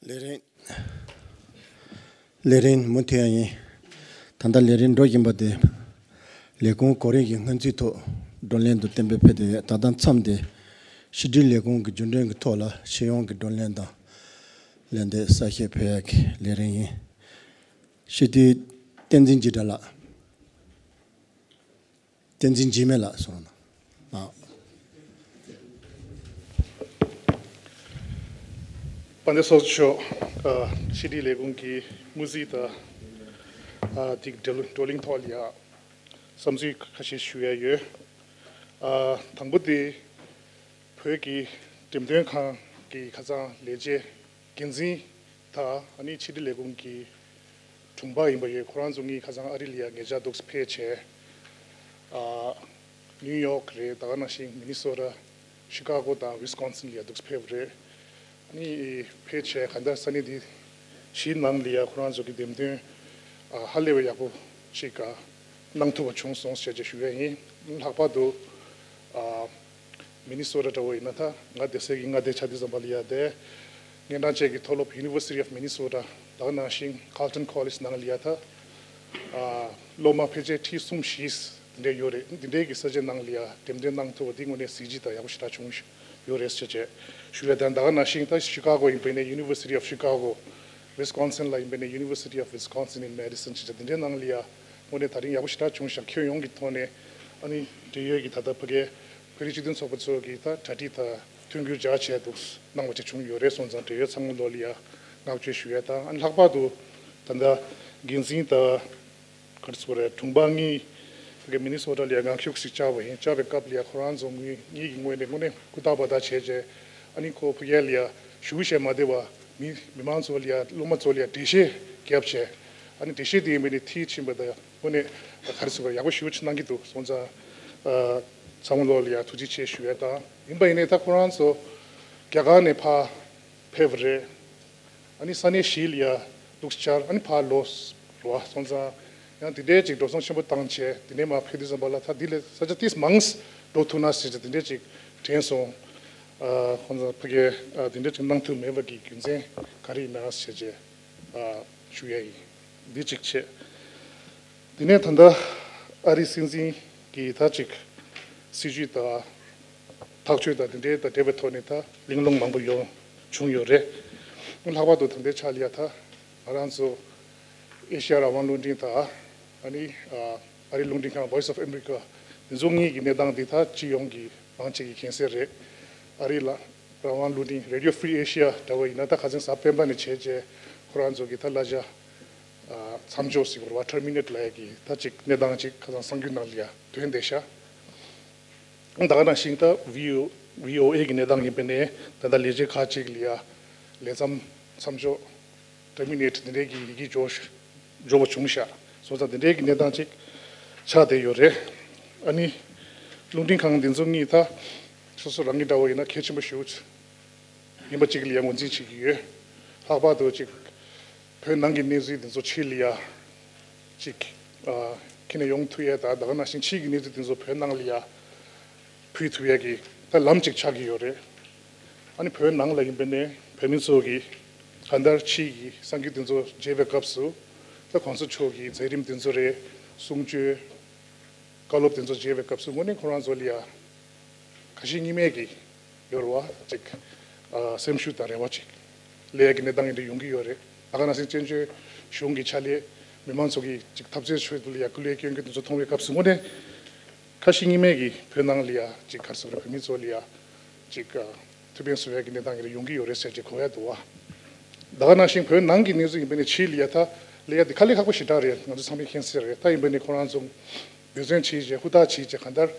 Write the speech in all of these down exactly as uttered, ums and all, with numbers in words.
ལས་རིམ། ལས་རིམ་མུ་མཐུད་ཡ་ཡིན། ད་ལྟ་ལས་རིམ་འགྲོ་བཞིན་པ་དེ། ལས་ཁུངས་གོ་རིམ་གྱི་སྔོན་རྩིས་ཐོག་བགྲོ་གླེང་དུ་གཏན་འབེབས་ཕེབས་ཏེ་ཡོད། ད་ལྟ་མཚམས་དེ་ཕྱི་དྲིལ་ལས་ཁུངས་ཀྱི་རྒྱུན་གྲོན་གྱི་ཐོག་ལ་ཕྱི་ཡོང་གི་བགྲོ་གླེང་དང་ལན་འདེབས་གསལ་བཤད་ཕེབས་ཡ་གི་ལས་རིམ་ཡིན། སྤྱི་འཐུས་བསྟན་འཛིན་འཇིགས་བྲལ་ལགས། བསྟན་འཛིན་འཇིགས་མེད་ལགས་སོང་ན། ཨ། དཔལ་ལྡན་ཚོགས་གཙོ་མཆོག་ཨ། ཕྱི་དྲིལ་ལས་ཁུངས་ཀྱི་དངོས་གཟིགས་དང་། ཨ། དེ་བགྲོ་བགྲོ་གླེང་ཐོག་ལ་ཡ་བསམ་ཚུལ་ཁ་ཤས་ཞུ་ཡ་ཡོད། ཨ། དང་པོ་དེ་བོད་ཀྱི་འགྲེམས་སྟོན་ཁང་གི་ཁ་སང་ལས་བྱེད་འགན་འཛིན་དང་ཨ་ནི་ཕྱི་དྲིལ་ལས་ཁུངས་ཀྱི་དྲུང་འཕར་ཡིན་པ་ཡོད། ཁོ་རང་ཚོ་གཉིས་ཁ་སང་ཨ་རི་ལ་ཡ་ཉེ་ཆར་འདུག་ཕེབས་བྱས། ཨ། ནིའུ་ཡོག་རེད། ད་ག་ནང་བཞིན་མི་ནི་སོ་ཊ། ཤི་ཀ་གོ་དང་ཝི་སི་ཀོན་སིན་ལ་ཡ་འདུག་ཕེབས་རེད། ཨ་ནི་ཕེབས་བྱས་གང་ལྟར་ས་གནས་འདི་བཞིའི་ནང་ལ་ཡ་ཁོ་རང་ཚོ་གི་འགྲེམས་སྟོན། ཨ། ཧ་ལས་པའི་ཡག་པོ་ཞིག་ག་གནང་ཐུབ་པ་བྱུང་སོང་ཞེས་བྱས་ཞུ་ཡ་ཡིན། ལྷག་པར་དུ། ཨ། མི་ནི་སོ་ཊ་འདྲ་བོ་ཡིན་ན་ད་ང་བསྡད་སའི་གི་མངའ་སྡེ་ཆགས་དུས་ཙམ་པ་ལ་ཡ་དེ། སྙན་གྲགས་ཅན་གྱི་མཐོ་སློབ་University of Minnesota། ད་ག་ནང་བཞིན་Carleton College ནང་ལ་ཡ་ད། ཨ། སློབ་མ་ཕལ་ཆེར་ཁྲི་གསུམ་བཞི་འདི་འདྲ་ཡོད་རེད། འདི་འདྲའི་གི་ས་ཆའི་ནང་ལ་ཡ་འགྲེམས་སྟོན་གནང་ཐུབ་པ་འདི་དངོས་གནས་གཟི་བརྗིད་དང་ཡག་པོ་ཞེ་དྲག་བྱུང་ཡོད་རེད་ཟེར་བྱས་ཞུ་ཡ་དང་། ད་ག་ནང་བཞིན་ད་ཤི་ཀ་གོ་ཡིན་པ་ཡིན་ནའི་University of Chicago། Wisconsin ལ་ཡིན་པ་ཡིན་ནའི་University of Wisconsin in Madison ཟེར་བྱས་འདི་འདྲའི་ནང་ལ་ཡ་དངོས་གནས་ད་རིང་ཡག་པོ་ཞེ་དྲག་བྱུང་ཤག་ཁྱོན་ཡོངས་ཀྱི་ཐོག་ནས་ཨ་ནི་འབྲེལ་ཡོད་ཀྱི་ད་ལྟ་ཕ་གའི་བོད་རིགས་སྤྱི་མཐུན་ཚོགས་པ་ཚོ་གིས་ད་གྲ་སྒྲིག་དང་མཐུན་འགྱུར་སྦྱར་བྱས་འདུག་གནང་བ་ཅིག་བྱུང་ཡོད་རེད་སོང་ཙང་འབྲེལ་ཡོད་ཚང་མ་ལོ་ལ་ཡ་བསྔགས་བརྗོད་ཞུ་ཡས་དང་། ཨ་ནི་ལྷག་པར་དུ་ད་ལྟ་འགན་འཛིན་དང་ག་རེ་ཟེར་དགོས་རེད། དྲུང་འཕར་གཉིས་ཕ་གི་མི་ནི་སོ་ཊ་ལ་ཡ་ངང་ཤུགས་ཤིག་བཅར་བ་ཡིན། བཅར་བའི་སྐབས་ལ་ཡ་ཁོ་རང་ཚོ་ངོས་གཉིས་ཀྱི་ངོས་ནས་དངོས་གནས་ཧུར་ཐག་འབད་ཐག་བྱས་རྗེས་ཨ་ནི་ཁོ་ཕ་གི་ལ་ཡ་ཞུ་བཤད་མ་བདེ་བ་མི་མི་མང་ཚོ་ལ་ཡ་སློབ་མ་ཚོ་ལ་ཡ་འགྲེལ་བཤད་བརྒྱབ་བྱས་ཨ་ནི་འགྲེལ་བཤད་དེ་ཡིན་པ་ནི་མཐིལ་ཕྱིན་པ་དང་། དངོས་གནས་ག་རེ་ཟེར་དགོས་རེད། ཡག་པོ་ཞེ་པོ་ཅིག་གནང་གི་འདུག་སོང་ཙང་། ཨ། ཚང་མ་ལོ་ལ་ཡ་ཐུགས་རྗེ་ཆེ་ཞུ་ཡས་དང་། ཡིན་པ་ཡིན་ནའི་ད་ཁོ་རང་ཚོ་རྒྱ་གར་ནས་ཕར་ཕེབས་པ་རེད། ཨ་ནི་ས་གནས་བཞི་ལ་ཡ་འདུག་བཅར། ཨ་ནི་ཕར་ལོག་རེད་པ། སོང་ཙང་ཡང་དེ་འདྲའི་ཅིག་འགྲོ་སོང་ཆེན་པོ་བཏང་བྱས་དེ་ནས་མར་ཕེབས་དུས་ཙམ་པ་ལ་ད་འདི་ལས་ས་ཆ་ཏིས་མང་འགྲོ་ཐུབ་ན་ཟེར་བྱས་དེ་འདྲའི་ཅིག་དྲན་སོང་། ཨ། ཁོང་ཚོ་ཕ་གིར་ཨ་དེ་འདྲའི་ཅིག་གནང་ཐུབ་མེད་པ་གི་རྒྱུ་མཚན་ག་རེ་ཡིན་ན་ཟེར་བྱས་ཨ་ཞུ་ཡ་ཡིན། འདི་གཅིག་བྱས། དེ་ནས་ད་ལྟ་ཨ་རིའི་སྲིད་འཛིན་གྱི་ད་ཅིག་སྲིད་བྱུས་དང་ཐག་གཅོད་དང་དེ་འདྲའི་དང་འབྲེལ་བའི་ཐོག་ནས་ད་གླེང་སློང་མང་པོ་ཡོང་བྱུང་ཡོད་རེད། ལྷག་པར་དུ་ད་ལྟའི་ཆ་ལ་ཡ་ད་ང་རང་ཚོ་ཨེ་ཤ་ཡ་རང་དབང་རླུང་འཕྲིན་དང་ཨ་ནི་ཨ་རིའི་རླུང་འཕྲིན་ཁང་Voice of America འདི་ཚོ་གཉིས་ཀྱི་གནས་སྟངས་འདི་ད་སྤྱི་ཡོངས་ཀྱི་མང་ཆེ་གིས་མཁྱེན་གསལ་རེད། ཨ་རི་ལ་རང་དབང་རླུང་འཕྲིན་Radio Free Asia འདྲ་བོ་ཡིན་ན་ད་ཁ་སང་གཟའ་སྤེན་པ་ནས་བྱས་རྗེས་ཁོ་རང་ཚོ་གི་ད་གླ་ཆ་མཚམས་འཇོག་ཟེར་བ་རེད་པ། ཊར་མི་ནེཊ་ལབ་ཡ་གི་ད་ཅིག་གནས་སྟངས་ཅིག་ཁ་སང་གསར་འགྱུར་ནང་ལ་ཡ་ཐོན་བསྡད་ཤག་ད་ག་ནང་བཞིན་ད་བྷི་ཨོ་བྷི་ཨོ་ཨེ་གི་གནས་སྟངས་ཡིན་པ་ནས་ད་ལྟ་ལས་བྱེད་ཁག་ཅིག་ལ་ཡ་ལས་མཚམས་མཚམས་འཇོག་ཊར་མི་ནེཊ་དེ་འདྲའི་གི་ཡི་གེ་འབྱོར་འབྱོར་བ་བྱུང་ཤག་སོང་ཙང་དེ་འདྲའི་གི་གནས་སྟངས་ཅིག་ཆགས་བསྡད་ཡོད་རེད། ཨ་ནི་རླུང་འཕྲིན་ཁང་འདི་ཚོ་གཉིས་ད་སོ་སོ་རང་གི་འདྲ་བོ་ཡིན་ན་གལ་ཆེན་པོ་ཞེ་པོ་ཡིན་པ་ཅིག་ལ་ཡ་ངོས་འཛིན་བྱེད་ཀྱི་ཡོད། ལྷག་པར་དུ་ཅིག་བོད་ནང་གི་གནས་ཚུལ་འདི་ཚོ་ཕྱི་ལ་ཡ་ཅིག་ཨ་ཁྱེར་ནས་ཡོང་ཐུབ་ཡས་དང་ད་ག་ནང་བཞིན་ཕྱིའི་གི་གནས་ཚུལ་འདི་ཚོ་བོད་ནང་ལ་ཡ་ཕུལ་ཐུབ་ཡས་ཀྱི་ད་ལམ་ཅིག་ཆགས་ཀྱི་ཡོད་རེད། ཨ་ནི་བོད་ནང་ལ་ཡིན་པ་ནས་བོད་མི་ཚོ་གིས་གང་ལྟར་ཕྱིའི་གི་གསར་འགྱུར་འདི་ཚོ་མཇལ་བའི་སྐབས་སུ་ད་གོང་ས་མཆོག་གི་མཛད་རིམ་འདི་ཚོ་རེད། གསུང་ཆོས་བཀའ་སློབ་དེ་ཚོ་མཇལ་བའི་སྐབས་སུ་དངོས་གནས་ཁོ་རང་ཚོ་ལ་ཡ་ཁ་ཞེ་གཉིས་མེད་ཀྱི་ཡོད་རེད་པ། ཅིག་ཨ་སེམས་ཤུགས་དང་རེ་བ་ཅིག་སླེབས་ཡ་གི་གནས་སྟངས་འདི་འདྲ་ཡོང་གི་ཡོད་རེད། ད་ག་ནང་བཞིན་བཙན་བྱོལ་གཞུང་གི་ཕྱག་ལས་མི་མང་ཚོ་གིས་ཅིག་འཐབ་རྩོད་ཆེད་དུ་ལ་ཡ་སྐུ་ལས་སྐྱོན་མཁན་དེ་ཚོ་མཐོང་བའི་སྐབས་སུ་དངོས་གནས་ཁ་ཞེ་གཉིས་མེད་ཀྱི་བོད་ནང་ལ་ཡ་ཅིག་ག་རེ་ཟེར་དགོས་རེད། བོད་མི་ཚོ་ལ་ཡ་ཅིག་ཨ་ཐུགས་ཕན་གསོས་ཡ་གི་གནས་སྟངས་འདི་འདྲ་ཡོང་གི་ཡོད་རེད་ཟེར་ཅིག་གོ་ཡ་འདུག་པ། ད་ག་ནང་བཞིན་བོད་ནང་གི་གནས་ཚུལ་ཡིན་པ་ནས་ཕྱི་ལ་ཡ་ད་ལ་ཡ་འདི་དཀའ་ལས་ཁག་པོ་ཞེ་དྲག་རེད། ང་ཚོ་ཚང་མས་མཁྱེན་གསལ་རེད། ད་ཡིན་པ་ནས་ཁོ་རང་ཚོ་འབད་བརྩོན་བྱས་བྱས་ཧུར་ཐག་བྱས་བྱས་གང་ལྟར་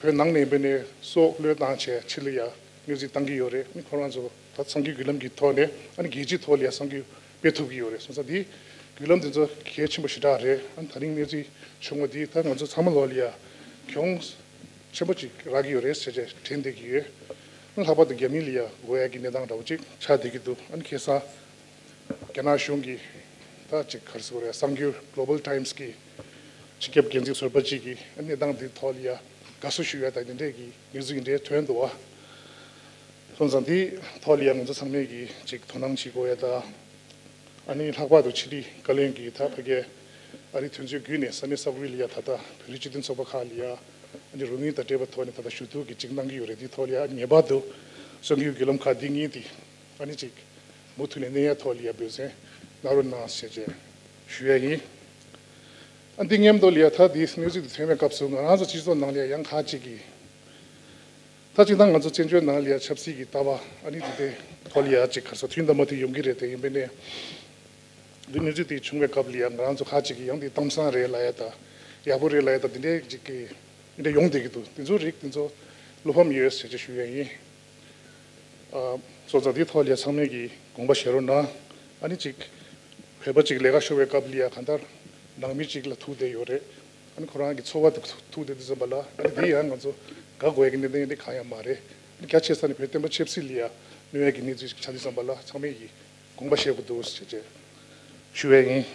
བོད་ནང་ནས་ཡིན་པ་ནས་སྲོག་བློས་བཏང་བྱས་ཕྱི་ལ་ཡ་གནས་ཚུལ་བཏང་གི་ཡོད་རེད། ཨ་ནི་ཁོ་རང་ཚོ་ད་གསར་འགྱུར་བརྒྱུད་ལམ་གྱི་ཐོག་ནས་ཨ་ནི་རྒྱལ་སྤྱིའི་ཐོག་ལ་ཡ་གསར་འགྱུར་སྤེལ་ཐུབ་ཀྱི་ཡོད་རེད། སོང་ཙང་འདི་བརྒྱུད་ལམ་འདི་ཚོ་གལ་ཆེན་པོ་ཞེ་དྲག་རེད། ཨ་ནི་ད་རིང་གནས་ཚུལ་བྱུང་བ་འདི་ད་ང་ཚོ་ཚང་མ་ལོ་ལ་ཡ་གྱོང་ཆེན་པོ་ཅིག་རག་གི་ཡོད་རེད་ཟེར་བྱས་དྲན་བསྡད་ཀྱི་ཡོད། ཨ་ནི་ལྷག་པར་དུ་རྒྱ་མི་ལ་ཡ་དགོས་ཡ་གི་གནས་སྟངས་འདྲ་བོ་ཅིག་ཆགས་བསྡད་ཀྱི་འདུག་ཨ་ནི་ཁ་སང་རྒྱ་ནག་གཞུང་གིས་ད་ཅིག་ག་རེ་ཟེར་དགོས་རེད། གསར་འགྱུར་Global Times གི་སྤྱི་ཁྱབ་འགན་འཛིན་ཟུར་པ་ཅིག་གིས་ཨ་ནི་གནས་སྟངས་འདིའི་ཐོག་ལ་ཡ་དགའ་བསུ་ཞུ་ཡ་དང་འདི་འདྲས་ཀྱི་གནས་ཚུལ་འདི་འདྲས་ཐོན་འདུག་པ། སོང་ཙང་དེའི་ཐོག་ལ་ཡང་ང་ཚོ་ཚང་མས་ཀྱིས་ཅིག་དོ་སྣང་བྱེད་དགོས་ཡ་ད། ཨ་ནི་ལྷག་པར་དུ་ཕྱི་དྲིལ་བཀའ་བློན་གྱིས་ད་ཕ་གིའི་ཨ་རིའི་དོན་གཅོད་བརྒྱུད་ནས་ས་གནས་ས་ཁུལ་ལ་ཡ་ད་ལྟ་བོད་རིགས་སྤྱི་མཐུན་ཚོགས་པ་ཁག་ལ་ཡ་ཨ་ནི་རོགས་དངུལ་དང་འབྲེལ་བའི་ཐོག་ནས་ད་ལྟ་ཞུ་གཏུག་གི་ཅིག་གནང་གི་ཡོད་རེད། དེའི་ཐོག་ལ་ཡ་ཨ་ནི་ངེས་པར་དུ་གསར་འགྱུར་བརྒྱུད་ལམ་ཁག་འདི་གཉིས་དེ་ཨ་ནི་ཅིག་མུ་མཐུད་ནས་གནས་ཡ་ཐོག་ལ་ཡ་འབད་བརྩོན་གནང་རོགས་གནང་ཞེས་བཅས་ཞུ་ཡ་ཡིན། ཨ་འདི་མཉམ་དུ་ལ་ཡ་ད་འདི་གནས་ཚུལ་འདི་ཐོན་པའི་སྐབས་སུ་ང་རང་ཚོ་སྤྱི་ཚོགས་ནང་ལ་ཡ་ཡང་ཁག་ཅིག་གིས། ད་སྤྱིར་བཏང་ང་ཚོ་བཙན་བྱོལ་ནང་ལ་ཡ་ཆབ་སྲིད་ཀྱི་ལྟ་བ་ཨ་ནི་འདི་དེ་ཐོག་ལ་ཡ་ཅིག་ག་རེ་ཟེར་མཐུན་དང་མ་མཐུན་ཡོང་གི་རེད་དེ། ཡིན་པས་ནས་འདི་གནས་ཚུལ་དེ་བྱུང་བའི་སྐབས་ལ་ཡ་ང་རང་ཚོ་ཁག་ཅིག་གིས་ཡང་འདི་གཏམ་བཟང་རེད་ལབ་ཡ་ད་ཡག་པོ་རེད་ལབ་ཡ་ད་འདི་འདྲའི་ཅིག་གི་འདི་འདྲ་ཡོང་བསྡད་ཀྱི་འདུག་དེ་ཚོ་རིགས་དེ་ཚོ་བློ་ཕམ་ཡོད་ཟེར་ཅིག་ཞུ་ཡ་ཡིན། ཨ་སོང་ཙང་འདི་ཐོག་ལ་ཡ་ཚང་མས་ཀྱིས་དགོངས་པ་བཞེས་རོགས་གནང་། ཨ་ནི་ཅིག་བོད་པ་ཅིག་ལས་ཀ་ཤོར་བའི་སྐབས་ལ་ཡ་གང་ལྟར་ནང་མི་ཅིག་ལ་ཐུག་བསྡད་ཡོད་རེད། ཨ་ནི་ཁོ་རང་གི་འཚོ་བ་དེ་ཐུག་བསྡད་དུས་ཙམ་པ་ལ་ཨ་ནི་དེ་ཡང་ང་ཚོ་དགའ་དགོས་ཀྱི་གནད་དོན་དེ་གང་ཡང་མ་རེད། ཨ་ནི་རྒྱ་ཆེ་ས་ནས་བོད་བསྟན་པ་ཆབ་སྲིད་ལ་ཡ་གནོད་ཡ་གི་གནས་ཚུལ་ཅིག་ཆགས་དུས་ཙམ་པ་ལ་ཚང་མས་ཀྱིས་དགོངས་པ་བཞེས་དགོས་འདུག་ཟེར་བྱས་ཞུ་བ་ཡིན།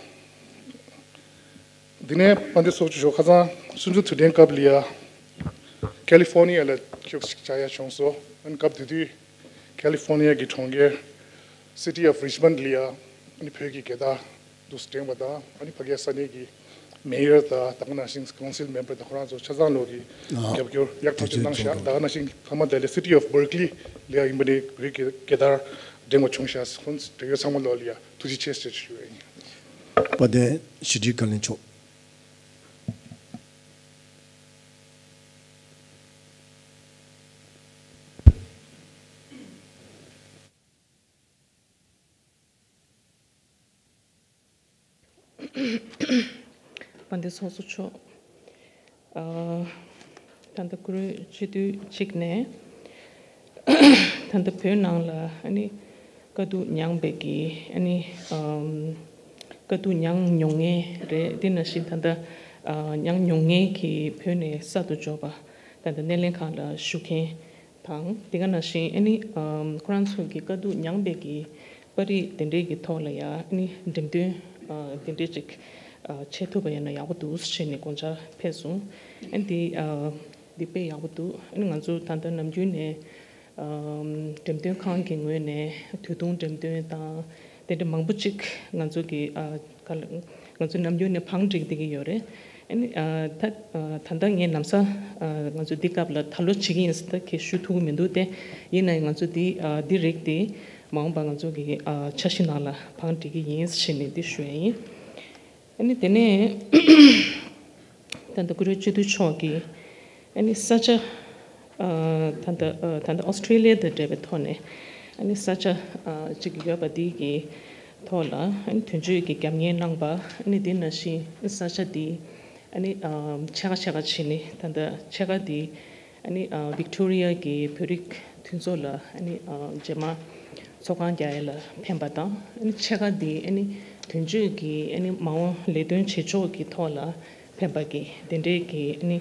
འདི་ནས་དཔལ་ལྡན་ཚོགས་གཙོ་མཆོག་ཁ་སང་གསུམ་བཅུ་དུས་དྲན་སྐབས་ལ་ཡ་ཀ་ལི་ཧྥོ་ནི་ཡ་ལ་ཁྱུག་ཅིག་བཅར་ཡ་བྱུང་སོང་། ཨ་ནི་སྐབས་དེ་དུས་ཀ་ལི་ཧྥོ་ནི་ཡ་གི་གྲོང་ཁྱེར་City of Richmond ལ་ཡ་ཨ་ནི་བོད་ཀྱི་རྒྱལ་དར་འདུག་སེ་བསྒྲེངས་པ་དང་ཨ་ནི་ཕ་གིའི་ས་གནས་ཀྱི་མེ་ཡར་དང་ད་ག་ནང་བཞིན་ཀའུན་སིལ་མེམ་བར་དང་ཁོ་རང་ཚོ་ཆ་ཚང་ལོག་གིས་ཨ་རྒྱབ་སྐྱོར་ཡག་ཐག་ཆོད་གནང་ཤག་ད་ག་ནང་བཞིན་ཐ་མ་དེ་ལ་City of Berkeley ལ་ཡ་ཡིན་པ་ནི་བོད་ཀྱི་རྒྱལ་དར་བསྒྲེངས་པ་བྱུང་ཤག་ཁོང་འབྲེལ་ཡོད་ཚང་མ་ལོག་ལ་ཡ་ཐུགས་རྗེ་ཆེ་ཟེར་ཞུ་བ་ཡིན། དཔལ་ལྡན་ཕྱི་དྲིལ་བཀའ་བློན་མཆོག་དཔལ་ལྡན་ཚོགས་གཙོ་མཆོག་ཨ་ད་ལྟ་ཀུ་རེ་སྤྱི་འཐུས་གཅིག་ནས་ད་ལྟ་བོད་ནང་ལ་ཨ་ནི་དཀའ་སྡུག་མྱངས་པའི་གི་ཨ་ནི་ཨམ་དཀའ་སྡུག་མྱངས་མྱོང་མཁན་རེད། དེ་ནང་བཞིན་ད་ལྟ་ཨ་མྱངས་མྱོང་མཁན་གྱི་བོད་ནས་གསར་དུ་འབྱོར་པ་ད་ལྟ་སྣེ་ལེན་ཁང་ལ་བཞུགས་མཁན་དང་དེ་ག་ནང་བཞིན་ཨ་ནི་ཨམ་ཁོ་རང་ཚོ་གི་དཀའ་སྡུག་མྱངས་པའི་གི་པར་རིས་དེ་འདྲའི་གི་ཐོག་ལ་ཡ་ཨ་ནི་འགྲེམས་སྟོན་ཨ་དེ་འདྲའི་ཅིག་ཨ་བྱེད་ཐུབ་པ་ཡིན་ན་ཡག་པོ་འདུག་ཟེར་ནས་དགོངས་འཆར་ཕེབས་སོང་། ཨ་ནི་དེ་ཨ་འདི་དཔེ་ཡག་པོ་འདུག་ཨ་ནི་ང་ཚོ་ད་ལྟ་ནམ་རྒྱུན་ནས་ཨམ་འགྲེམས་སྟོན་ཁང་གི་ངོས་ནས་དུས་ཐུང་འགྲེམས་སྟོན་དང་དེ་འདྲ་མང་པོ་ཅིག་ང་ཚོ་གི་ཨ་ག་ལ་ང་ཚོ་ནམ་རྒྱུན་ནས་བང་བསྒྲིགས་བསྡད་ཀྱི་ཡོད་རེད། ཨ་ནི་ཨ་ད་ཨ་ད་ལྟ་ངས་ལམ་སང་ཨ་ང་ཚོ་འདི་སྐབས་ལ་ད་ལོ་བྱེད་ཀྱི་ཡིན་ཟེར་ད་གས་ཞུ་ཐུབ་ཀྱི་མི་འདུག་སྟེ། ཡིན་ན་ཡང་ང་ཚོ་འདི་ཨ་འདི་རིགས་དེ་མ་འོངས་པ་ང་ཚོ་གི་ཨ་འཆར་གཞི་ནང་ལ་བང་བསྒྲིགས་ཀྱི་ཡིན་ཞེས་ནས་འདི་ཞུ་ཡ་ཡིན། ཨ་ནི་དེ་ནས་ད་ལྟ་ཀུ་རེ་སྤྱི་འཐུས་མཆོག་གིས་ཨ་ནི་ས་ཆ་ཨ་ད་ལྟ་ཨ་ད་ལྟ་ཨོ་སི་ཀྲི་ལི་ཡ་དང་འབྲེལ་བའི་ཐོག་ནས་ཨ་ནི་ས་ཆ་ཨ་གཅིག་ཡོད་པ་འདི་གི་ཐོག་ལ་ཨ་ནི་དོན་གཅོད་ཀྱི་རྒྱབ་གཉེར་གནང་པ། ཨ་ནི་དེ་ནང་བཞིན་ས་ཆ་འདི་ཨ་ནི་ཨ་ཕྱེད་ཀ་ཕྱེད་ཀ་བྱས་ནས་ད་ལྟ་ཕྱེད་ཀ་འདི་ཨ་ནི་ཨ་ཝིག་ཏོ་རི་ཡ་གི་བོད་རིགས་མཐུན་ཚོགས་ལ་ཨ་ནི་ཨ་རྗེས་མ་ཚོགས་ཁང་རྒྱག་ཡ་ལ་ཕན་པ་དང་། ཨ་ནི་ཕྱེད་ཀ་འདི་ཨ་ནི་དོན་གཅོད་ཀྱི་ཨ་ནི་མ་འོངས་ལས་དོན་བྱེད་ཕྱོགས་ཀྱི་ཐོག་ལ་ཕན་པ་གི་དེ་འདྲའི་གི་ཨ་ནི་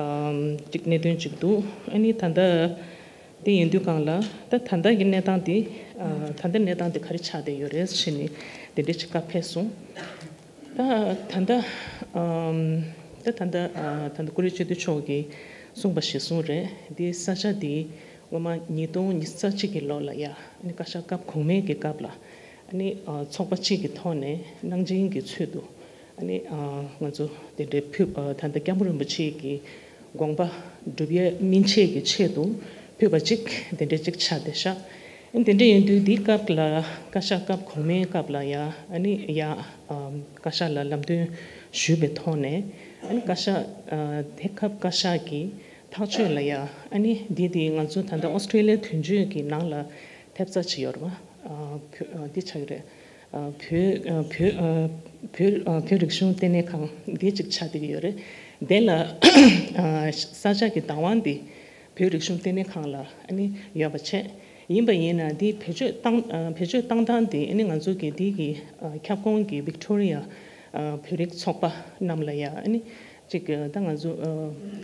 ཨམ་ཅིག་གནད་དོན་ཅིག་འདུག་ཨ་ནི་ད་ལྟ་དེ་ཡིན་དུས་སྒང་ལ་ད་ད་ལྟ་གི་གནས་སྟངས་དེ་ཨ་ད་ལྟ་གནས་སྟངས་དེ་ག་རེ་ཆགས་བསྡད་ཡོད་རེད་ཟེར་ནས་དེ་འདྲའི་ཅིག་བཀའ་ཕེབས་སོང་། ད་ད་ལྟ་ཨམ་ད་ད་ལྟ་ཨ་ད་ལྟ་ཀུ་རེ་སྤྱི་འཐུས་མཆོག་གིས་གསུངས་པ་གཞིར་བཟུང་རེད། འདི་ས་ཆ་འདི་སྔོན་མ་ཉིས་སྟོང་ཉི་ཤུ་རྩ་གཅིག་གི་ལོ་ལ་ཡ་ཨ་ནི་བཀའ་ཤག་སྐབས་གོང་མའི་གི་སྐབས་ལ་ཨ་ནི་ཨ་ཚོགས་པ་གཅིག་གི་ཐོག་ནས་གནང་སྦྱིན་གྱི་ཚུལ་དུ་ཨ་ནི་ཨ་ང་ཚོ་དེ་འདྲའི་ཕུལ་ཨ་ད་ལྟ་སྐྱབས་མགོན་རིན་པོ་ཆེ་གི་དགོངས་པ་སྒྲུབ་ཡས་སྨིན་བྱེད་ཀྱི་ཆེད་དུ་ཕུལ་བ་གཅིག་དེ་འདྲའི་གཅིག་ཆགས་བསྡད་ཤག་ཨ་ནི་དེ་འདྲ་ཡིན་དུས་འདིའི་སྐབས་ལ་བཀའ་ཤག་སྐབས་གོང་མའི་སྐབས་ལ་ཡ་ཨ་ནི་ཡ་ཨ་བཀའ་ཤག་ལ་ལམ་སྟོན་ཞུས་པའི་ཐོག་ནས་ཨ་ནི་བཀའ་ཤག་ཨ་དེ་སྐབས་བཀའ་ཤག་གིས་ཐག་གཅོད་ལ་ཡ་ཨ་ནི་འདི་དེ་ང་ཚོ་ད་ལྟ་ཨོ་སི་ཀྲི་ལི་ཡའི་དོན་གཅོད་ཀྱི་ནང་ལ་ཐེབས་རྩ་ཅིག་ཡོད་རེད་པ། ཨ་བོད་ཨ་འདི་ཆགས་ཀྱི་རེད། ཨ་བོད་ཨ་བོད་ཨ་བོད་རིག་གཞུང་ལྟེ་གནས་ཁང་འདི་ཅིག་ཆགས་བསྡད་ཀྱི་ཡོད་རེད། དེ་ལ་ཨ་ས་ཆ་གི་བདག་དབང་འདི་བོད་རིག་གཞུང་ལྟེ་གནས་ཁང་ལ་ཨ་ནི་ཡོད་པ་བྱས། ཡིན་པ་ཡིན་ན་འདི་བེད་སྤྱོད་བཏང་ཨ་བེད་སྤྱོད་བཏང་སྟངས་འདི་ཨ་ནི་ང་ཚོ་གི་འདི་གི་ཨ་ཁྱབ་ཁོངས་ཀྱི་ཝིག་ཏོ་རི་ཡ་ཨ་བོད་རིགས་ཚོགས་པ་རྣམས་ལ་ཡ་ཨ་ནི་ཅིག་ཨ་ད་ང་ཚོ་ཨ་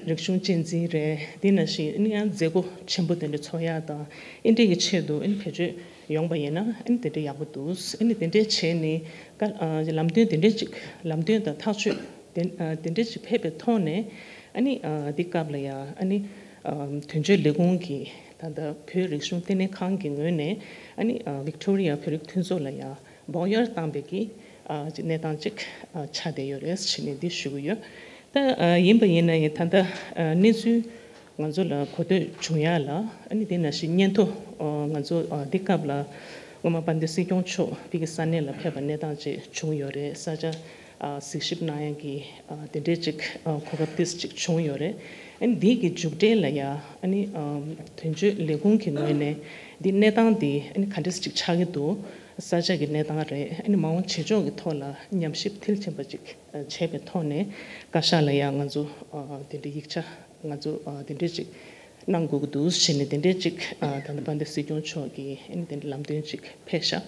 རིག་གཞུང་གཅེས་འཛིན་རེད། འདི་ནང་བཞིན་ཨ་ནི་ཡང་མཛད་སྒོ་ཆེན་པོ་དེ་འདྲ་ཚོགས་ཡ་དང་ཨེ་འདྲས་ཀྱི་ཆེད་དུ་ཨ་ནི་བེད་སྤྱོད་ཡོང་པ་ཡིན་ན་ཨ་ནི་དེ་འདྲ་ཡག་པོ་འདུག་ཨ་ནི་དེ་འདྲས་བྱས་ནས་བཀའ་ཨ་ལམ་སྟོན་དེ་འདྲས་ཅིག་ལམ་སྟོན་དང་ཐག་གཅོད་དེ་ཨ་དེ་འདྲས་ཅིག་ཕེབས་པའི་ཐོག་ནས་ཨ་ནི་ཨ་འདི་སྐབས་ལ་ཡ་ཨ་ནི་ཨ་དོན་གཅོད་ལས་ཁུངས་ཀྱི་ ད་ལྟ་བོད་རིག་གཞུང་ལྟེ་གནས་ཁང་གི་ངོས་ནས་ཨ་ནི་ཨ་ཝིག་ཏོ་རི་ཡ་བོད་རིགས་མཐུན་ཚོགས་ལ་ཡང་སྦོག་གཡར་བཏང་པའི་གི་ཨ་ཅིག་གནས་སྟངས་ཅིག་ཨ་ཆགས་བསྡད་ཡོད་རེད་ཞེས་ནས་འདི་ཞུ་གི་ཡོད། ད་ཨ་ཡིན་པ་ཡིན་ན་ཡང་ད་ལྟ་ཨ་གནས་ཚུལ་ང་ཚོ་ལ་གོ་ཐོས་བྱུང་ཡ་ལ་ཨ་ནི་དེ་ནང་བཞིན་སྙན་ཐོ་ཨ་ང་ཚོ་ཨ་འདི་སྐབས་ལ་སྔོན་མ་དཔལ་ལྡན་སྲིད་སྐྱོང་མཆོག་ཕ་གི་ས་གནས་ལ་ཕེབས་པ་གནས་སྟངས་ཅིག་བྱུང་ཡོད་རེད། ས་ཆ་ཨ་གཟིགས་ཞིབ་གནང་ཡ་གི་ཨ་དེ་འདྲའི་ཅིག་ཨ་གོ་སྐབས་ཏིས་ཅིག་བྱུང་ཡོད་རེད། ཨ་ནི་འདི་གི་མཇུག་འབྲས་ལ་ཡ་ཨ་ནི་ཨ་དོན་གཅོད་ལས་ཁུངས་ཀྱི་ངོས་ནས་འདི་གནས་སྟངས་འདི་ཨ་ནི་ག་འདྲས་ཅིག་ཆགས་ཀྱི་འདུག་ས་ཆ་གི་གནས་སྟངས་རེད། ཨ་ནི་མ་འོངས་བྱེད་ཕྱོགས་ཀྱི་ཐོག་ལ་ཉམས་ཞིབ་མཐིལ་ཕྱིན་པ་ཅིག་བྱས་པའི་ཐོག་ནས་བཀའ་ཤག་ལ་ཡང་ང་ཚོ་ཨ་དེ་འདྲའི་ཡིག་ཆ་ང་ཚོ་ཨ་དེ་འདྲའི་ཅིག་གནང་དགོས་ཀྱི་འདུག་ཟེར་ནས་དེ་འདྲའི་ཅིག་ཨ་ད་ལྟ་དཔལ་ལྡན་སྲིད་སྐྱོང་མཆོག་གིས་ཨ་ནི་དེ་འདྲའི་ལམ་སྟོན་ཅིག་ཕེབས་ཤག་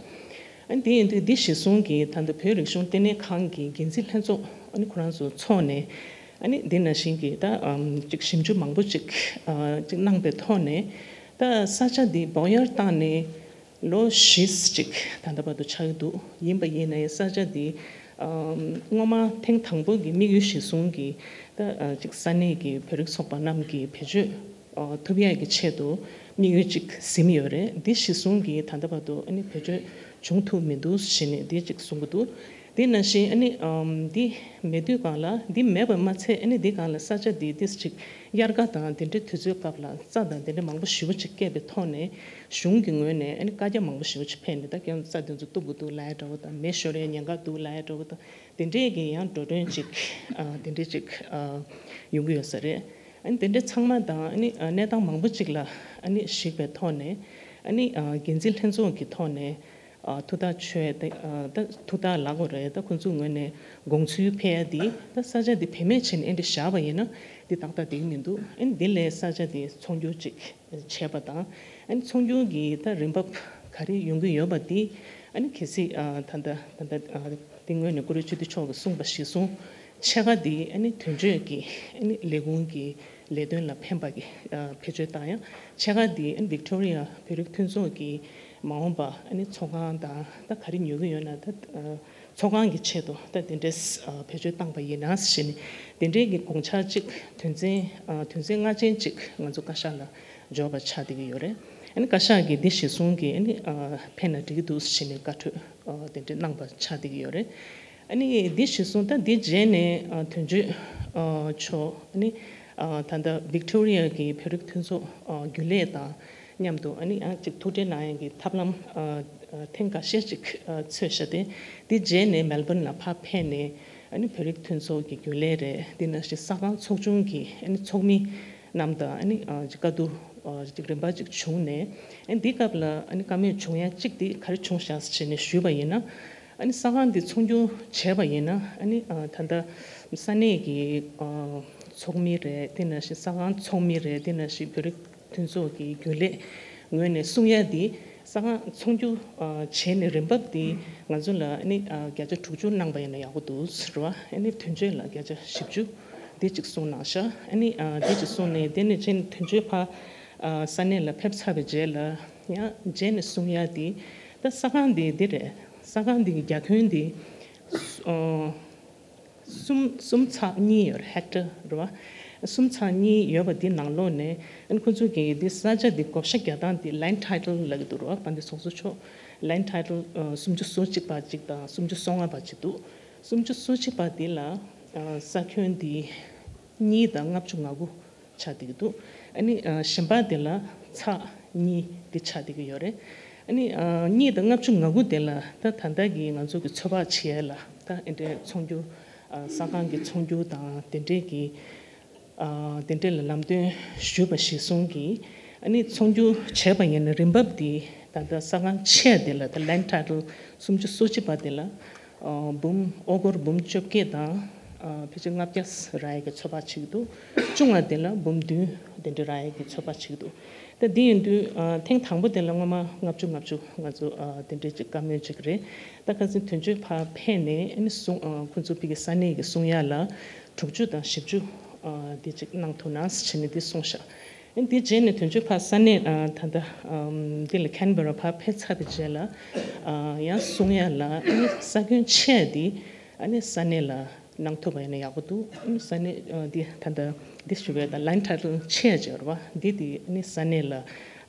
ཨ་ནི་དེ་ཡིན་དུས་འདི་གཞི་བཟུང་གིས་ད་ལྟ་བོད་རིག་གཞུང་ལྟེ་གནས་ཁང་གི་འགན་འཛིན་ལྷན་ཚོགས་ཨ་ནི་ཁོ་རང་ཚོ་འཚོགས་ནས་ཨ་ནི་འདི་ནང་བཞིན་གྱི་ད་ཨམ་ཅིག་ཞིབ་འཇུག་མང་པོ་ཅིག་ཨ་ཅིག་གནང་པའི་ཐོག་ནས་ད་ས་ཆ་འདི་སྦོག་གཡར་བཏང་ནས། ལོ་བཞི་ཅིག་ད་ལྟ་བར་དུ་ཆགས་ཀྱི་འདུག་ཡིན་པ་ཡིན་ན་ཡང་ས་ཆ་འདི་ཨམ་སྔོན་མ་ཐེངས་དང་པོ་གི་དམིགས་ཡུལ་གཞིར་བཟུང་གིས་ད་ཨ་ཅིག་ས་གནས་ཀྱི་བོད་རིགས་ཚོགས་པ་རྣམས་ཀྱིས་བེད་སྤྱོད་ཨ་ཐུབ་ཡག་གི་ཆེད་དུ་དམིགས་ཡུལ་ཅིག་ཟིན་ཡོད་རེད། འདི་གཞིར་བཟུང་གིས་ད་ལྟ་བར་དུ་ཨ་ནི་བེད་སྤྱོད་བྱུང་ཐུབ་མི་འདུག་ཟེར་ནས་འདི་ཅིག་གསུང་གི་འདུག་དེ་ནང་བཞིན་ཨ་ནི་ཨམ་འདི་མེད་དུས་སྒང་ལ་འདི་མེད་པ་མ་ཚད་ཨ་ནི་འདི་སྒང་ལ་ས་ཆ་འདི་ཏིས་ཅིག་དབྱར་ཁ་དང་དེ་འདྲའི་དུས་ཚོད་སྐབས་ལ་རྩྭ་དང་དེ་འདྲའི་མང་པོ་ཞེ་པོ་ཅིག་སྐྱེས་པའི་ཐོག་ནས་གཞུང་གི་ངོས་ནས་ཨ་ནི་བཀའ་རྒྱ་མང་པོ་ཞེ་པོ་ཅིག་ཕེབས་ནས་ད་ཀྱང་རྩྭ་དེ་ཚོ་གཏུབ་དགོས་འདུག་ལབ་ཡ་འདྲ་བོ་དང་མེ་ཤོར་ཡའི་ཉེན་ཁ་འདུག་ལབ་ཡ་འདྲ་བོ་དང་དེ་འདྲའི་གི་ཡང་འགྲོ་གྲོན་ཅིག་ཨ་དེ་འདྲའི་ཅིག་ཨ་ཡོང་གི་ཡོད་ས་རེད། ཨ་ནི་དེ་འདྲའི་ཚང་མ་དང་ཨ་ནི་ཨ་གནས་སྟངས་མང་པོ་ཅིག་ལ་ཨ་ནི་གཞིགས་པའི་ཐོག་ནས་ཨ་ནི་ཨ་འགན་འཛིན་ལྷན་ཚོགས་ཀྱི་ཐོག་ནས། ཨ་ཐུགས་ཐག་ཆོད་དེ་ཨ་ད་ཐུགས་ཐག་ལག་གོ་རེད། ད་ཁོང་ཚོའི་ངོས་ནས་དགོངས་ཚུལ་ཕེབས་ཡ་འདི་ད་ས་ཆ་འདི་བེད་མེད་བྱས་ནས་ཨེ་འདྲ་བཞག་པ་ཡིན་ན་འདི་ཏག་ཏག་འགྲིག་མི་འདུག་ཨ་ནི་འདི་ལས་ས་ཆ་འདི་ཚོང་སྒྱུར་ཅིག་བྱས་པ་དང་ཨ་ནི་ཚོང་སྒྱུར་གྱི་ད་རིན་འབབ་ག་རེ་ཡོང་གི་ཡོད་པ་འདི་ཨ་ནི་གལ་སྲིད་ཨ་ད་ད་ད་ད་ཨ་འདི་ངོས་ནས་བཀུར་འོས་སྤྱི་འཐུས་མཆོག་གིས་གསུངས་པ་གཞིར་བཟུང་ཕྱེད་ཀ་འདི་ཨ་ནི་དོན་གཅོད་ཀྱི་ཨ་ནི་ལས་ཁུངས་ཀྱི་ལས་དོན་ལ་ཕན་པ་གི་ཨ་བེད་སྤྱོད་བཏང་ཡང་ཕྱེད་ཀ་འདི་ཨ་ནི་ཝིག་ཏོ་རི་ཡ་བོད་རིགས་མཐུན་ཚོགས་ཀྱི་མ་འོངས་པ་ཨ་ནི་ཚོགས་ཁང་དང་ད་ག་རེ་ཉོ་གི་ཡོད་ན་ད་ཨ་ཚོགས་ཁང་གི་ཆེད་དུ་ད་དེ་འདྲས་ཨ་བེད་སྤྱོད་བཏང་པ་ཡིན་ན་ཞེས་ནས་དེ་འདྲས་ཀྱི་དགོངས་འཆར་གཅིག་དོན་ཚན་ཨ་དོན་ཚན་ལྔ་ཅན་གཅིག་ང་ཚོ་བཀའ་ཤག་ལ་འབྱོར་བ་ཆགས་བསྡད་ཀྱི་ཡོད་རེད། ཨ་ནི་བཀའ་ཤག་གིས་འདི་གཞིར་བཟུང་གིས་ཨ་ནི་ཨ་ཕེབས་ན་འགྲིག་གི་འདུག་ཞེས་ནས་བཀའ་འཁྲོལ་ཨ་དེ་འདྲས་གནང་པ་ཆགས་བསྡད་ཀྱི་ཡོད་རེད། ཨ་ནི་འདི་གཞིར་བཟུང་ད་འདི་རྗེས་ནས་ཨ་དོན་གཅོད་ཨ་མཆོག་ཨ་ནི་ཨ་ད་ལྟ་ཝིག་ཏོ་རི་ཡ་གི་བོད་རིགས་མཐུན་ཚོགས་ཨ་རྒྱུན་ལས་དང་མཉམ་དུ་ཨ་ནི་ཨ་ཅིག་ཐུག་འཕྲད་གནང་ཡག་གི་ཐབས་ལམ་ཨ་ཨ་ཐེངས་འགའ་ཤས་ཅིག་ཨ་འཚོལ་བཞག་སྟེ་འདི་རྗེས་ནས་མེལ་བོན་ལ་ཕར་ཕེབས་ནས་ཨ་ནི་བོད་རིགས་མཐུན་ཚོགས་ཀྱི་རྒྱུན་ལས་རེད། འདི་ནང་བཞིན་ས་ཁང་ཚོགས་ཆུང་གི་ཨ་ནི་ཚོགས་མི་རྣམས་དང་ཨ་ནི་ཨ་ཅིག་བཀའ་བསྡུར་ཨ་ཅིག་རིམ་པ་ཅིག་བྱུང་ནས་ཨ་ནི་འདི་སྐབས་ལ་ཨ་ནི་བཀའ་མོལ་བྱུང་ཡ་གཅིག་འདི་ག་རེ་བྱུང་བཞག་ཟེར་ནས་ཞུས་པ་ཡིན་ན། ཨ་ནི་ས་ཁང་འདི་ཚོང་སྒྱུར་བྱས་པ་ཡིན་ན་ཨ་ནི་ཨ་ད་ལྟ་ས་གནས་ཀྱི་ཨ་ཚོགས་མི་རེད། དེ་ནང་བཞིན་ས་ཁང་ཚོགས་མི་རེད། དེ་ནང་བཞིན་བོད་རིགས་མཐུན་ཚོགས་ཀྱི་རྒྱུན་ལས་ངོས་ནས་གསུང་ཡ་འདི་ས་ཁང་ཚོང་སྒྱུར་ཨ་བྱས་ནས་རིན་འབབ་འདི་ང་ཚོ་ལ་ཨ་ནི་ཨ་བརྒྱ་ཆ་དྲུག་ཅུ་གནང་པ་ཡིན་ན་ཡག་པོ་འདུག་ཟེར་བ། ཨ་ནི་དོན་གཅོད་ལ་བརྒྱ་ཆ་བཞི་བཅུ་འདི་གཅིག་གསུངས་གནང་ཤག་ཨ་ནི་ཨ་འདི་གཅིག་གསུངས་ནས་དེ་ནས་ཕྱིན་དོན་གཅོད་ཕར་ཨ་ས་གནས་ལ་ཕེབས་ཚར་བའི་རྗེས་ལ་ཡང་རྗེས་ནས་གསུང་ཡ་འདི་ད་ས་ཁང་འདི་འདི་རེད། ས་ཁང་འདི་གི་རྒྱ་ཁྱོན་འདི་ཨ་གསུམ་གསུམ་ཚེག་གཉིས་ཡོད་རེད། ཧེག་ཊར་རེད་བ། གསུམ་ཚེག་གཉིས་ཡོད་པ་འདི་ནང་ལོགས་ནས་ཨ་ནི་ཁོ་ཚོ་གིས་འདི་ས་ཆ་འདི་བགོ་བཤའ་རྒྱག་སྟངས་འདི་ལེན་ཌི་ཊའི་ཊལ་ལབ་ཀྱི་འདུག་རེད་བ། དཔལ་ལྡན་ཚོགས་གཙོ་མཆོག་ལེན་ཌི་ཊའི་ཊལ་ཨ་སུམ་ཅུ་སོ་གཅིག་པ་གཅིག་དང་སུམ་ཅུ་སོ་ལྔ་པ་གཅིག་འདུག་སུམ་ཅུ་སོ་གཅིག་པ་འདི་ལ་ཨ་ས་ཁྱོན་འདི་གཉིས་དང་ལྔ་བཅུ་ང་དགུ་ཆགས་བསྡད་ཀྱི་འདུག་ཨ་ནི་ཨ་གཞན་པ་དེ་ལ་ཚེག་གཉིས་དེ་ཆགས་བསྡད་ཀྱི་ཡོད་རེད། ཨ་ནི་ཨ་གཉིས་དང་ལྔ་བཅུ་ང་དགུ་དེ་ལ་ད་ད་ལྟ་གི་ང་ཚོ་གི་ཚོད་དཔག་བྱེད་ཡས་ལ་ད་ཨེ་འདྲའི་ཚོང་སྒྱུར་ཨ་ས་ཁང་གི་ཚོང་སྒྱུར་དང་དེ་འདྲའི་གི་ཨ་དེ་འདྲའི་ལ་ལམ་སྟོན་ཞུས་པ་གཞིར་བཟུང་གིས་ཨ་ནི་ཚོང་སྒྱུར་བྱས་པ་ཡིན་ན་རིན་འབབ་དེ་ད་ལྟ་ས་ཁང་ཆེ་དེ་ལ་ད་ལེན་ཌི་ཊའི་ཊལ་སུམ་ཅུ་སོ་གཅིག་པ་དེ་ལ། ཨ་འབུམ་ཨོ་སྒོར་འབུམ་བཅོ་བརྒྱད་དང་ཨ་ཕལ་ཆེར་ལྔ་བརྒྱ་རག་ཡས་ཀྱི་ཚོད་དཔག་བྱེད་ཀྱི་འདུག་ཆུང་བ་དེ་ལ་འབུམ་བདུན་དེ་འདྲ་རག་ཡས་ཀྱི་ཚོད་དཔག་བྱེད་ཀྱི་འདུག་ད་འདི་ཡིན་དུས་ཨ་ཐེངས་དང་པོ་དེ་ལ་སྔོན་མ་ལྔ་བཅུ་ལྔ་བཅུ་ང་ཚོ་ཨ་དེ་འདྲའི་ཅིག་བཀའ་མོལ་ཅིག་རེད། ད་ཁ་སང་དོན་གཅོད་ཕར་ཕེབས་ནས་ཨ་ནི་གསུང་ཨ་ཁོ་ཚོ་ཕ་གི་ས་གནས་ཀྱི་གསུང་ཡ་ལ་དྲུག་ཅུ་དང་བཞི་བཅུ་ཨ་དེ་ཅིག་གནང་ཐུབ་ན་ཟེར་ནས་འདི་གསུངས་ཤག་འདི་རྗེས་ནས་དོན་གཅོད་ཕར་ས་གནས་ཨ་ད་ལྟ་ཨམ་འདི་ལ་ཁེན་བེ་ར་ཕར་ཕེབས་ཚར་བའི་རྗེས་ལ་ཨ་ཡང་གསུང་ཡ་ལ་ཨ་ནི་ས་ཁྱོན་ཆེ་འདི་ཨ་ནི་ས་གནས་ལ་གནང་ཐུབ་པ་ཡིན་ན་ཡག་པོ་འདུག་ཨ་ནི་ས་གནས་ཨ་འདི་ད་ལྟ་འདི་ཞུ་བའི་ད་ལེན་ཌི་ཊའི་ཊལ་ཆེ་ཡ་ཅིག་ཡོད་རེད་བ། འདི་འདི་ཨ་ནི་ས་གནས་ལ་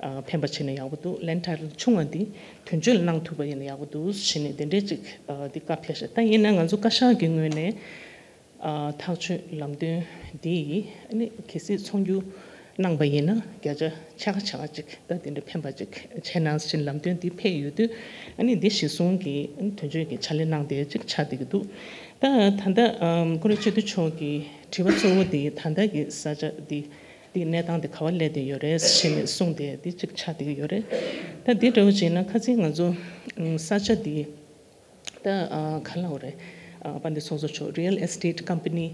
ཕན་པ་བྱས་ན་ཡག་པོ་འདུག་ལན་ཊའི་ཊལ་ཆུང་བ་འདི་དོན་གཅོད་ལ་གནང་ཐུབ་པ་ཡིན་ན་ཡག་པོ་འདུག་བྱས་ནས་དེ་འདྲའི་ཅིག་འདི་བཀའ་ཕེབས་ཤག་ད་ཡིན་ན་ང་ཚོ་བཀའ་ཤག་གི་ངོས་ནས་ཐག་གཅོད་ལམ་སྟོན་འདི་ཨ་ནི་གལ་སྲིད་ཚོགས་འདུ་གནང་པ་ཡིན་ན་བརྒྱ་ཆ་ཕྱེད་ཀ་ཕྱེད་ཀ་ཅིག་ད་དེ་འདྲ་ཕན་པ་ཅིག་བྱས་ན་ཟེར་ལམ་སྟོན་འདི་ཕེབས་ཡོད་དུས་ཨ་ནི་འདི་གཞིར་བཟུང་གི་དོན་གཅོད་ཀྱི་ཕྱག་ལས་གནང་བསྡད་ཅིག་ཆགས་བསྡད་ཀྱི་འདུག་ད་ད་ལྟ་ཨམ་ཀུན་རིག་ཆོས་སྡུད་མཆོག་གི་དྲི་བ་གཙོ་བོ་དེ་ད་ལྟ་གི་ས་ཆ་འདི་འདི་གནས་སྟངས་དེ་ག་པར་སླེབས་བསྡད་ཡོད་རེད་ཟེར་ནས་གསུངས་བསྡད་འདི་གཅིག་ཆགས་བསྡད་ཀྱི་ཡོད་རེད། ད་འདི་འདྲ་བོ་བྱས་ན་ཁ་སང་ང་ཚོ་ཨམ་ས་ཆ་འདི་ད་ཨ་ག་ལབ་དགོས་རེད། ཨ་དཔལ་ལྡན་ཚོགས་གཙོ་མཆོག་རི་ཡལ་ཨེ་སི་ཊེཊ་ཀམ་པ་ནི་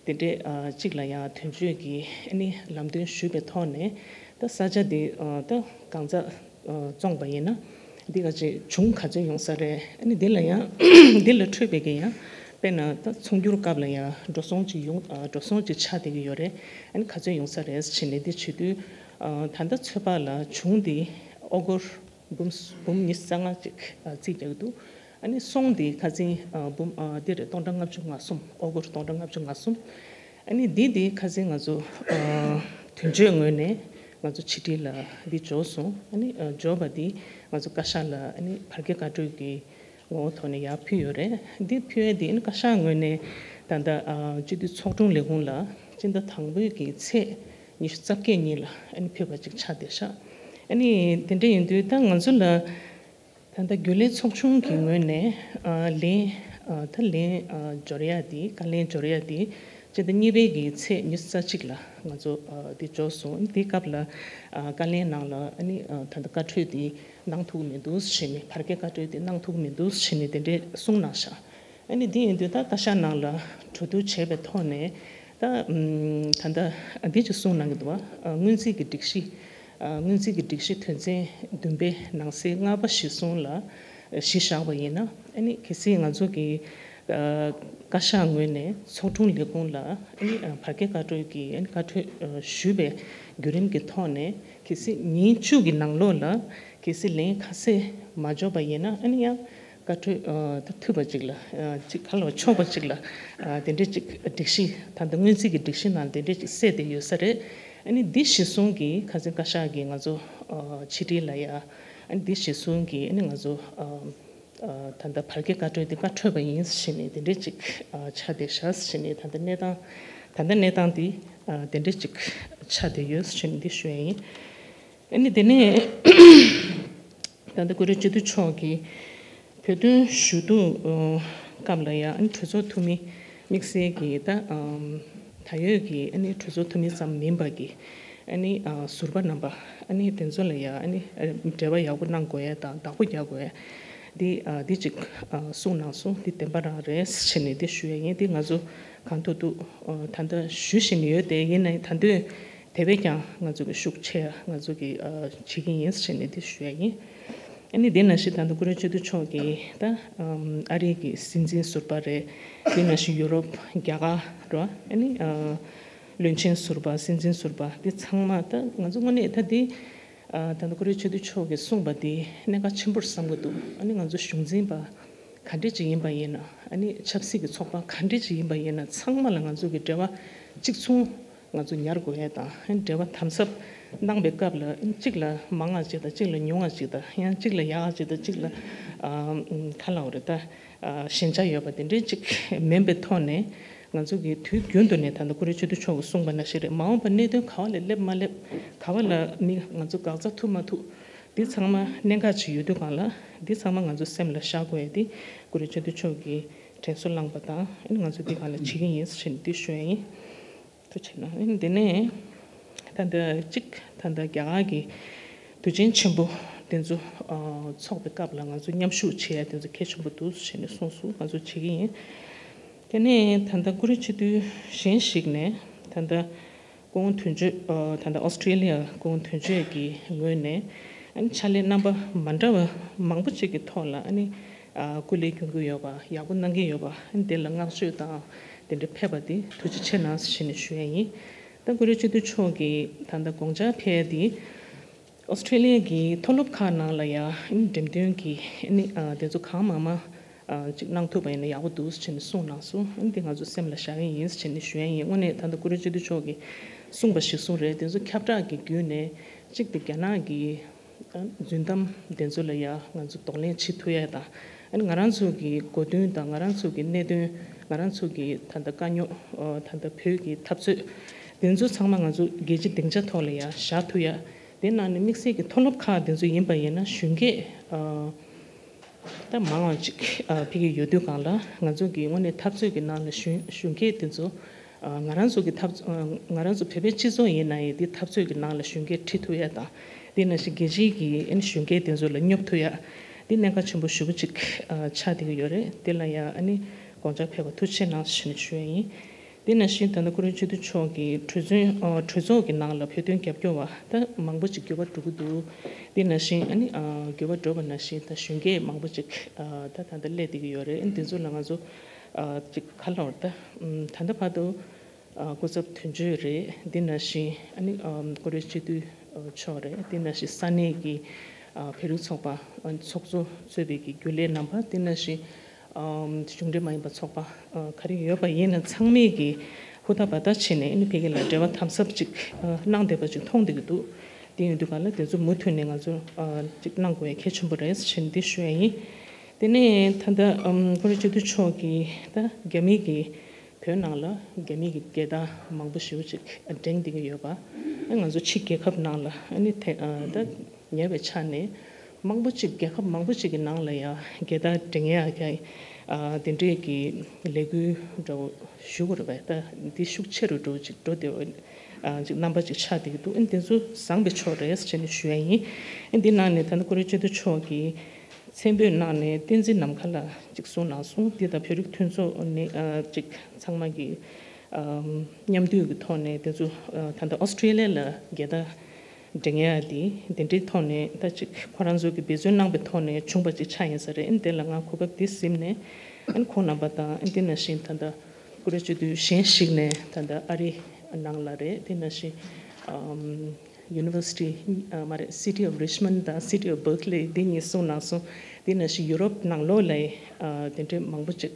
དེ་འདྲས་ཨ་གཅིག་ལ་ཡང་དོན་གཅོད་ཀྱི་ཨ་ནི་ལམ་སྟོན་ཞུས་པའི་ཐོག་ནས་ད་ས་ཆ་འདི་ཨ་ད་གང་ཙམ་ཨ་བཙོངས་པ་ཡིན་ན་འདི་ག་ཅིག་གྱོང་ག་ཚོད་ཡོང་ས་རེད། ཨ་ནི་འདི་ལ་ཡང་འདི་ལ་འཕྲོད་པའི་གི་ཡང་དཔེར་ན་ད་ཚོགས་འདུ་སྐབས་ལ་ཡང་འགྲོ་སོང་ཅིག་ཡོང་ཨ་འགྲོ་སོང་ཅིག་ཆགས་བསྡད་ཀྱི་ཡོད་རེད། ཨ་ནི་ག་ཚོད་ཡོང་ས་རེད་ཟེར་ནས་འདི་བྱེད་དུས་ཨ་ད་ལྟ་ཚོད་དཔག་ལ་གྱོང་འདི་ཨོ་སྒོར་འབུམ་འབུམ་ཉི་ཤུ་རྩ་ལྔ་ཅིག་ཨ་རྩིས་རྒྱག་གི་འདུག་ཨ་ནི་སོང་དེ་ཁ་སང་ཨ་འབུམ་ཨ་དེ་རེད་སྟོང་ཕྲག་ལྔ་བཅུ་ང་གསུམ་ཨོ་སྒོར་སྟོང་ཕྲག་ལྔ་བཅུ་ང་གསུམ། ཨ་ནི་འདི་དེ་ཁ་སང་ང་ཚོ་ཨ་དོན་གཅོད་ངོས་ནས་ང་ཚོ་ཕྱི་དྲིལ་ལ་འདི་འབྱོར་སོང་། ཨ་ནི་ཨ་འབྱོར་བ་དེ་ང་ཚོ་བཀའ་ཤག་ལ་ཨ་ནི་བར་བརྒལ་བཀའ་འཁྲོལ་གྱི་ངོ་བོ་ཐོག་ནས་ཡར་ཕུལ་ཡོད་རེད། འདི་ཕུལ་ཡས་དེ་ཨ་ནི་བཀའ་ཤག་ངོས་ནས་ད་ལྟ་ཨ་སྤྱི་འཐུས་ཚོགས་དྲུང་ལས་ཁུངས་ལ་སྤྱི་ཟླ་དང་པོའི་གི་ཚེས་ཉི་ཤུ་རྩ་བརྒྱད་ཉིན་ལ་ཨ་ནི་ཕུལ་བ་ཅིག་ཆགས་བསྡད་ཤག་ཨ་ནི་དེ་འདྲ་ཡིན་དུས་ད་ང་ཚོ་ལ་ད་ལྟ་རྒྱུན་ལས་ཚོགས་ཆུང་གི་ངོས་ནས་ཨ་ལན་ཨ་ད་ལན་ཨ་འབྱོར་ཡ་དེ་བཀའ་ལན་འབྱོར་ཡ་དེ་སྤྱི་ཟླ་གཉིས་པའི་གི་ཚེས་ཉི་ཤུ་རྩ་གཅིག་ལ་ང་ཚོ་ཨ་དེ་འབྱོར་སོང་། དེ་སྐབས་ལ་ཨ་བཀའ་ལན་ནང་ལ་ཨ་ནི་ཨ་ད་ལྟ་བཀའ་འཁྲོལ་དེ་གནང་ཐུབ་མི་འདུག་ཟེར་ནས་བར་བརྒལ་བཀའ་འཁྲོལ་དེ་གནང་ཐུབ་མི་འདུག་ཟེར་ནས་དེ་འདྲས་གསུངས་གནང་ཤག་ཨ་ནི་འདི་ཡིན་དུས་ད་བཀའ་ཤག་ནང་ལ་གྲོས་བསྡུར་བྱས་པའི་ཐོག་ནས་ད་ཨམ་ད་ལྟ་འདི་ཅིག་གསུངས་གནང་གི་འདུག་བ། ཨ་སྔོན་རྩིས་ཀྱི་སྒྲིག་གཞི་ཨ་སྔོན་རྩིས་ཀྱི་སྒྲིག་གཞི་དོན་ཚན་བདུན་པའི་ནང་གསེས་ལྔ་པ་གཞིར་བཟུང་ལ་གཞི་བཞག་པ་ཡིན་ན་ཨ་ནི་གལ་སྲིད་ང་ཚོ་གི་ཨ་བཀའ་ཤག་ངོས་ནས་ཚོགས་དྲུང་ལས་ཁུངས་ལ་ཨ་ནི་ཨ་བར་བརྒལ་བཀའ་འཁྲོལ་གྱི་ཨ་ནི་བཀའ་འཁྲོལ་ཨ་ཞུས་པའི་བརྒྱུད་རིམ་གྱི་ཐོག་ནས་གལ་སྲིད་ཉིན་བཅུ་གི་ནང་ལོགས་ལ་གལ་སྲིད་ལན་ཁ་གསལ་མ་འབྱོར་པ་ཡིན་ན་ཨ་ནི་ཡང་བཀའ་འཁྲོལ་ཨ་ད་ཐུབ་པ་ཅིག་ལ་ཨ་ཅིག་ག་ལ་ཆོག་པ་ཅིག་ལ་ཨ་དེ་འདྲས་ཅིག་སྒྲིག་གཞི་ད་ལྟ་སྔོན་རྩིས་ཀྱི་སྒྲིག་གཞི་ནང་དེ་འདྲས་ཅིག་གསལ་བསྡད་ཡོད་ས་རེད། ཨ་ནི་འདི་གཞིར་བཟུང་གིས་ཁ་སང་བཀའ་ཤག་གིས་ང་ཚོ་ཨ་ཕྱི་དྲིལ་ལ་ཡ་ཨ་ནི་འདི་གཞིར་བཟུང་གིས་ཨ་ནི་ང་ཚོ་ཨ་ཨ་ད་ལྟ་བར་བརྒལ་བཀའ་འཁྲོལ་འདི་བཀའ་འཁྲོལ་བ་ཡིན་ཟེར་ནས་དེ་འདྲས་ཅིག་ཨ་ཆགས་བསྡད་ཤག་ཟེར་ནས་ད་ལྟ་གནས་སྟངས་ད་ལྟ་གནས་སྟངས་འདི་ཨ་དེ་འདྲས་ཅིག་ཆགས་བསྡད་ཡོད་ཟེར་ནས་འདི་ཞུ་ཡ་ཡིན། ཨ་ནི་དེ་ནས་ད་ལྟ་ཀུན་རིག་སྤྱི་འཐུས་མཆོག་གིས་བོད་དོན་ཞུ་གཏུག་སྐབས་ལ་ཡང་ཨ་ནི་གྲོས་ཚོགས་འཐུས་མི་དམིགས་བསལ་གྱི་ད་ད་ཡོད་ཀྱི་ཨ་ནི་གྲོས་ཚོགས་འཐུས་མི་ཙམ་མིན་པ་གི་ཨ་ནི་ཟུར་པ་རྣམ་པ་ཨ་ནི་དེ་ཚོ་ལ་ཡང་ཨ་ནི་འབྲེལ་བ་ཡག་པོ་གནང་དགོས་ཡ་དང་བདག་པོ་རྒྱག་དགོས་ཡ་འདི་འདི་ཅིག་གསུངས་གནང་སོང་། འདི་བདེན་པ་རང་རེད་ཟེར་ནས་འདི་ཞུ་ཡ་ཡིན། འདི་ང་ཚོ་གང་ཐུབ་ཐུབ་ད་ལྟ་ཞུ་བཞིན་ཡོད་དེ་ཡིན་ན་ད་དུང་དེ་བས་ཀྱང་ང་ཚོ་གི་ཤུགས་ཆེ་ང་ཚོ་གི་ཨ་བྱེད་ཀྱི་ཡིན་ཟེར་ནས་འདི་ཞུ་ཡ་ཡིན། ཨ་ནི་དེ་ནང་བཞིན་ད་ལྟ་ཀུན་རིག་སྤྱི་འཐུས་མཆོག་གིས་ད་ཨམ་ཨ་རི་གི་སྲིད་འཛིན་ཟུར་པ་རེད། དེ་ནང་བཞིན་ཡུ་རོབ་རྒྱ་གར་རོ་ཨ་ནི་ཨ་བློན་ཆེན་ཟུར་པ་སྲིད་འཛིན་ཟུར་པ་འདི་ཚང་མ་ད་ང་ཚོ་དངོས་གནས་ད་འདི་ཨ་ད་ལྟ་ཀུན་རིག་སྤྱི་འཐུས་མཆོག་གིས་གསུངས་པ་འདི་གནད་འགག་ཆེན་པོར་བསམ་གྱི་འདུག་ཨ་ནི་ང་ཚོ་གཞུང་འཛིན་པ་ག་འདྲས་ཅིག་ཡིན་པ་ཡིན་ན་ཨ་ནི་ཆབ་སྲིད་ཀྱི་ཚོགས་པ་ག་འདྲས་ཅིག་ཡིན་པ་ཡིན་ན་ཚང་མ་ལ་ང་ཚོ་གི་འབྲེལ་བ་གཅིག་མཚུངས་ང་ཚོ་ཉར་དགོས་ཡས་དང་འབྲེལ་བ་དམ་ཟབ་གནང་པའི་སྐབས་ལ་གཅིག་ལ་མང་བ་ཅིག་དང་གཅིག་ལ་ཉུང་བ་ཅིག་དང་ཡང་གཅིག་ལ་ཡག་བ་ཅིག་དང་གཅིག་ལ་ཨ་ག་ལབ་དགོས་རེད་ད་ཨ་ཞན་ཆ་ཡོད་པ་དེ་འདྲའི་གཅིག་མིན་པའི་ཐོག་ནས་ང་ཚོ་གི་དུས་རྒྱུན་དུ་ནས་ད་ལྟ་ཀུན་རིག་སྤྱི་འཐུས་མཆོག་གིས་གསུངས་པ་ནང་བཞིན་རེད། མ་འོངས་པ་གནད་དོན་ག་བ་ལ་སླེབས་མ་སླེབས་ག་བ་ལ་མི་ང་ཚོ་འགག་རྩ་ཐུག་མ་ཐུག་འདི་ཚང་མ་གནད་འགག་ཅིག་ཡོད་དུས་སྒང་ལ་འདི་ཚང་མ་ང་ཚོ་སེམས་ལ་བཞག་དགོས་ཡས་དེ་ཀུན་རིག་སྤྱི་འཐུས་མཆོག་གིས་དྲན་གསོ་བསླངས་པ་དང་ཨ་ནི་ང་ཚོ་འདི་སྒང་ལ་བྱེད་ཀྱི་ཡིན་ཟེར་ནས་འདི་ཞུ་ཡ་ཡིན། ཐུགས་རྗེ་གནང་། ཨ་ནི་དེ་ནས་ད་ལྟ་གཅིག་ད་ལྟ་རྒྱ་གར་གྱི་དུས་ཆེན་ཆེན་པོ་དེ་ཚོ་ཨ་ཚོགས་པའི་སྐབས་ལ་ང་ཚོ་མཉམ་ཞུགས་བྱེད་ཡ་དེ་ཚོ་གལ་ཆེན་པོ་འདུག་ཟེར་ནས་གསུངས་སོང་། ང་ཚོ་བྱེད་ཀྱི་ཡིན། དེ་ནས་ད་ལྟ་ཀུན་རིག་སྤྱི་འཐུས་གཞན་ཞིག་ནས་ད་ལྟ་སྐུ་ངོ་དོན་གཅོད་ཨ་ད་ལྟ་ཨོ་སི་ཀྲི་ལི་ཡ་སྐུ་ངོ་དོན་གཅོད་ཀྱི་ངོས་ནས་ཨ་ནི་ཕྱག་ལས་རྣམ་པ་མ་འདྲ་བ་མང་པོ་ཅིག་གི་ཐོག་ལ་ཨ་ནི་ཨ་སྐུ་ལས་སྐྱོན་གྱི་ཡོད་པ་ཡག་པོ་གནང་གི་ཡོད་པ་ཨ་ནི་དེ་ལ་བསྔགས་བརྗོད་དང་དེ་འདྲ་ཕེབས་པ་དེ་ཐུགས་རྗེ་ཆེ་གནང་ཟེར་ནས་ཞུ་ཡ་ཡིན། ད་ཀུན་རིག་སྤྱི་འཐུས་མཆོག་གིས་ད་ལྟ་དགོངས་འཆར་ཕེབས་ཡ་དེ། ཨོ་སི་ཀྲི་ལི་ཡ་གི་མཐོ་སློབ་ཁག་ནང་ལ་ཡང་འགྲེམས་སྟོན་གྱི་ཨ་ནི་ཨ་དེ་ཚོ་གང་མང་མང་ཨ་ཅིག་གནང་ཐུབ་པ་ཡིན་ན་ཡག་པོ་འདུག་ཟེར་ནས་གསུངས་གནང་སོང་། ཨ་ནི་དེ་ང་ཚོ་སེམས་ལ་བཞག་གི་ཡིན་ཟེར་ནས་ཞུ་ཡ་ཡིན། དངོས་གནས་ད་ལྟ་ཀུན་རིག་སྤྱི་འཐུས་མཆོག་གིས་གསུངས་པ་གཞིར་བཟུང་རེད། དེ་ཚོ་ཁྱབ་བསྒྲགས་ཀྱི་བརྒྱུད་ནས་ གཅིག་དེ་རྒྱ་ནག་གི་ཨ་རྫུན་གཏམ་དེ་ཚོ་ལ་ཡ་ང་ཚོ་གདོང་ལེན་བྱེད་ཐུབ་ཡ་དང་། ཨ་ནི་ང་རང་ཚོ་གི་གོ་དོན་དང་ང་རང་ཚོ་གི་གནད་དོན། ང་རང་ཚོ་གི་ད་ལྟ་དཀའ་རྙོག་ཨ་ད་ལྟ་བོད་ཀྱི་འཐབ་རྩོད་དེ་ཚོ་ཚང་མ་ང་ཚོ་རྒྱལ་སྤྱིའི་སྡིངས་ཆ་ཐོག་ལ་ཡ་བཞག་ཐུབ་ཡ། དེ་ནང་ནས་དམིགས་བསལ་གྱི་མཐོ་སློབ་ཁག་དེ་ཚོ་ཡིན་པ་ཡིན་ན་གཞོན་སྐྱེས་ཨ། ད་མང་བ་ཅིག་ཨ་ཕ་གི་ཡོད་དུས་སྒང་ལ་ང་ཚོ་གི་དངོས་གནས་འཐབ་རྩོད་ཀྱི་ནང་ལ་གཞོན་གཞོན་སྐྱེས་དེ་ཚོ་ཨ་ང་རང་ཚོ་གི་འཐབ་ཨ་ང་རང་ཚོ་བོད་པའི་སྤྱི་ཚོགས་ཡིན་ན་ཡང་དེ་འཐབ་རྩོད་ཀྱི་ནང་ལ་གཞོན་སྐྱེས་ཁྲིད་ཐུབ་ཡ་དང་། དེ་ནང་བཞིན་རྒྱལ་སྤྱིའི་གི་ཨ་ནི་གཞོན་སྐྱེས་དེ་ཚོ་ལ་སྙོབ་ཐུབ་ཡ། དེ་གནད་འགག་ཆེན་པོ་ཞེ་པོ་ཅིག་ཨ་ཆགས་བསྡད་ཀྱི་ཡོད་རེད། དེ་ལ་ཡང་ཨ་ནི་དགོངས་འཆར་ཕེབས་པ་ཐུགས་རྗེ་ཆེ་གནང་ཞེས་ནས་ཞུ་ཡ་ཡིན། དེ་ནང་བཞིན་ད་ལྟ་སྐུ་རིམ་སྤྱི་འཐུས་མཆོག་གིས་གྲོས་ཚོགས་ཨ་གྲོས་ཚོགས་ཀྱི་ནང་ལ་བོད་དོན་རྒྱབ་སྐྱོར་བ་ད་མང་པོ་ཅིག་འགྱུར་བ་འགྲོ་གི་འདུག་དེ་ནང་བཞིན་ཨ་ནི་ཨ་འགྱུར་བ་འགྲོ་བ་ནང་བཞིན་ད་གཞོན་སྐྱེས་མང་པོ་ཅིག་ཨ་ད་ད་ལྟ་སླེབས་བསྡད་ཀྱི་ཡོད་རེད། ཨ་ནི་དེ་ཚོ་ལ་ང་ཚོ་ཨ་ཅིག་ག་ལབ་དགོས་རེད། ད་ཨམ་ད་ལྟ་བར་དུ་ཨ་སྐུ་ཚབ་དོན་གཅོད་རེད། དེ་ནང་བཞིན་ཨ་ནི་ཨམ་སྐུ་རིམ་སྤྱི་འཐུས་ཨ་མཆོག་རེད། དེ་ནང་བཞིན་ས་གནས་ཀྱི་ཨ་བོད་རིགས་ཚོགས་པ་ཨ་ཚོགས་གཙོ་གཙོས་པའི་གི་རྒྱུན་ལས་རྣམ་པ། དེ་ནང་བཞིན་ཨམ་གཞུང་འབྲེལ་མ་ཡིན་པ་ཚོགས་པ་ཨ་ག་རེ་ཡོད་པ་ཡིན་ན་ཚང་མས་ཀྱི་ཧུར་ཐག་འབད་ཐག་བྱས་ནས་ཨ་ནི་ཕ་གི་ལ་འབྲེལ་བ་དམ་ཟབ་ཅིག་ཨ་གནང་བསྡད་པ་ཅིག་མཐོང་བསྡད་ཀྱི་འདུག་དེ་ཡིན་དུས་ག་ལ་དེ་ཚོ་མུ་མཐུད་ནས་ང་ཚོ་ཨ་ཅིག་གནང་དགོས་ཡ་གལ་ཆེན་པོ་རེད་ཟེར་ནས་འདི་ཞུ་ཡ་ཡིན། དེ་ནས་ད་ལྟ་ཨམ་སྐུ་རིམ་སྤྱི་འཐུས་མཆོག་གིས་ད་རྒྱ་མི་གི་བོད་ནང་ལ་རྒྱ་མི་གི་རྒྱལ་དར་མང་པོ་ཞེ་པོ་ཅིག་བསྒྲེངས་བསྡད་ཀྱི་ཡོད་པ། ཨ་ང་ཚོ་ཕྱི་རྒྱལ་ཁབ་ནང་ལ་ཨ་ནི་དེ་ཨ་ད་ཉེ་བའི་ཆ་ནས་མང་པོ་ཅིག་རྒྱལ་ཁབ་མང་པོ་ཅིག་གི་ནང་ལ་ཡང་རྒྱལ་དར་བསྒྲེངས་ཡག་གི་ཨ་དེ་འདྲས་ཀྱི་ལས་འགུལ་འདྲ་བོ་ཞུ་དགོས་རེད་པས། ད་འདི་ཤུགས་ཆེ་རུ་འགྲོ་ཅིག་འགྲོ་བསྡད་པ་ཨ་ཅིག་རྣམ་པ་ཅིག་ཆགས་བསྡད་ཀྱི་འདུག་ཨ་ནི་དེ་ཚོ་བཟང་པའི་ཕྱོགས་རེད་ཟེར་ནས་ཞུ་ཡ་ཡིན། ཨ་འདི་ནང་ནས་ད་ནི་སྐུ་རིམ་སྤྱི་འཐུས་མཆོག་གིས་མཚན་འབོད་གནང་ནས་བསྟན་འཛིན་ནམ་མཁའ་ལགས་ཅིག་གསུངས་གནང་སོང་། འདི་དང་བོད་རིགས་མཐུན་ཚོགས་ནས་ཨ་ཅིག་ཚང་མ་གི་ཨམ་མཉམ་འདུས་ཀྱི་ཐོག་ནས་དེ་ཚོ་ཨ་ད་ལྟ་ཨོ་སི་ཀྲི་ལི་ཡ་ལ་རྒྱལ་དར་བསྒྲེངས་ཡ་དེ་དེ་འདྲའི་ཐོག་ནས་ད་ཅིག་ཁོ་རང་ཚོ་གི་འབད་བརྩོན་གནང་པའི་ཐོག་ནས་བྱུང་བ་ཅིག་ཆགས་ཡིན་ས་རེད། ཨ་ནི་དེ་ལ་ང་གོ་སྐབས་འདི་ཟིན་ནས་ཨ་ནི་ཁོང་རྣམ་པ་དང་ཨ་ནི་དེ་ནང་བཞིན་ད་ལྟ་སྐུ་རིམ་སྤྱི་འཐུས་གཞན་ཞིག་ནས་ད་ལྟ་ཨ་རི་ནང་ལ་རེད། དེ་ནང་བཞིན་ཨམ་University ཨ་མ་རེད། City of Richmond དང་City of Berkeley འདི་གཉིས་གསུངས་གནང་སོང་། དེ་ནང་བཞིན་ཡུ་རོབ་ནང་ལོགས་ལ་ཨ་དེ་འདྲའི་མང་པོ་ཅིག་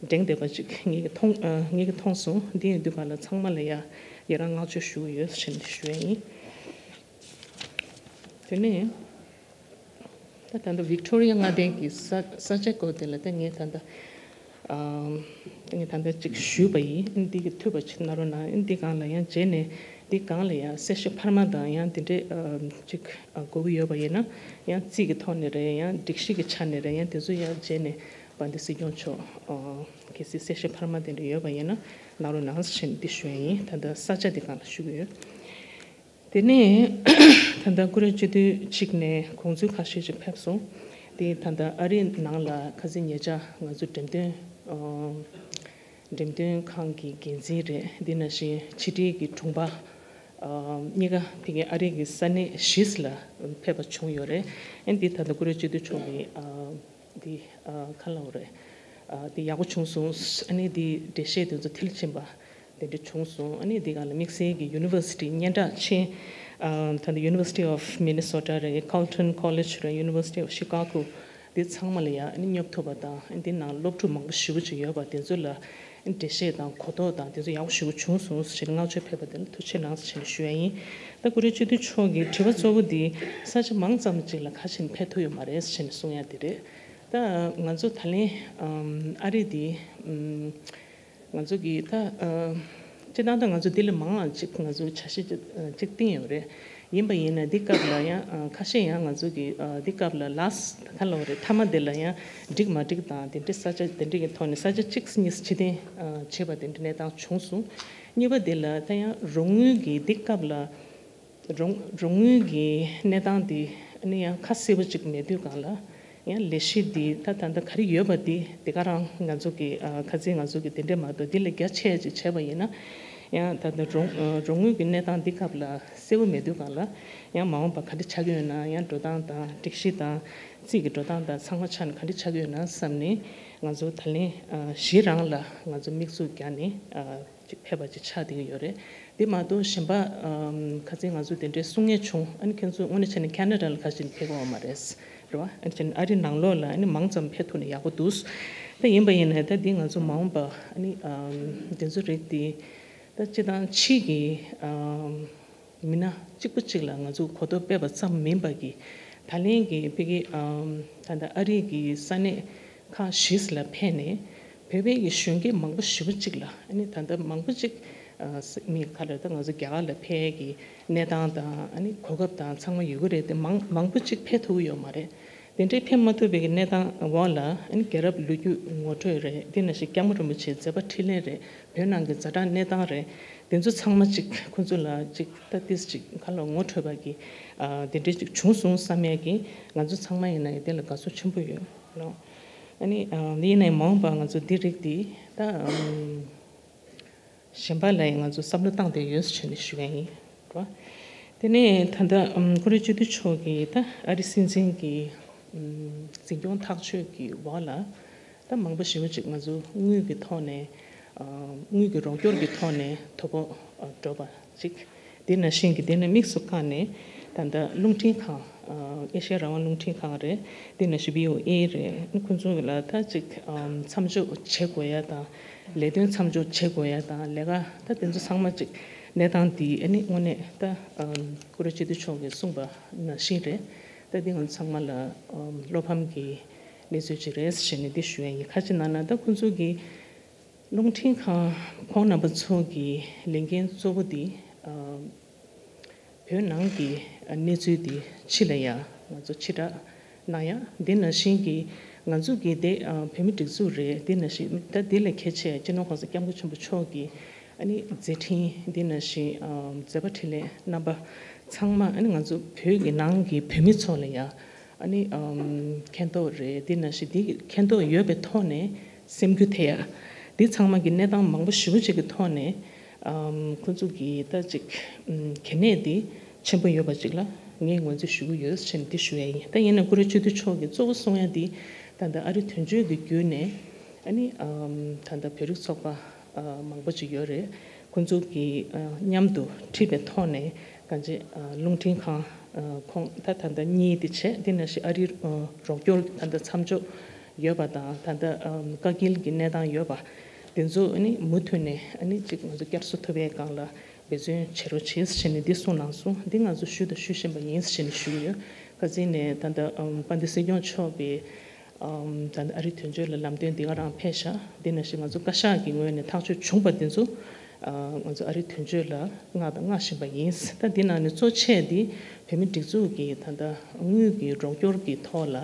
བསྒྲེངས་བསྡད་པ་ཅིག་ངེད་ཀྱིས་མཐོང་ཨ་ངེད་ཀྱིས་མཐོང་སོང་། འདི་ཡིན་དུས་ག་ལ་ཚང་མ་ལ་ཡ་ཡི་རང་བསྔགས་བརྗོད་ཞུ་གི་ཡོད་ཟེར་ནས་ཞུ་ཡ་ཡིན། དེ་ནས་ད་ད་ལྟ་ཝིག་ཊོ་རི་ཡ་མངའ་སྡེ་གི་ས་ས་ཆ་སྐོར་དེ་ལ་ད་ངས་ད་ལྟ་ཨམ་ངས་ད་ལྟ་ཅིག་ཞུས་པ་ཡིན། འདི་གི་ཐུབ་པ་ཅིག་གནང་རོགས་གནང་། འདི་སྒང་ལ་ཡང་རྗེས་ནས་འདི་སྒང་ལ་ཡང་གསལ་བཤད་འཕར་མ་དང་ཡང་འདི་འདྲའི་ཨམ་ཅིག་ཨ་དགོས་ཀྱི་ཡོད་པ་ཡིན་ན་ཡང་རྩིས་ཀྱི་ཐོག་ནས་རེད། ཡང་སྒྲིག་གཞི་གི་ཆ་ནས་རེད། ཡང་དེ་ཚོ་ཡང་རྗེས་ནས་དཔལ་ལྡན་སྲིད་སྐྱོང་མཆོག་ཨ་གལ་སྲིད་གསལ་བཤད་འཕར་མ་དེ་འདྲ་ཡོད་པ་ཡིན་ན་གནང་རོགས་གནང་ཞེས་འདི་ཞུ་ཡ་ཡིན། ད་ལྟ་ས་ཆ་འདི་སྒང་ལ་ཞུ་གི་ཡོད། དེ་ནས་ད་ལྟ་སྐུ་རིམ་སྤྱི་འཐུས་གཅིག་ནས་དགོངས་ཚུལ་ཁ་ཤས་ཤིག་ཕེབས་སོང་། དེ་ད་ལྟ་ཨ་རི་ནང་ལ་ཁ་སང་ཉེ་ཆར་ང་ཚོ་འགྲེམས་སྟོན་ཨ་འགྲེམས་སྟོན་ཁང་གི་འགན་འཛིན་རེད། དེ་ནང་བཞིན་ཕྱི་དྲིལ་གྱི་དྲུང་པ་ཨ་གཉིས་ཀ་ཕ་གི་ཨ་རི་གི་ས་གནས་བཞི་ལ་ཕེབས་པ་བྱུང་ཡོད་རེད། ཨ་འདི་ད་ལྟ་སྐུ་རིམ་སྤྱི་འཐུས་མཆོག་གིས་ཨ་འདི་ཨ་ག་ལབ་དགོས་རེད། ཨ་འདི་ཡག་པོ་བྱུང་སོང་། ཨ་ནི་འདི་འགྲེལ་བཤད་དེ་ཚོ་མཐིལ་ཕྱིན་པ་དེ་འདྲ་བྱུང་སོང་། ཨ་ནི་འདི་སྒང་ལ་དམིགས་བསལ་གྱི་ཡུ་ནི་ཝར་སི་ཊི་སྙན་གྲགས་ཆེན་ཨ་ད་ལྟ་University of Minnesota རེད། Carleton College རེད། University of Chicago འདི་ཚང་མ་ལ་ཡ་ཨ་ནི་སྙོབ་ཐུབ་པ་དང་། ཨ་འདི་ནང་སློབ་ཕྲུག་མང་པོ་ཞེ་པོ་ཅིག་ཡོད་པ་དེ་ཚོ་ལ་ཨ་ནི་འགྲེལ་བཤད་དང་གོ་རྟོགས་དང་དེ་ཚོ་ཡག་པོ་ཞེ་པོ་བྱུང་སོང་ཞེས་བསྔགས་བརྗོད་ཕེབས་པ་དེ་ལ་ཐུགས་རྗེ་གནང་ཞེས་ཞུ་ཡ་ཡིན། ད་སྐུ་རིམ་སྤྱི་འཐུས་མཆོག་གི་དྲི་བ་གཙོ་བོ་འདི་ས་ཆ་མང་ཙམ་ཅིག་ལ་ག་ཕྱིན་ཕེབས་ཐུབ་ཡོད་མ་རེད་ཞེས་གསུང་ཡ་དེ་རེད། ད་ང་ཚོ་ད་ལན་ཨམ་ཨ་རི་འདི་ཨམ་ང་ཚོ་གི་ད་ཨ་སྤྱིར་བཏང་ད་ང་ཚོ་འདི་ལས་མང་བ་ཅིག་ང་ཚོ་འཆར་གཞི་ཅིག་ཅིག་བཏིང་ཡོད་རེད། ཡིན་པ་ཡིན་ན་འདི་སྐབས་ལ་ཡང་ཨ་ཁ་ཤས་ཡང་ང་ཚོ་གི་ཨ་འདི་སྐབས་ལ་ལཱསི་ཊི་ག་ལབ་དགོས་རེད། མཐའ་མ་འདི་ལ་ཡང་འགྲིག་མ་འགྲིག་དང་དེ་འདྲའི་ས་ཆ་དེ་འདྲའི་གི་ཐོག་ནས་ས་ཆ་གཅིག་གཉིས་ཕྱིར་འཐེན་ཨ་བྱས་པ་དེ་འདྲའི་གནས་སྟངས་བྱུང་སོང་། གཉིས་པ་འདི་ལ་ད་ཡང་རོགས་དངུལ་གི་འདི་སྐབས་ལ་རོགས་རོགས་དངུལ་གྱི་གནས་སྟངས་འདི་ཨ་ནི་ཡང་ཁ་གསལ་པོ་ཅིག་མེད་དུས་སྒང་ལ་ཡང་ལས་གཞི་འདི་ད་ད་ལྟ་ག་རེ་ཡོད་པ་འདི་དེ་ག་རང་ང་ཚོ་གི་ཨ་ཁ་ཚིག་ང་ཚོ་གི་དེ་འདྲས་མ་གཏོགས་འདི་ལས་རྒྱ་ཆེ་ཅིག་བྱས་པ་ཡིན་ན་ཡང་ད་ལྟ་རོགས་ཨ་རོགས་དངུལ་གྱི་གནས་སྟངས་འདི་སྐབས་ལ་གསལ་པོ་མེད་དུས་སྒང་ལ་ཡང་མ་འོངས་པ་ག་འདྲ་ཆགས་ཀྱི་ཡོད་ན། ཡང་འགྲོ་སྟངས་དང་སྒྲིག་གཞི་དང་རྩིས་ཀྱི་འགྲོ་སྟངས་དང་ཚང་མ་ཆ་ནས་ག་འདྲ་ཆགས་ཀྱི་ཡོད་ན་བསམ་ནས་ང་ཚོ་ད་ལན་ཨ་གཞི་རང་ལ་ང་ཚོ་དམིགས་འཛུགས་བརྒྱབ་ནས་ཨ་ཅིག་ཕེབས་པ་ཅིག་ཆགས་བསྡད་ཀྱི་ཡོད་རེད། དེ་མ་གཏོགས་གཞན་པ་ཨམ་ཁ་སང་ང་ཚོ་དེ་འདྲའི་གསུང་མཁན་བྱུང་། ཨ་ནི་ཁྱེད་ཚོ་དངོས་གནས་བྱས་ན་ཁེ་ན་ཌ་ལ་ཁ་ཅིག་ཕེབས་ཀྱི་ཡོད་མ་རེད། རེད་བ། ཨ་ནི་བྱས་ན་ཨ་རི་ནང་ལོགས་ལ་ཨ་ནི་མང་ཙམ་ཕེབས་ཐུབ་ན་ཡག་པོ་འདུག་ད་ཡིན་པ་ཡིན་ན་ད་འདི་ང་ཚོ་མ་འོངས་པ་ཨ་ནི་ཨམ་དེ་ཚོ་རིགས་དེ་ད་སྤྱིར་བཏང་ཕྱི་གི་ཨམ་ མི་སྣ་གཅིག་པ་གཅིག་ལ་ང་ཚོ་གོ་རྟོགས་སྤེལ་བ་ཙམ་མིན་པ་གི། ད་ལན་གྱི་ཕ་གི་ཨམ་ད་ལྟ་ཨ་རི་གི་ས་གནས་ཁག་བཞི་ལ་ཕེབས་ནས་བོད་པའི་གི་གཞོན་སྐྱེས་མང་པོ་ཞེ་པོ་གཅིག་ལ། ཨ་ནི་ད་ལྟ་མང་པོ་གཅིག་ཨ་ས་མི་ག་ལ་ད་ང་ཚོ་རྒྱ་གར་ལ་ཕེབས་གི་གནས་སྟངས་དང་ཨ་ནི་གོ་སྐབས་དང་ཚང་མ་ཡོད་གི་རེད་དེ། མང་མང་པོ་གཅིག་ཕེབས་ཐུབ་ཀྱི་ཡོད་མ་རེད། དེ་འདྲའི་ཕེབས་མ་ཐུབ་པའི་གི་གནས་སྟངས་འོག་ལ། ཨ་ནི་རྒྱལ་རབས་ལོ་རྒྱུས་ངོ་སྤྲོད་རེད། དེ་ནང་བཞིན་སྐྱབས་མགོན་རིན་པོ་ཆེའི་མཛད་པ་འཕྲིན་ལས་རེད། བོད་ནང་གི་ཛ་དྲག་གནས་སྟངས་རེད། དེ་ཚོ་ཚང་མ་གཅིག་ཁོང་ཚོ་ལ་གཅིག་ད་ཏིས་གཅིག་ག་ལ་ངོ་འཕྲོད་པ་གི་ཨ་དེ་འདྲའི་གཅིག་བྱུང་སོང་བསམ་ཡས་གི། ང་ཚོ་ཚང་མ་ཡིན་ན་ཡང་དེ་ལ་དགའ་ཚོར་ཆེན་པོ་ཡོད་ལོ། ཨ་ནི་ཨ་ཡིན་ནའི་མ་འོངས་པ་ང་ཚོ་འདི་རིགས་འདི་ད་ཨམ་གཞན་པ་ལ་ཡང་ང་ཚོ་བསམ་བློ་བཏང་བསྡད་ཡོད་ཟེར་ནས་ཞུ་ཡ་ཡིན་རོ། དེ་ནས་ད་ལྟ་ཨམ་ཁོ་རེ་སྤྱི་འཐུས་མཆོག་གིས་ད་ཨ་རི་སྲིད་འཛིན་གྱི་ཨམ་འཛིན་སྐྱོང་ཐག་གཅོད་ཀྱི་འོག་ལ། ད་མང་པོ་ཞེ་པོ་ཅིག་ང་ཚོ་དངུལ་གྱི་ཐོག་ནས་ཨ་དངུལ་གྱི་རོགས་སྐྱོར་གྱི་ཐོག་ནས་དོ་ཕོག་ཨ་འགྲོ་བ་ཅིག་དེ་ནང་བཞིན་གྱི་དེ་ནས་དམིགས་སུ་བཀར་ནས་ད་ལྟ་རླུང་འཕྲིན་ཁང་། ཨེ་ཤ་ཡ་རང་དབང་རླུང་འཕྲིན་ཁང་རེད། དེ་ནང་བཞིན་བྷི་ཨོ་ཨེ་རེད། ཁོང་ཚོ་ལ་ད་ཅིག་མཚམས་འཇོག་བྱེད་དགོས་ཡ་དང་། ལས་དོན་མཚམས་འཇོག་བྱེད་དགོས་ཡ་དང་། ལས་ཀ་ད་དེ་ཚོ་ཚང་མ་ཅིག་གནས་སྟངས་འདི་ཨ་ནི་དངོས་གནས་ད་ཨམ་ཁོ་རེ་སྤྱི་འཐུས་མཆོག་གིས་གསུངས་པ་ནང་བཞིན་རེད། ད་འདི་ང་ཚོ་ཚང་མ་ལ་ཨམ་བློ་ཕམ་གྱི་གནས་ཚུལ་ཅིག་རེད་ཟེར་ནས་འདི་ཞུ་ཡ་ཡིན། ག་ཅི་ན་ན་ད་ཁོང་ཚོ་གི་རླུང་འཕྲིན་ཁང་ཁོང་རྣམ་པ་ཚོ་གི་ལས་འགན་གཙོ་བོ་འདི་ཨམ་བོད་ནང་གི་གནས་ཚུལ་འདི་ཕྱི་ལ་ཡ་ང་ཚོ་ཕྱི་བསྒྲགས་གནང་ཡ། འདི་ནང་བཞིན་གྱི་ང་ཚོ་གི་དེ་བོད་མི་སྒྲིག་འཛུགས་རེད། འདི་ནང་བཞིན་ད་འདི་ལས་གལ་ཆེ་སྤྱི་ནོར་༸གོང་ས་༸སྐྱབས་མགོན་ཆེན་པོ་མཆོག་གི་ཨ་ནི་མཛད་འཕྲིན། འདི་ནང་བཞིན་མཛད་པ་འཕྲིན་ལས་རྣམ་པ་ཚང་མ་ཨ་ནི་ང་ཚོ་བོད་ཀྱི་ནང་གི་བོད་མི་ཚོ་ལ་ཡ་ཨ་ནི་ཨམ་མཁྱེན་རྟོགས་རེད། དེ་ནང་བཞིན་དེ་མཁྱེན་རྟོགས་ཡོད་པའི་ཐོག་ནས་སེམས་འགུལ་ཐེབས་ཡ། དེ་ཚང་མ་གི་གནས་སྟངས་མང་པོ་ཞེ་པོ་ཅིག་གི་ཐོག་ནས་ཨམ་ཁོ་ཚོ་གི་ད་ཅིག་ཨམ་གལ་གནད་དེ་ཆེན་པོ་ཡོད་པ་ཅིག་ལ་ངས་ངོས་འཛིན་ཞུ་གི་ཡོད་ཟེར་ནས་དེ་ཞུ་ཡ་ཡིན། ད་ཡིན་ན་ཁོ་རེ་སྤྱི་འཐུས་མཆོག་གིས་གཙོ་བོ་གསུང་ཡ་དེ་ད་ལྟ་ཨ་རི་དོན་གཅོད་ཀྱི་བརྒྱུད་ནས་ཨ་ནི་ཨམ་ད་ལྟ་བོད་རིགས་ཚོགས་པ་ཨ་མང་པོ་ཅིག་ཡོད་རེད། ཁོང་ཚོ་གིས་ཨ་མཉམ་དུ་ཁྲིད་པའི་ཐོག་ནས་གང་ཅི་ཨ་རླུང་འཕྲིན་ཁང་ཨ་ཁོང་ད་ད་ལྟ་གཉིས་དེ་བྱས། དེ་ནང་བཞིན་ཨ་རིའི་ཨ་རོགས་སྐྱོར་ད་ལྟ་མཚམས་འཇོག་ཡོད་པ་དང་། ད་ལྟ་ཨ་བཀག་སྐྱིལ་གྱི་གནས་སྟངས་ཡོད་པ་དེ་ཚོ་ཨ་ནི་མུ་མཐུད་ནས་ཨ་ནི་ཅིག་ང་ཚོ་བསྐྱར་གསོ་ཐུབ་པའི་སྒང་ལ་འབད་བརྩོན་བྱེད་རོགས་བྱེད་ཟེར་ནས་འདི་གསུངས་གནང་སོང་། འདི་ང་ཚོ་ཞུ་དང་ཞུ་བཞིན་པ་ཡིན་ཟེར་ནས་ཞུ་གི་ཡོད། ཁ་སང་ནས་ད་ལྟ་ཨམ་དཔལ་ལྡན་སྲིད་སྐྱོང་མཆོག་གིས་ཨམ་ད་ལྟ་ཨ་རི་དོན་གཅོད་ལ་ལམ་སྟོན་འདི་ག་རང་ཕེབས་ཤག་འདི་ནང་བཞིན་ང་ཚོ་བཀའ་ཤག་གི་ངོས་ནས་ཐག་གཅོད་བྱུང་པ་འདི་ཚོ་ཨ་ང་ཚོ་ཨ་རི་དོན་གཅོད་ལ་མངགས་དང་མངགས་བཞིན་པ་ཡིན། ད་འདི་ནང་ནས་གཙོ་ཆེ་འདི་བོད་མི་སྒྲིག་འཛུགས་ཀྱི་ད་ལྟ་དངུལ་གྱི་རོགས་སྐྱོར་གྱི་ཐོག་ལ་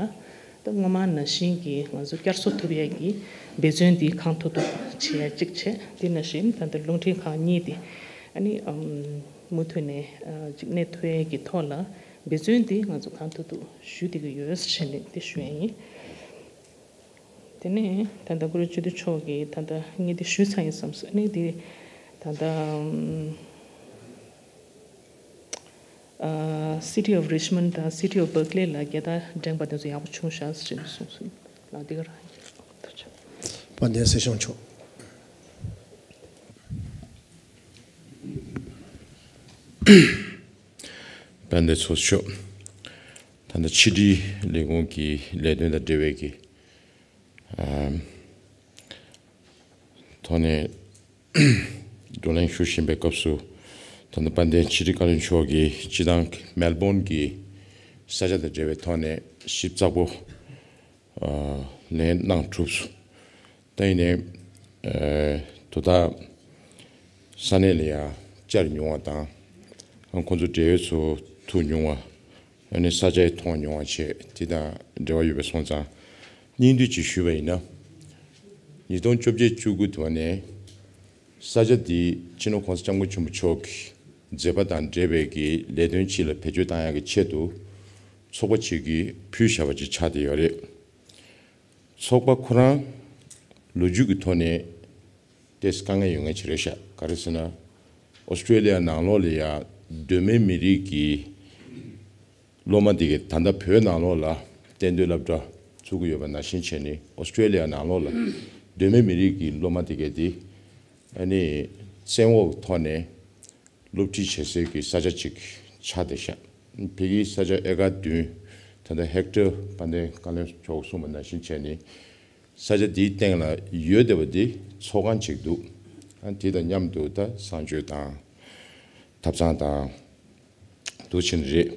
ད་སྔོན་མ་ནང་བཞིན་གྱི་ང་ཚོ་བསྐྱར་གསོ་ཐུབ་ཡས་ཀྱི་འབད་བརྩོན་འདི་གང་ཐུབ་ཐུབ་བྱེད་ཡ་གཅིག་བྱས། འདི་ནང་བཞིན་ད་ལྟ་རླུང་འཕྲིན་ཁང་གཉིས་འདི་ཨ་ནི་ཨམ་མུ་མཐུད་ནས་ཨ་ཅིག་གནས་ཐུབ་ཡས་ཀྱི་ཐོག་ལ་འབད་བརྩོན་འདི་ང་ཚོ་གང་ཐུབ་ཐུབ་ཞུ་བསྡད་ཀྱི་ཡོད་ཟེར་ནས་འདི་ཞུ་ཡ་ཡིན། དེ་ནས་ད་ལྟ་ཁོ་རེ་སྤྱི་འཐུས་མཆོག་གིས་ད་ལྟ་ངས་འདི་ཞུས་ཚར་ཡིན་བསམ་སོང་། ཨ་ནི་འདི་ད་ལྟ་ཨ་City of Richmond དང་City of Berkeley ལ་རྒྱལ་དར་བསྒྲེངས་པ་དེ་ཚོ་ཡག་པོ་བྱུང་ཤག་ཟེར་ནས་གསུངས་སོང་། ལགས་འདི་ག་རང་ཡིན། ཐུགས་རྗེ་ཆེ། དཔལ་ལྡན་སྲིད་སྐྱོང་མཆོག་དཔལ་ལྡན་ཚོགས་གཙོ་མཆོག་ད་ལྟ་ཕྱི་དྲིལ་ལས་ཁུངས་ཀྱི་ལས་དོན་དང་འབྲེལ་བའི་གི་ཨམ་ཐོག་ནས་བགྲོ་གླེང་ཞུ་བཞིན་པའི་སྐབས་སུ། ད་ལྟ་དཔལ་ལྡན་ཕྱི་དྲིལ་བཀའ་བློན་མཆོག་གིས་སྤྱི་བཏང་མེལ་བོན་གྱི་ས་ཆ་དང་འབྲེལ་བའི་ཐོག་ནས་ཞིབ་ཚགས་པོ་ཨ་ལན་གནང་གྲུབ་སོང་། ད་ཡིན་ནའི་ཨ་དོ་བདག་ས་གནས་ལ་ཡང་བཅར་མྱོང་བ་དང་། ཨ་ཁོང་ཚོ་འབྲེལ་ཡོད་ཚོ་ཐུག་མྱོང་བ། ཨ་ནི་ས་ཆ་ཡི་མཐོང་མྱོང་བ་བྱས། དེ་དང་འབྲེལ་བ་ཡོད་པ་སོང་ཙང་། སྙིང་བསྡུས་ཅིག་ཞུས་པ་ཡིན་ན། ཉིས་སྟོང་བཅོ་བརྒྱད་བཅུ་དགུ་དུས་ནས་ས་ཆ་འདི་སྤྱི་ནོར་༸གོང་ས་༸སྐྱབས་མགོན་ཆེན་པོ་མཆོག་གི་མཛད་པ་དང་འབྲེལ་བའི་གི་ལས་དོན་ཅིག་ལ་བེད་སྤྱོད་བཏང་ཡག་གི་ཆེད་དུ་ཚོགས་པ་ཅིག་གིས་ཕུལ་བཞག་པ་ཅིག་ཆགས་བསྡད་ཡོད་རེད། ཚོགས་པ་ཁོ་རང་ལོ་རྒྱུས་ཀྱི་ཐོག་ནས་ཏོག་ཙམ་དཀའ་ངལ་ཡོད་མཁན་ཅིག་རེད་ཤག་ག་རེ་ཟེར་ན། ཨོ་སི་ཀྲེ་ལི་ཡ་ནང་ལོགས་ལ་ཡ་གདོད་མའི་མི་རིགས་ཀྱི་སློབ་མ་དེ་གས་ད་ལྟ་བོད་ནང་ལོགས་ལ་གཏན་སྡོད་སློབ་གྲྭ་བཙུགས་ཀྱི་ཡོད་པ་ནང་བཞིན་བྱས་ནས། ཨོ་སི་ཀྲེ་ལི་ཡ་ནང་ལོགས་ལ་གདོད་མའི་མི་རིགས་ཀྱི་སློབ་མ་དེ་གས་དེ་ཨ་ནི་བཙན་འོག་ཐོག་ནས་སློབ་ཁྲིད་བྱེད་སའི་གི་ས་ཆ་ཅིག་ཆགས་བསྡད་ཤག་ཕ་གིའི་ས་ཆ་ཨེ་ཀར་བདུན། ད་ལྟ་ཧེག་ཊར་དཔལ་ལྡན་བཀའ་བློན་མཆོག་གསུངས་པ་ནང་བཞིན་བྱས་ནས། ས་ཆ་དེའི་སྟེང་ལ་ཡོད་བསྡད་པ་དེ་ཚོགས་ཁང་ཅིག་འདུག་ཨ་དེ་དང་མཉམ་དུ་ད་གསང་སྤྱོད་དང་ཐབ་ཚང་དང་ འདུག་ཕྱིན་རེད།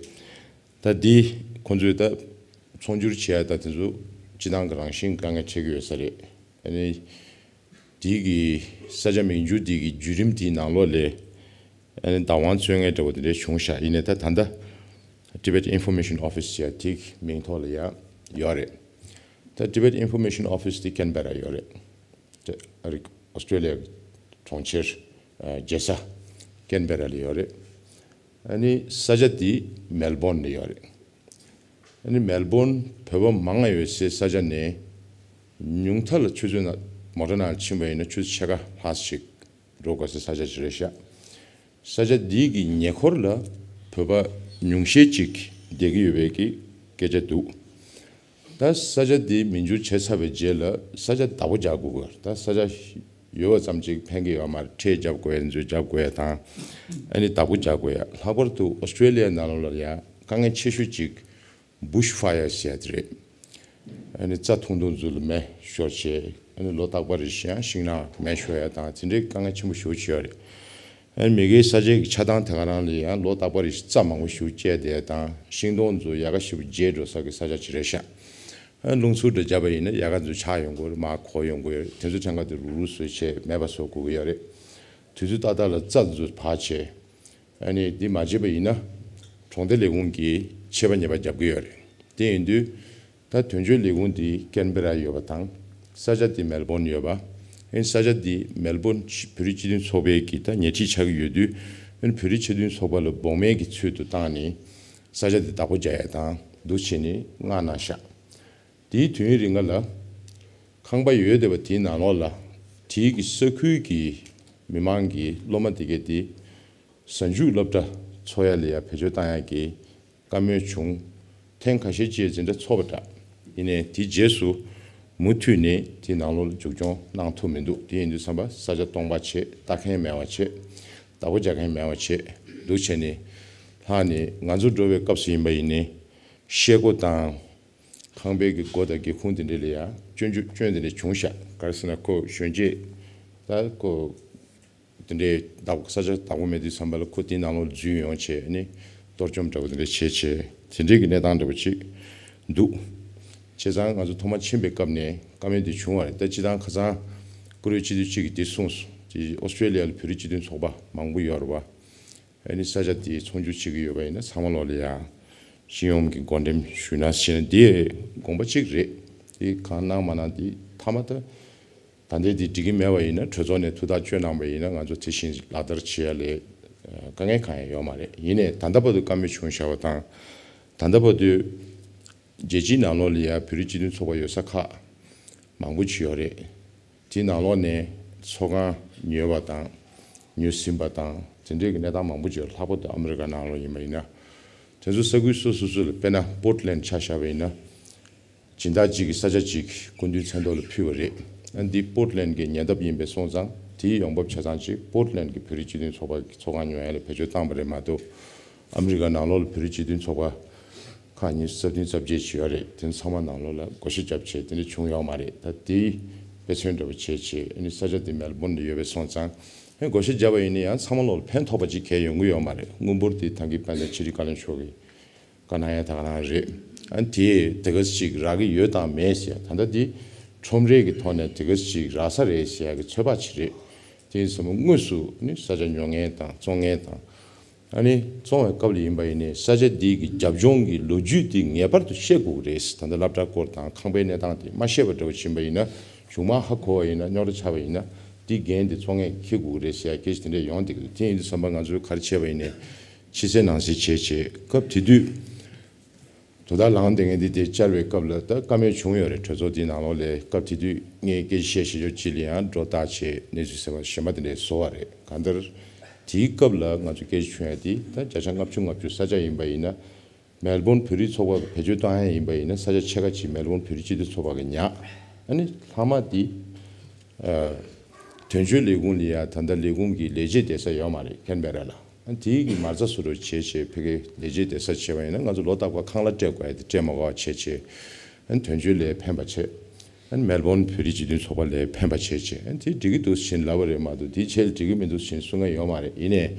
ད་འདི་ཁོང་ཚོས་ད་ཚོང་སྒྱུར་བྱེད་ཡ་ད་དེ་ཚོ་སྤྱི་བཏང་གི་རང་བཞིན་དཀའ་ངལ་འཕྲད་ཀྱི་ཡོད་ས་རེད། ཨ་ནི་དེ་གི་ས་ཆ་མིང་བསྒྱུར་དེ་གི་བརྒྱུད་རིམ་དེའི་ནང་ལོགས་ལས་ཨ་ནི་བདག་དབང་རྩོད་མཁན་འདྲ་བོ་དེ་འདྲ་བྱུང་ཤག་ཡིན་ནའི་ད་ད་ལྟ་Tibet Information Office ཟེར་ཡ་དེ་གི་མིང་ཐོག་ལ་ཡ་ཡོད་རེད། ད་Tibet Information Office དེ་ཀན་བེ་ར་ཡོད་རེད། ཨ་རི་ཨོ་སི་ཀྲེ་ལི་ཡ་གི་གྲོང་ཁྱེར་ཨ་རྒྱལ་ས་ཀན་བེ་ར་ལ་ཡོད་རེད། ཨ་ནི་ས་ཆ་དེ་མེལ་བོན་ལ་ཡོད་རེད། ཨ་ནི་མེལ་བོན་བོད་པ་མང་ང་ཡོད་སའི་ས་ཆ་ནས་ཉུང་མཐའ་ལ་ཆུ་ཚོད་ནང་མོ་ཊ་ནང་ཕྱིན་པ་ཡིན་ན་ཆུ་ཚོད་ཕྱེད་ཀ་ལྷག་ཅིག་འགྲོ་དགོས་སའི་ས་ཆ་ཅིག་རེད་ཤག་ས་ཆ་འདི་གི་ཉེ་འཁོར་ལ་བོད་པ་ཉུང་ཤས་ཅིག་བསྡད་ཀྱི་ཡོད་པའི་གི་སྐད་ཆ་འདུག་ད་ས་ཆ་འདི་མིང་བསྒྱུར་བྱས་ཚར་བའི་རྗེས་ལ་ས་ཆ་བདག་པོ་རྒྱག་དགོས་ཀྱི་ཡོད་རེད། ད་ས་ཆ་ཡོད་པ་ཙམ་ཅིག་ཕན་གྱི་ཡོད་མ་རེད། ཁྲལ་རྒྱབ་དགོས་ཡ་ཚོ་རྒྱབ་དགོས་ཡ་དང་། ཨ་ནི་བདག་པོ་རྒྱག་དགོས་ཡ། ལྷག་པར་དུ་ཨོ་སི་ཀྲེ་ལི་ཡ་ནང་ལོགས་ལ་ཡ་དཀའ་ངལ་ཆེ་ཤོས་ཅིག་བུཤ་ཕ་ཡར་ཟེར་ཡ་དེ་རེད། ཨ་ནི་རྩྭ་ཐུང་ཐུང་ཚོ་ལ་མེ་ཤོར་བྱས། ཨ་ནི་ལོ་རྟག་པར་རེ་བཞིན་ཡང་ཤིང་ནགས་མེ་ཤོར་ཡ་དང་དེ་འདྲའི་དཀའ་ངལ་ཆེན་པོ་ཞེ་པོ་ཅིག་ཡོད་རེད། ཨ་ནི་མ་གིའི་ས་ཆའི་གི་ཆགས་སྟངས་དེ་ག་རང་ལ་ཡང་ལོ་རྟག་པར་རེ་བཞིན་རྩྭ་མང་པོ་ཞེ་པོ་བཅད་བསྡད་ཡ་དང་ཤིང་སྡོང་ཚོ་ཡལ་ག་ཞེ་པོ་རྒྱས་འགྲོ་ས་གི་ས་ཆ་ཅིག་རེད་ཤག་ཨ་ནི་རླུང་འཚུབ་འདྲ་བརྒྱབ་པ་ཡིན་ན་ཡལ་ག་ཚོ་ཆག་ཡོང་གི་ཡོད་རེད། མར་གོག་ཡོང་གི་ཡོད་རེད། དེ་ཚོ་ཐད་ཀར་དུ་རུག་རུག་བཟོས་བྱས་མེད་པ་བཟོ་དགོས་ཀྱི་ཡོད་རེད། དུས་ཚོད་ཏག་ཏག་ལ་རྩྭ་ཚོ་བར་བྱས། ཨ་ནི་འདི་མ་བྱས་པ་ཡིན་ན་གྲོང་སྡེ་ལས་ཁུངས་ཀྱིས་ཆད་པ་ཉེས་པ་རྒྱབ་ཀྱི་ཡོད་རེད། དེ་ཡིན་དུས་ད་དོན་གཅོད་ལས་ཁུངས་འདི་ཀན་བེ་ར་ཡོད་པ་དང་ས་ཆ་འདི་མེལ་བོན་ཡོད་པ། ཨ་ནི་ས་ཆ་འདི་མེལ་བོན་བོད་རིགས་སྤྱི་མཐུན་ཚོགས་པའི་གི་ད་ཉེ་འཁྲིས་ཆགས་ཀྱི་ཡོད་དུས། ཨ་ནི་བོད་རིགས་སྤྱི་མཐུན་ཚོགས་པ་ལ་དབང་མེད་ཀྱི་ཚུལ་དུ་བཏང་ནས་ས་ཆ་འདི་བདག་པོ་རྒྱག་ཡ་དང་འདུག་བྱས་ནས་མངགས་གནང་ཤག་དེའི་དུས་ཡུན་རིང་ང་ལ་ཁང་པ་ཡོད་བསྡད་པ་དེའི་ནང་ལོགས་ལ་དེའི་གི་ས་ཁུལ་གྱི་མི་མང་གི་སློབ་མ་དེ་གས་དེ་གཟའ་མཇུག་སློབ་གྲྭ་འཚོགས་ཡ་ལ་ཡ་བེད་སྤྱོད་བཏང་ཡ་གི་བཀའ་མོལ་བྱུང་། ཐེངས་ཁ་ཤས་ཅིག་འཛིན་གྲྭ་ཚོགས་པ་འདྲ། ཡིན་ནའི་དེའི་རྗེས་སུ་མུ་མཐུད་ནས་དེའི་ནང་ལོགས་ལ་མཇུག་སྐྱོང་གནང་ཐུབ་མི་འདུག་དེ་ཡིན་དུས་ཙམ་པ་ས་ཆ་སྟོང་པ་བྱས། ལྟ་མཁན་མེད་པ་བྱས། བདག་པོ་རྒྱག་མཁན་མེད་པ་བྱས་འདུག་བྱས་ནས་ལྷག་ནས་ང་ཚོ་འགྲོ་བའི་སྐབས་སུ་ཡིན་པ་ཡིན་ནའི་ཤེལ་སྒོ་དང་། ཁང་པའི་གི་སྒོ་དང་སྒེའུ་ཁུང་དེ་འདྲ་ལ་ཡང་སྐྱོན་བརྗོད་སྐྱོན་དེ་འདྲ་བྱུང་ཤག་ག་རེ་ཟེར་ན་ཁོ་གཞོན་སྐྱེས་ད་ཁོ་དེ་འདྲའི་བདག་ས་ཆ་བདག་པོ་མེད་དུས་ཙམ་པ་ལ་ཁོ་དེའི་ནང་ལོགས་འཛུལ་ཡོང་བྱས་ནས་གཏོར་བཅོམ་འདྲ་པོ་དེ་འདྲ་བྱས་བྱས་དེ་འདྲའི་གི་གནས་སྟངས་འདྲ་པོ་ཅིག་འདུག་བྱས་ཙང་ང་ཚོ་ཐོག་མ་ཕྱིན་པའི་སྐབས་ནས་བཀའ་མོལ་འདི་བྱུང་བ་རེད། ད་སྤྱི་བཏང་ཁ་སང་བཀུར་འོས་སྤྱི་འཐུས་གཅིག་གིས་འདི་གསུངས་སོང་། དེ་ཨོ་སི་ཀྲེ་ལི་ཡ་ལ་བོད་རིགས་སྤྱི་མཐུན་ཚོགས་པ་མང་པོ་ཡོད་རེད་བ། ཨ་ནི་ས་ཆ་དེ་ཚོང་སྒྱུར་བྱེད་ཀྱི་ཡོད་པ་ཡིན་ན་ཚང་མ་ལོག་ལ་ཡང་སྤྱི་ཡོངས་ཀྱི་བགོ་འགྲེམས་ཞུས་ན་ཞེས་ན་དེ་དགོངས་པ་གཅིག་རེད། དེ་གང་གནང་མ་གནང་དེ་མཐའ་མ་ད་ད་ལྟའི་དེ་འགྲིག་གི་མེད་པ་ཡིན་ན་གྲོས་ཚོགས་ནས་ཐུགས་ཐག་གཅོད་གནང་པ་ཡིན་ན་ང་ཚོ་དེ་བཞིན་ལག་བསྟར་བྱེད་ཡ་ལས་དཀའ་ངལ་གང་ཡང་ཡོད་མ་རེད། ཡིན་ནའི་ད་ལྟ་བར་དུ་བཀའ་མོལ་བྱུང་བཞག་པ་དང་ད་ལྟ་བར་དུ་རྒྱལ་སྤྱིའི་ནང་ལོགས་ལ་ཡང་བོད་རིགས་སྤྱི་མཐུན་ཚོགས་པ་ཡོད་ས་ཁག་མང་པོ་ཅིག་ཡོད་རེད། དེའི་ནང་ལོགས་ནས་ཚོགས་ཁང་ཉོས་པ་དང་ཉོས་ཟིན་པ་དང་དེ་འདྲའི་གི་གནས་སྟངས་མང་པོ་ཅིག་ཡོད། ལྷག་པར་དུ་ཨ་མི་རི་ཀ་ནང་ལོགས་ཡིན་པ་ཡིན་ན། དེ་ཚོ་ས་ཁུལ་སོ་སོ་སོ་ལ་དཔེར་ན་པོར་ཊི་ལེན་ཌི་ཆ་བཞག་པ་ཡིན་ན། སྦྱིན་བདག་ཅིག་གིས་ས་ཆ་ཅིག་སྐུ་མདུན་མཚན་ཐོག་ལ་ཕུལ་བ་རེད། ཨ་འདི་པོར་ཊི་ལེན་ཌི་གི་ཉེ་འདབས་ཡིན་པས་སོང་ཙང་དེའི་ཡོང་འབབ་ཆ་ཚང་ཅིག་པོར་ཊི་ལེན་ཌི་གི་བོད་རིགས་སྤྱི་མཐུན་ཚོགས་པ་གི་ཚོགས་ཁང་ཉོ་ཡ་ལ་བེད་སྤྱོད་བཏང་བ་རེད་མ་གཏོགས། ཨ་མི་རི་ཀ་ནང་ལོགས་ལ་བོད་རིགས་སྤྱི་མཐུན་ཚོགས་པ་ཁག་ཉི་ཤུ་རྩ་བདུན་རྩ་བརྒྱད་ཅིག་ཡོད་རེད། དེ་ཚང་མ་ནང་ལོགས་ལ་བགོ་བཤའ་བརྒྱབ་བྱས་དེ་འདྲ་བྱུང་ཡོད་མ་རེད། ད་དེའི་དཔེ་མཚོན་འདྲ་པོ་བྱས་བྱས་ཨ་ནི་ས་ཆ་དེ་མེལ་བོན་ལ་ཡོད་པས་སོང་ཙང་ཨ་ནི་བགོ་བཤའ་བརྒྱབ་པ་ཡིན་ན་ཡང་ཚང་མ་ལོག་ལ་ཕན་ཐོགས་པ་ཅིག་གང་ཡང་ཡོང་གི་ཡོད་མ་རེད། དངུལ་འབོར་དེ་ད་གིན་དཔལ་ལྡན་ཆོས་རིག་བཀའ་བློན་མཆོག་གིས་བཀའ་གནང་ཡ་ད་ག་རང་རེད། ཨ་ནི་དེ་དེ་ག་ཅིག་རག་གི་ཡོད་དང་མེད་ཟེར་ཡ་ད་ལྟ་འདི་ཁྲོམ་རའི་གི་ཐོག་ནས་དེ་ག་ཅིག་རག་ས་རེད་ཟེར་ཡ་གི་ཚོད་དཔག་ཅིག་རེད། དེ་ཡིན་ཙང་དངོས་སུ་ཨ་ནི་ས་ཆ་ཉོ་མཁན་དང་བཙོང་མཁན་དང་། ཨ་ནི་བཙོང་བའི་སྐབས་ལ་ཡིན་པ་ཡིན་ནའི་ས་ཆ་འདི་གི་རྒྱབ་ལྗོངས་ཀྱི་ལོ་རྒྱུས་འདི་ངེས་པར་དུ་ཤེས་དགོས་ཀྱི་རེད། ད་ལྟ་སློབ་གྲྭ་སྐོར་དང་ཁང་པའི་གནས་སྟངས་དེ་མ་ཤེས་པ་འདྲ་བོ་ཕྱིན་པ་ཡིན་ན་གཞུང་མང་ཧ་གོ་བ་ཡིན་ན་རྙོག་དྲ་ཆགས་པ་ཡིན་ན་འདི་འགན་དེ་བཙོང་མཁན་འཁྱེར་དགོས་ཀྱི་རེད་ཟེར་ཡ་སྐད་ཆ་དེ་འདྲ་ཡོང་བསྡད་ཀྱི་འདུག་དེ་ཡིན་དུས་ཙམ་པ་ང་ཚོས་ག་རེ་བྱས་པ་ཡིན་ནའི་ཕྱི་གསལ་ནང་གསལ་བྱས་བྱས་སྐབས་དེ་དུས། དོ་བདག་ལངས་བསྡད་མཁན་འདི་དེ་བཅར་བའི་སྐབས་ལ་ད་བཀའ་མོལ་བྱུང་ཡོད་རེད། གྲོས་ཚོགས་འདིའི་ནང་ལོགས་ལ་སྐབས་དེ་དུས་ངས་སྐད་ཆ་བཤད་བཤད་ཕྱོགས་གཅིག་ལ་ཡང་སྒྲོ་བཏགས་བྱས་གནས་ཚུལ་གསར་པ་གཞན་པ་དེ་འདྲ་བཟོ་བ་རེད། གང་ལྟར་དེའི་སྐབས་ལ་ང་ཚོ་སྐད་ཆ་བྱུང་ཡ་དེ་ད་བརྒྱ་ཆ་ལྔ་བཅུ་ང་བཅུ་ས་ཆ་ཡིན་པ་ཡིན་ན་མེལ་བོན་བོད་རིགས་ཚོགས་པ་གི་བེད་སྤྱོད་བཏང་ཡ་ཡིན་པ་ཡིན་ན་ས་ཆ་ཕྱེད་ཀ་ཅིག་མེལ་བོན་བོད་རིགས་སྤྱི་མཐུན་ཚོགས་པ་གི་ཉག་ཨ་ནི་ལྷག་མ་དེ་ཨ་དོན་གཅོད་ལས་ཁུངས་ལ་ཡ་ད་ལྟ་ལས་ཁུངས་ཀྱི་ལས་བྱེད་བསྡད་ས་ཡོད་མ་རེད། ཁེན་བེ་ར་ལ། ཨ་དེའི་གི་མ་རྩ་བཟོ་འདྲ་བྱས་བྱས་ཕ་གིའི་ལས་བྱེད་བསྡད་ས་བྱས་པ་ཡིན་ན་ང་ཚོ་ལོ་རྟག་པར་ཁང་གླ་སྤྲད་དགོས་ཡ་དེ་སྤྲད་མ་དགོས་པ་བྱས་བྱས་ཨ་དོན་གཅོད་ལ་ཕན་པ་བྱས། ཨ་མེལ་བོན་བོད་རིགས་སྤྱི་མཐུན་ཚོགས་པ་ལ་ཕན་པ་བྱས་བྱས་ཨ་དེ་འགྲིག་གི་འདུག་ཟེར་ལབ་པ་རེད་མ་གཏོགས་དེའི་ཆེད་ལ་འགྲིག་གི་མི་འདུག་ཟེར་གསུང་མཁན་ཡོད་མ་རེད། ཡིན་ནའི་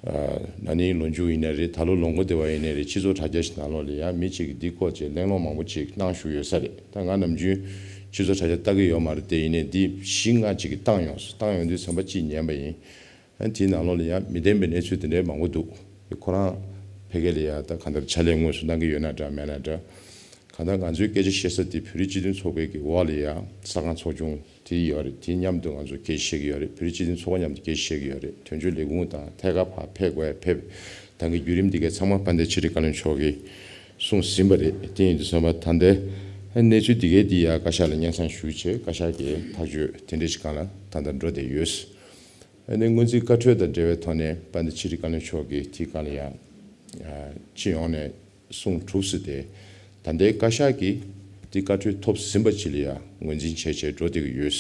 ན་ནིང་ལོ་མཇུག་ཡིན་ན་རེད། ད་ལོ་ལོ་མགོ་དེ་བ་ཡིན་ན་རེད། སྤྱི་ཚོགས་དྲ་རྒྱ་ཞིག་ནང་ལོགས་ལ་ཡང་མི་གཅིག་གིས་འདི་སྐོར་གྱི་གླེང་སློང་མང་པོ་ཅིག་གནང་བཞུགས་ཡོད་ས་རེད། ད་ང་ནམ་རྒྱུན་སྤྱི་ཚོགས་དྲ་རྒྱ་ལྟ་གི་ཡོད་མ་རེད་དེ། ཡིན་ནའི་འདི་བཞི་ལྔ་ཅིག་གིས་བཏང་ཡོང་སོང་། བཏང་ཡོང་དུས་ཚན་པ་གཅིག་ཉན་པ་ཡིན། ཨ་དེའི་ནང་ལོགས་ལ་ཡང་མི་བདེན་པའི་གནས་ཚུལ་དེ་འདྲའི་མང་པོ་འདུག་ཁོ་རང་ཕ་གི་ལ་ཡང་ད་གང་ལྟར་ཕྱག་ལས་དངོས་སུ་གནང་གི་ཡོད་ན་འདྲ་མེད་ན་འདྲ། གང་ལྟར་ང་ཚོའི་སྐད་ཆ་བཤད་ས་དེ་བོད་རིགས་སྤྱི་མཐུན་ཚོགས་པའི་གི་འོག་ལ་ཡང་གསར་ཁང་ཚོགས་ཆུང་དེ་ཡོད་རེད། དེ་མཉམ་དུ་ང་ཚོ་སྐད་ཆ་བཤད་ཀྱི་ཡོད་རེད། བོད་རིགས་སྤྱི་མཐུན་ཚོགས་པ་མཉམ་དུ་སྐད་ཆ་བཤད་ཀྱི་ཡོད་རེད། དོན་གཅོད་ལས་ཁུངས་དང་ཐད་ཀར་ཕར་ཕེབས་དགོས་ཕེབས། ད་གི་བརྒྱུད་རིམ་འདི་གའི་ཚང་མ་དཔལ་ལྡན་ཆོས་རིག་བཀའ་བློན་མཆོག་གིས་གསུངས་ཟིན་པ་རེད། དེ་ཡིན་དུས་ཙམ་པ་ད་ལྟའི་གནས་ཚུལ་འདི་གའི་འདི་ཡང་བཀའ་ཤག་ལ་སྙན་སེང་ཞུས་བྱས། བཀའ་ཤག་གིས་ཐག་གཅོད་དེ་འདྲ་ཞིག་སྒང་ལ་ད་ལྟ་འགྲོ་བསྡད་ཡོད། ཨ་ནི་སྔོན་རྩིས་བཀའ་འཁྲོལ་དང་འབྲེལ་བའི་ཐོག་ནས་དཔལ་ལྡན་ཆོས་རིག་བཀའ་བློན་མཆོག་གིས་དེའི་སྒང་ལ་ཡང་སྤྱི་ཡོངས་ནས་གསུང་གྲུབ་ཟིན་ཏེ། ད་ལྟའི་བཀའ་ཤག་གིས་དེ་བཀའ་འཁྲོལ་ཐོབ་ཟིན་པ་ཅིག་ལ་ཡང་ངོས་འཛིན་བྱས་བྱས་འགྲོ་བསྡད་ཀྱི་ཡོད།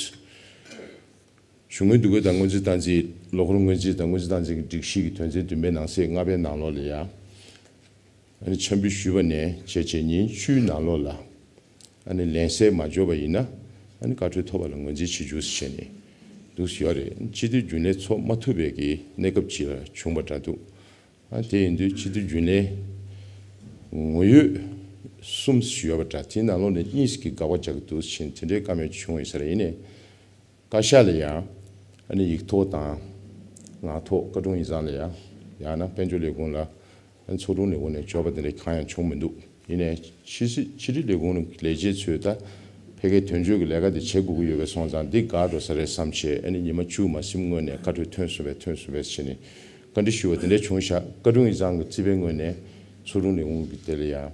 གཞུང་དངུལ་འདུ་འགོད་དང་སྔོན་རྩིས་སྟངས་འཛིན། ལོ་འཁོར་སྔོན་རྩིས་དང་སྔོན་རྩིས་སྟངས་འཛིན་གྱི་སྒྲིག་གཞི་གི་དོན་ཚན་བདུན་པའི་ནང་གསེས་ལྔ་པའི་ནང་ལོགས་ལ་ཡང་། ཨ་ནི་འཆར་འབུལ་ཞུས་པ་ནས་བྱས་བྱས་ཉིན་བཅུའི་ནང་ལོགས་ལ་ཨ་ནི་ལན་གསལ་མ་འབྱོར་བ་ཡིན་ན། ཨ་ནི་བཀའ་འཁྲོལ་ཐོབ་པ་ལ་ངོས་འཛིན་བྱེད་རྒྱུ་ཟེར་བྱས་ནས་འདུག་ཡོད་རེད། སྤྱི་འཐུས་རྒྱུན་ལས་ཚོགས་མ་ཐུབ་པའི་གི་གནས་སྐབས་ཅིག་ལ་བྱུང་བ་འདྲ་འདུག་ཨ་དེ་ཡིན་དུས་སྤྱི་འཐུས་རྒྱུན་ལས་ངོ་ཡོད་གསུམ་ཞིག་ཡོད་པ་འདྲ། དེའི་ནང་ལོགས་ནས་གཉིས་ཀྱིས་དགག་པ་རྒྱག་གི་འདུག་ཟེར་བྱས་ནས་དེ་འདྲའི་བཀའ་མོལ་བྱུང་ཡོད་ས་རེད། ཡིན་ནའི། བཀའ་ཤག་ལ་ཡང་ཨ་ནི་ཡིག་ཐོག་དང་ངག་ཐོག་བཀའ་དྲུང་ཡིག་ཚང་ལ་ཡང་ཡང་ན་དཔལ་འབྱོར་ལས་ཁུངས་ལ་ཨ་ནི་ཚོགས་དྲུང་ལས་ཁུངས་ནས་འབྱོར་བ་དེ་འདྲ་གང་ཡང་བྱུང་མི་འདུག་ཡིན་ནའི་ཕྱི་སྲིད་ཕྱི་དྲིལ་ལས་ཁུངས་ལས་བྱེད་ཚོས་ད་ཕ་གིའི་དོན་གཅོད་ཀྱི་ལས་ཀ་དེ་བྱེད་དགོས་ཀྱི་ཡོད་པའི་སོང་ཙང་འདི་དགག་འགྲོ་ས་རེད་བསམ་བྱས། ཨ་ནི་ཉི་མ་བཅུ་མ་ཟིན་སྔོན་ནས་བཀའ་འཁྲོལ་ཐོན་སོང་བས་ཐོན་སོང་བས་ཟེར་ནས་བཀའ་འདྲི་ཞུས་པ་དེ་འདྲ་བྱུང་ཤག་བཀའ་དྲུང་ཡིག་ཚང་གི་རྩིས་པའི་ངོས་ནས་ཚོགས་དྲུང་ལས་ཁུངས་ཀྱི་དེ་ལ་ཡང་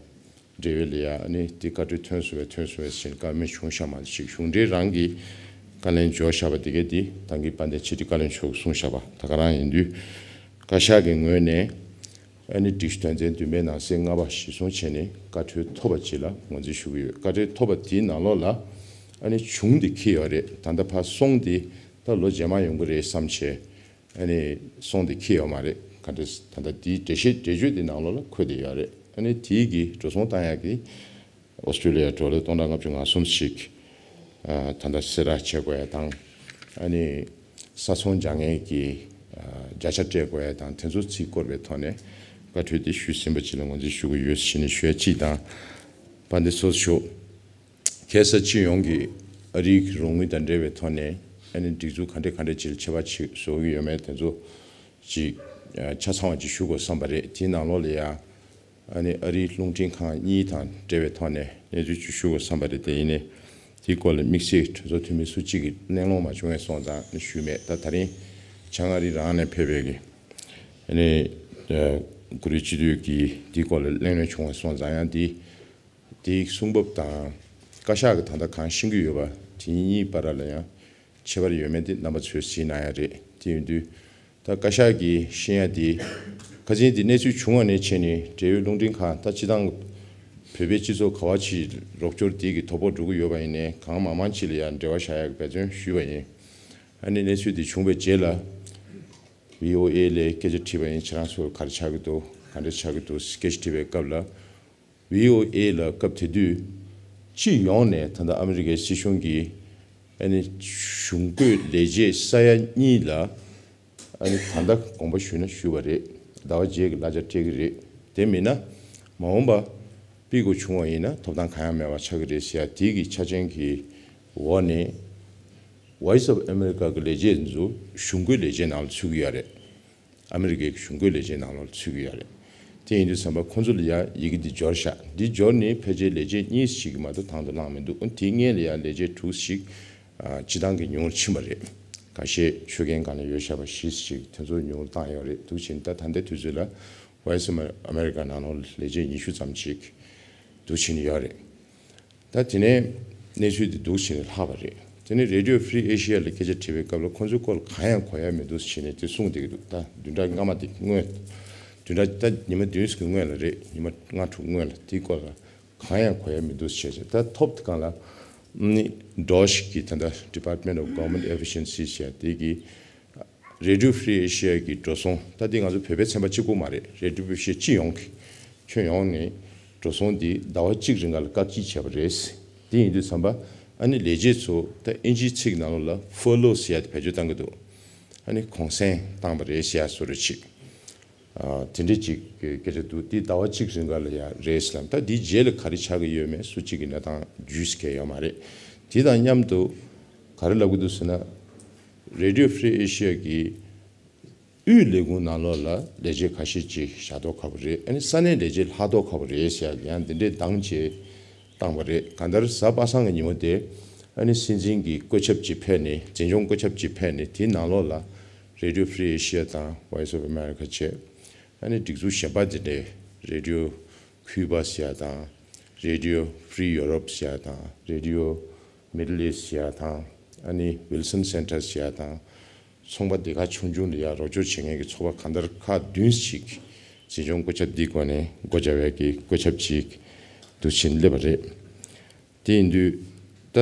འབྲེལ་ཡོད་ལ་ཡང་ཨ་ནི་དེ་བཀའ་འཁྲོལ་ཐོན་སོང་བས་ཐོན་སོང་བས་ཟེར་ནས་བཀའ་མོལ་བྱུང་ཤག་མ་གཏོགས་ཅིག་གཞུང་འབྲེལ་རང་གི་བཀའ་ལན་འབྱོར་བཞག་པ་དེ་གས་དེ་ད་གིན་དཔལ་ལྡན་ཕྱི་དྲིལ་བཀའ་བློན་མཆོག་གིས་གསུངས་བཞག་པ་ད་ག་རང་ཡིན་དུས། བཀའ་ཤག་གི་ངོས་ནས་ཨ་ནི་སྒྲིག་གཞི་དོན་ཚན་བདུན་པའི་ནང་གསེས་ལྔ་པ་གཞིར་བཟུང་བྱས་ནས་བཀའ་འཁྲོལ་ཐོབ་པ་ཅིག་ལ་ངོས་འཛིན་ཞུ་གི་ཡོད། བཀའ་འཁྲོལ་ཐོབ་པ་དེའི་ནང་ལོགས་ལ་ཨ་ནི་གཞུང་དེ་འཁྱེར་ཡོད་རེད། ད་ལྟ་ཕར་སོང་དེ་ད་ལོ་རྗེས་མ་ཡོང་གི་རེད་བསམ་བྱས། ཨ་ནི་སོང་དེ་འཁྱེར་ཡོད་མ་རེད། ག་འདྲ་ད་ལྟ་དེའི་འགྲེལ་བཤད་འགྲེལ་བརྗོད་དེ་ནང་ལོགས་ལ་འཁོད་དེ་ཡོད་རེད། ཨ་ནི་དེའི་གི་འགྲོ་སོང་བཏང་ཡག་གི་ཨོ་སི་ཀྲི་ལི་ཡ་ཌོ་ལར་སྟོང་ཕྲག་ལྔ་བཅུ་ང་གསུམ་ཞིག་ཨ་ད་ལྟ་གསལ་བསྒྲགས་བྱེད་དགོས་ཡ་དང་། ཨ་ནི་ས་ཚོང་རྒྱག་མཁན་གྱི་ཨ་བརྒྱ་ཆ་སྤྲད་དགོས་ཡ་དང་དེ་ཚོ་རྩིས་སྐོར་བའི་ཐོག་ནས་བཀའ་འཁྲོལ་དེ་ཞུས་ཟིན་པ་ཅིག་ལ་ངོས་འཛིན་ཞུ་གི་ཡོད་ཟེར་ནས་ཞུ་ཡ་གཅིག་དང་། དཔལ་ལྡན་ཚོགས་གཙོ་མཆོག་ཁ་སང་སྤྱི་ཡོངས་ཀྱི་ཨ་རིའི་རོགས་དངུལ་དང་འབྲེལ་བའི་ཐོག་ནས་ཨ་ནི་སྒྲིག་འཛུགས་ག་འདྲས་ག་འདྲས་ཅིག་ལ་ཆད་པ་ཅིག་བཟོ་གི་ཡོད་མེད་དེ་ཚོ་ཅིག་ཆ་ཚང་བ་ཅིག་ཞུ་དགོས་བསམ་པ་རེད། དེའི་ནང་ལོགས་ལ་ཡང་ཨ་ནི་ཨ་རིའི་རླུང་འཕྲིན་ཁང་གཉིས་དང་འབྲེལ་བའི་ཐོག་ནས་གནས་ཚུལ་ཅིག་ཞུ་དགོས་བསམ་པ་རེད། དེ་ཡིན་ནའི་དེའི་སྐོར་ལ་དམིགས་བསལ་གྲོས་ཚོགས་འཐུས་མི་སུ་གཅིག་གིས་གླེང་སློང་མ་བྱུང་བས་སོང་ཙང་ཞུས་མེད། ད་ད་རིང་བྱང་ཨ་རི་རང་ནས་ཕེབས་པའི་གི་ཨ་ནི་ཨ་གུ་རུ་སྤྱི་འཐུས་ཀྱིས་དེའི་སྐོར་ལ་གླེང་སློང་བྱུང་བས་སོང་ཙང་ཡང་དེ། དེའི་གསུང་བབ་དང་བཀའ་ཤག་གི་ད་ལྟ་གང་ཤེས་ཀྱི་ཡོད་པ་དེ་གཉིས་བར་ལ་ཡང་ཁྱད་པར་ཡོད་མེད་དེ་རྣམ་པ་ཚོས་གཟིགས་གནང་ཡ་རེད། དེ་ཡིན་དུས་ད་བཀའ་ཤག་གིས་ཤེས་ཡ་དེ་ཁ་སང་དེ་གནས་ཚུལ་བྱུང་བ་ནས་བྱས་ནས་འབྲེལ་ཡོད་རླུང་འཕྲིན་ཁང་ད་སྤྱི་བཏང་བོད་པའི་སྤྱི་ཚོགས་ག་བ་ཅིག་རོགས་སྐྱོར་དེ་གི་དོ་ཕོག་འགྲོ་གི་ཡོད་པ་ཡིན་ནའི་གང་མང་མང་ཅིག་ལ་ཡང་འབྲེལ་བ་བཞག་ཡ་གི་འབད་བརྩོན་ཞུས་པ་ཡིན། ཨ་ནི་གནས་ཚུལ་དེ་བྱུང་བའི་རྗེས་ལ་བྷི་ཨོ་ཨེ་ལ་སྐད་ཆ་དྲིས་པ་ཡིན། ཁྱེད་རང་ཚོ་ག་རེ་ཆགས་ཀྱི་འདུག་ག་འདྲ་ཆགས་ཀྱི་འདུག་སྐད་ཆ་དྲིས་པའི་སྐབས་ལ། བྷི་ཨོ་ཨེ་ལ་སྐབས་དེ་དུས་སྤྱི་ཡོངས་ནས་ད་ལྟ་ཨ་མི་རི་ཀའི་སྲིད་གཞུང་གིས་ཨ་ནི་གཞུང་བཀོད་ལས་བྱེད་ས་ཡ་གཉིས་ལ་ཨ་ནི་ད་ལྟ་དགོངས་པ་ཞུས་ན་ཞུས་པ་རེད། ཟླ་བ་རྗེས་ཀྱི་གླ་ཆ་སྤྲད་ཀྱི་རེད། དེ་མིན་ན་མ་འོངས་པ་ཕྱིར་འགོ་བྱུང་བ་ཡིན་ན་ཐོབ་ཐང་གང་ཡང་མེད་པ་ཆགས་ཀྱི་རེད་ཟེར་ཡ་དེ་གི་ཆ་རྐྱེན་གྱི་འོག་ནས་Voice of America གི་ལས་བྱེད་ཚོ་གཞུང་བཀོད་ལས་བྱེད་ནང་ལ་ཚུད་ཀྱི་ཡོད་རེད། ཨ་མི་རི་ཀའི་གཞུང་བཀོད་ལས་བྱེད་ནང་ལོགས་ཚུད་ཀྱི་ཡོད་རེད། དེ་ཡིན་དུས་ཙམ་པ་ཁོང་ཚོ་ལ་ཡང་ཡི་གེ་འདི་འབྱོར་ཤག་འདི་འབྱོར་ནས་ཕལ་ཆེར་ལས་བྱེད་གཉིས་ཤིག་གིས་མ་གཏོགས་དང་དུ་བླངས་མི་འདུག་དེའི་སྔོན་ལ་ཡང་ལས་བྱེད་དྲུག་ཤིག་ཨ་སྤྱི་བཏང་གི་ཉུང་རུ་ཕྱིན་པ་རེད། ཁ་ཤས་ཆོད་གན་སྒང་ལ་ཡོད་བཞག་པ་བཞི་ཞིག་དེ་ཚོ་ཉུང་རུ་བཏང་ཡོད་རེད། འདུག་ཕྱིན་ད་ད་ལྟའི་དུས་ཚོད་ལ་Voice of America ནང་ལོགས་ལས་བྱེད་ཉི་ཤུ་ཙམ་ཞིག་འདུག་ཕྱིན་ཡོད་རེད། ད་དེ་ནས་གནས་ཚུལ་འདི་འདུག་བྱས་ནས་ལྷག་པ་རེད། དེ་ནས་Radio Free Asia ལ་སྐད་ཆ་དྲིས་པའི་སྐབས་ལ་ཁོང་ཚོའི་སྐོར་གང་ཡང་གོ་ཡ་མི་འདུག་བྱས་ནས་དེ་གསུངས་བསྡད་ཀྱི་འདུག་ད་བདུན་ཕྲག་སྔ་མ་དེ་སྔོན། བདུན་ཕྲག་ད་ཉི་མ་བདུན་ཞིག་གི་སྔོན་ལ་རེད། ཉི་མ་ལྔ་དྲུག་སྔོན་ལ་དེའི་སྐོར་ལ་གང་ཡང་གོ་ཡ་མི་འདུག་བྱས་བྱས་ད་ཐོབ་དེ་གང་ལ་ནི་DOGE གི་ད་ལྟ་Department of Government Efficiency ཞེས་དེ་གི Radio Free Asia གི་འགྲོ་སོང་ད་འདི་ང་ཚོ་བོད་པའི་ཚན་པ་གཅིག་པུ་མ་རེད། Radio Free Asia སྤྱི་ཡོངས་ཀྱི་ཁྱོན་ཡོངས་ནས་འགྲོ་སོང་འདི་ཟླ་བ་གཅིག་རིང་ག་ལ་བཀག་སྐྱིལ་བྱས་པ་རེད། འདི་ཡིན་དུས་ཙམ་པ་ཨ་ནི་ལས་བྱེད་ཚོ་ད་ཨིན་ཇིའི་ཚིག་ནང་ལོགས་ལ་furlough ཟེར་ཡ་དེ་བེད་སྤྱོད་བཏང་གི་འདུག་ཨ་ནི་གུང་སེང་བཏང་པ་རེད་ཟེར་ཡ་བཟོ་འདྲ་ཅིག་ཨ་དེ་འདྲས་ཅིག་གི་སྐད་ཆ་འདུག་འདི་ཟླ་བ་གཅིག་རིང་ག་ལ་ཡ་རེད་ཟེར་ལབ། ད་འདིའི་རྗེས་ལ་ག་རེ་ཆགས་ཀྱི་ཡོད་མེད་སུ་གཅིག་གིས་གནས་སྟངས་རྒྱུས་གལ་ཡོད་མ་རེད། དེ་དང་མཉམ་དུ་ག་རེ་ལབ་ཀྱི་འདུག་ཟེར་ན། Radio Free Asia གི་དབུས་ལས་ཁུངས་ནང་ལོགས་ལ་ལས་བྱེད་ཁ་ཤས་ཅིག་བཞག་མདོག་ཁ་པོ་རེད། ཨ་ནི་ས་གནས་ལས་བྱེད་ལྷག་མདོག་ཁ་པོ་རེད་ཟེར་ཡ་ཡང་འདི་འདྲས་འདང་བྱས་བཏང་བ་རེད། གང་ལྟར་གཟའ་པ་སངས་ཀྱི་ཉིན་མོ་དེ་ཨ་ནི་སྲིད་འཛིན་གྱི་བཀོད་ཁྱབ་ཅིག་ཕེབས་ནས་འཛིན་སྐྱོང་བཀོད་ཁྱབ་ཅིག་ཕེབས་ནས་དེའི་ནང་ལོགས་ལ་Radio Free Asia དང་Voice of America བཅས་ཨ་ནི་སྒྲིག་འཛུགས་གཞན་པ་འདི་འདྲས་Radio Cuba ཟེར་ཡ་དང་Radio Free Europe ཟེར་ཡ་དང་Radio Middle East ཟེར་ཡ་དང་ཨ་ནི་Wilson Center ཟེར་ཡ་དང་། ཚོང་པ་སྡེ་ཁག་ཆུང་ཆུང་ལ་ཡང་རོགས་སྐྱོར་བྱེད་མཁན་གྱི་ཚོགས་པ་གང་ལྟར་ཁག་བདུན་ཞིག་འཛིན་སྐྱོང་བཀོད་ཁྱབ་འདིའི་སྒོ་ནས་སྒོ་བརྒྱབ་ཡས་ཀྱི་བཀོད་ཁྱབ་ཅིག་འདུག་ཕྱིན་སླེབས་པ་རེད། དེ་ཡིན་དུས་ད་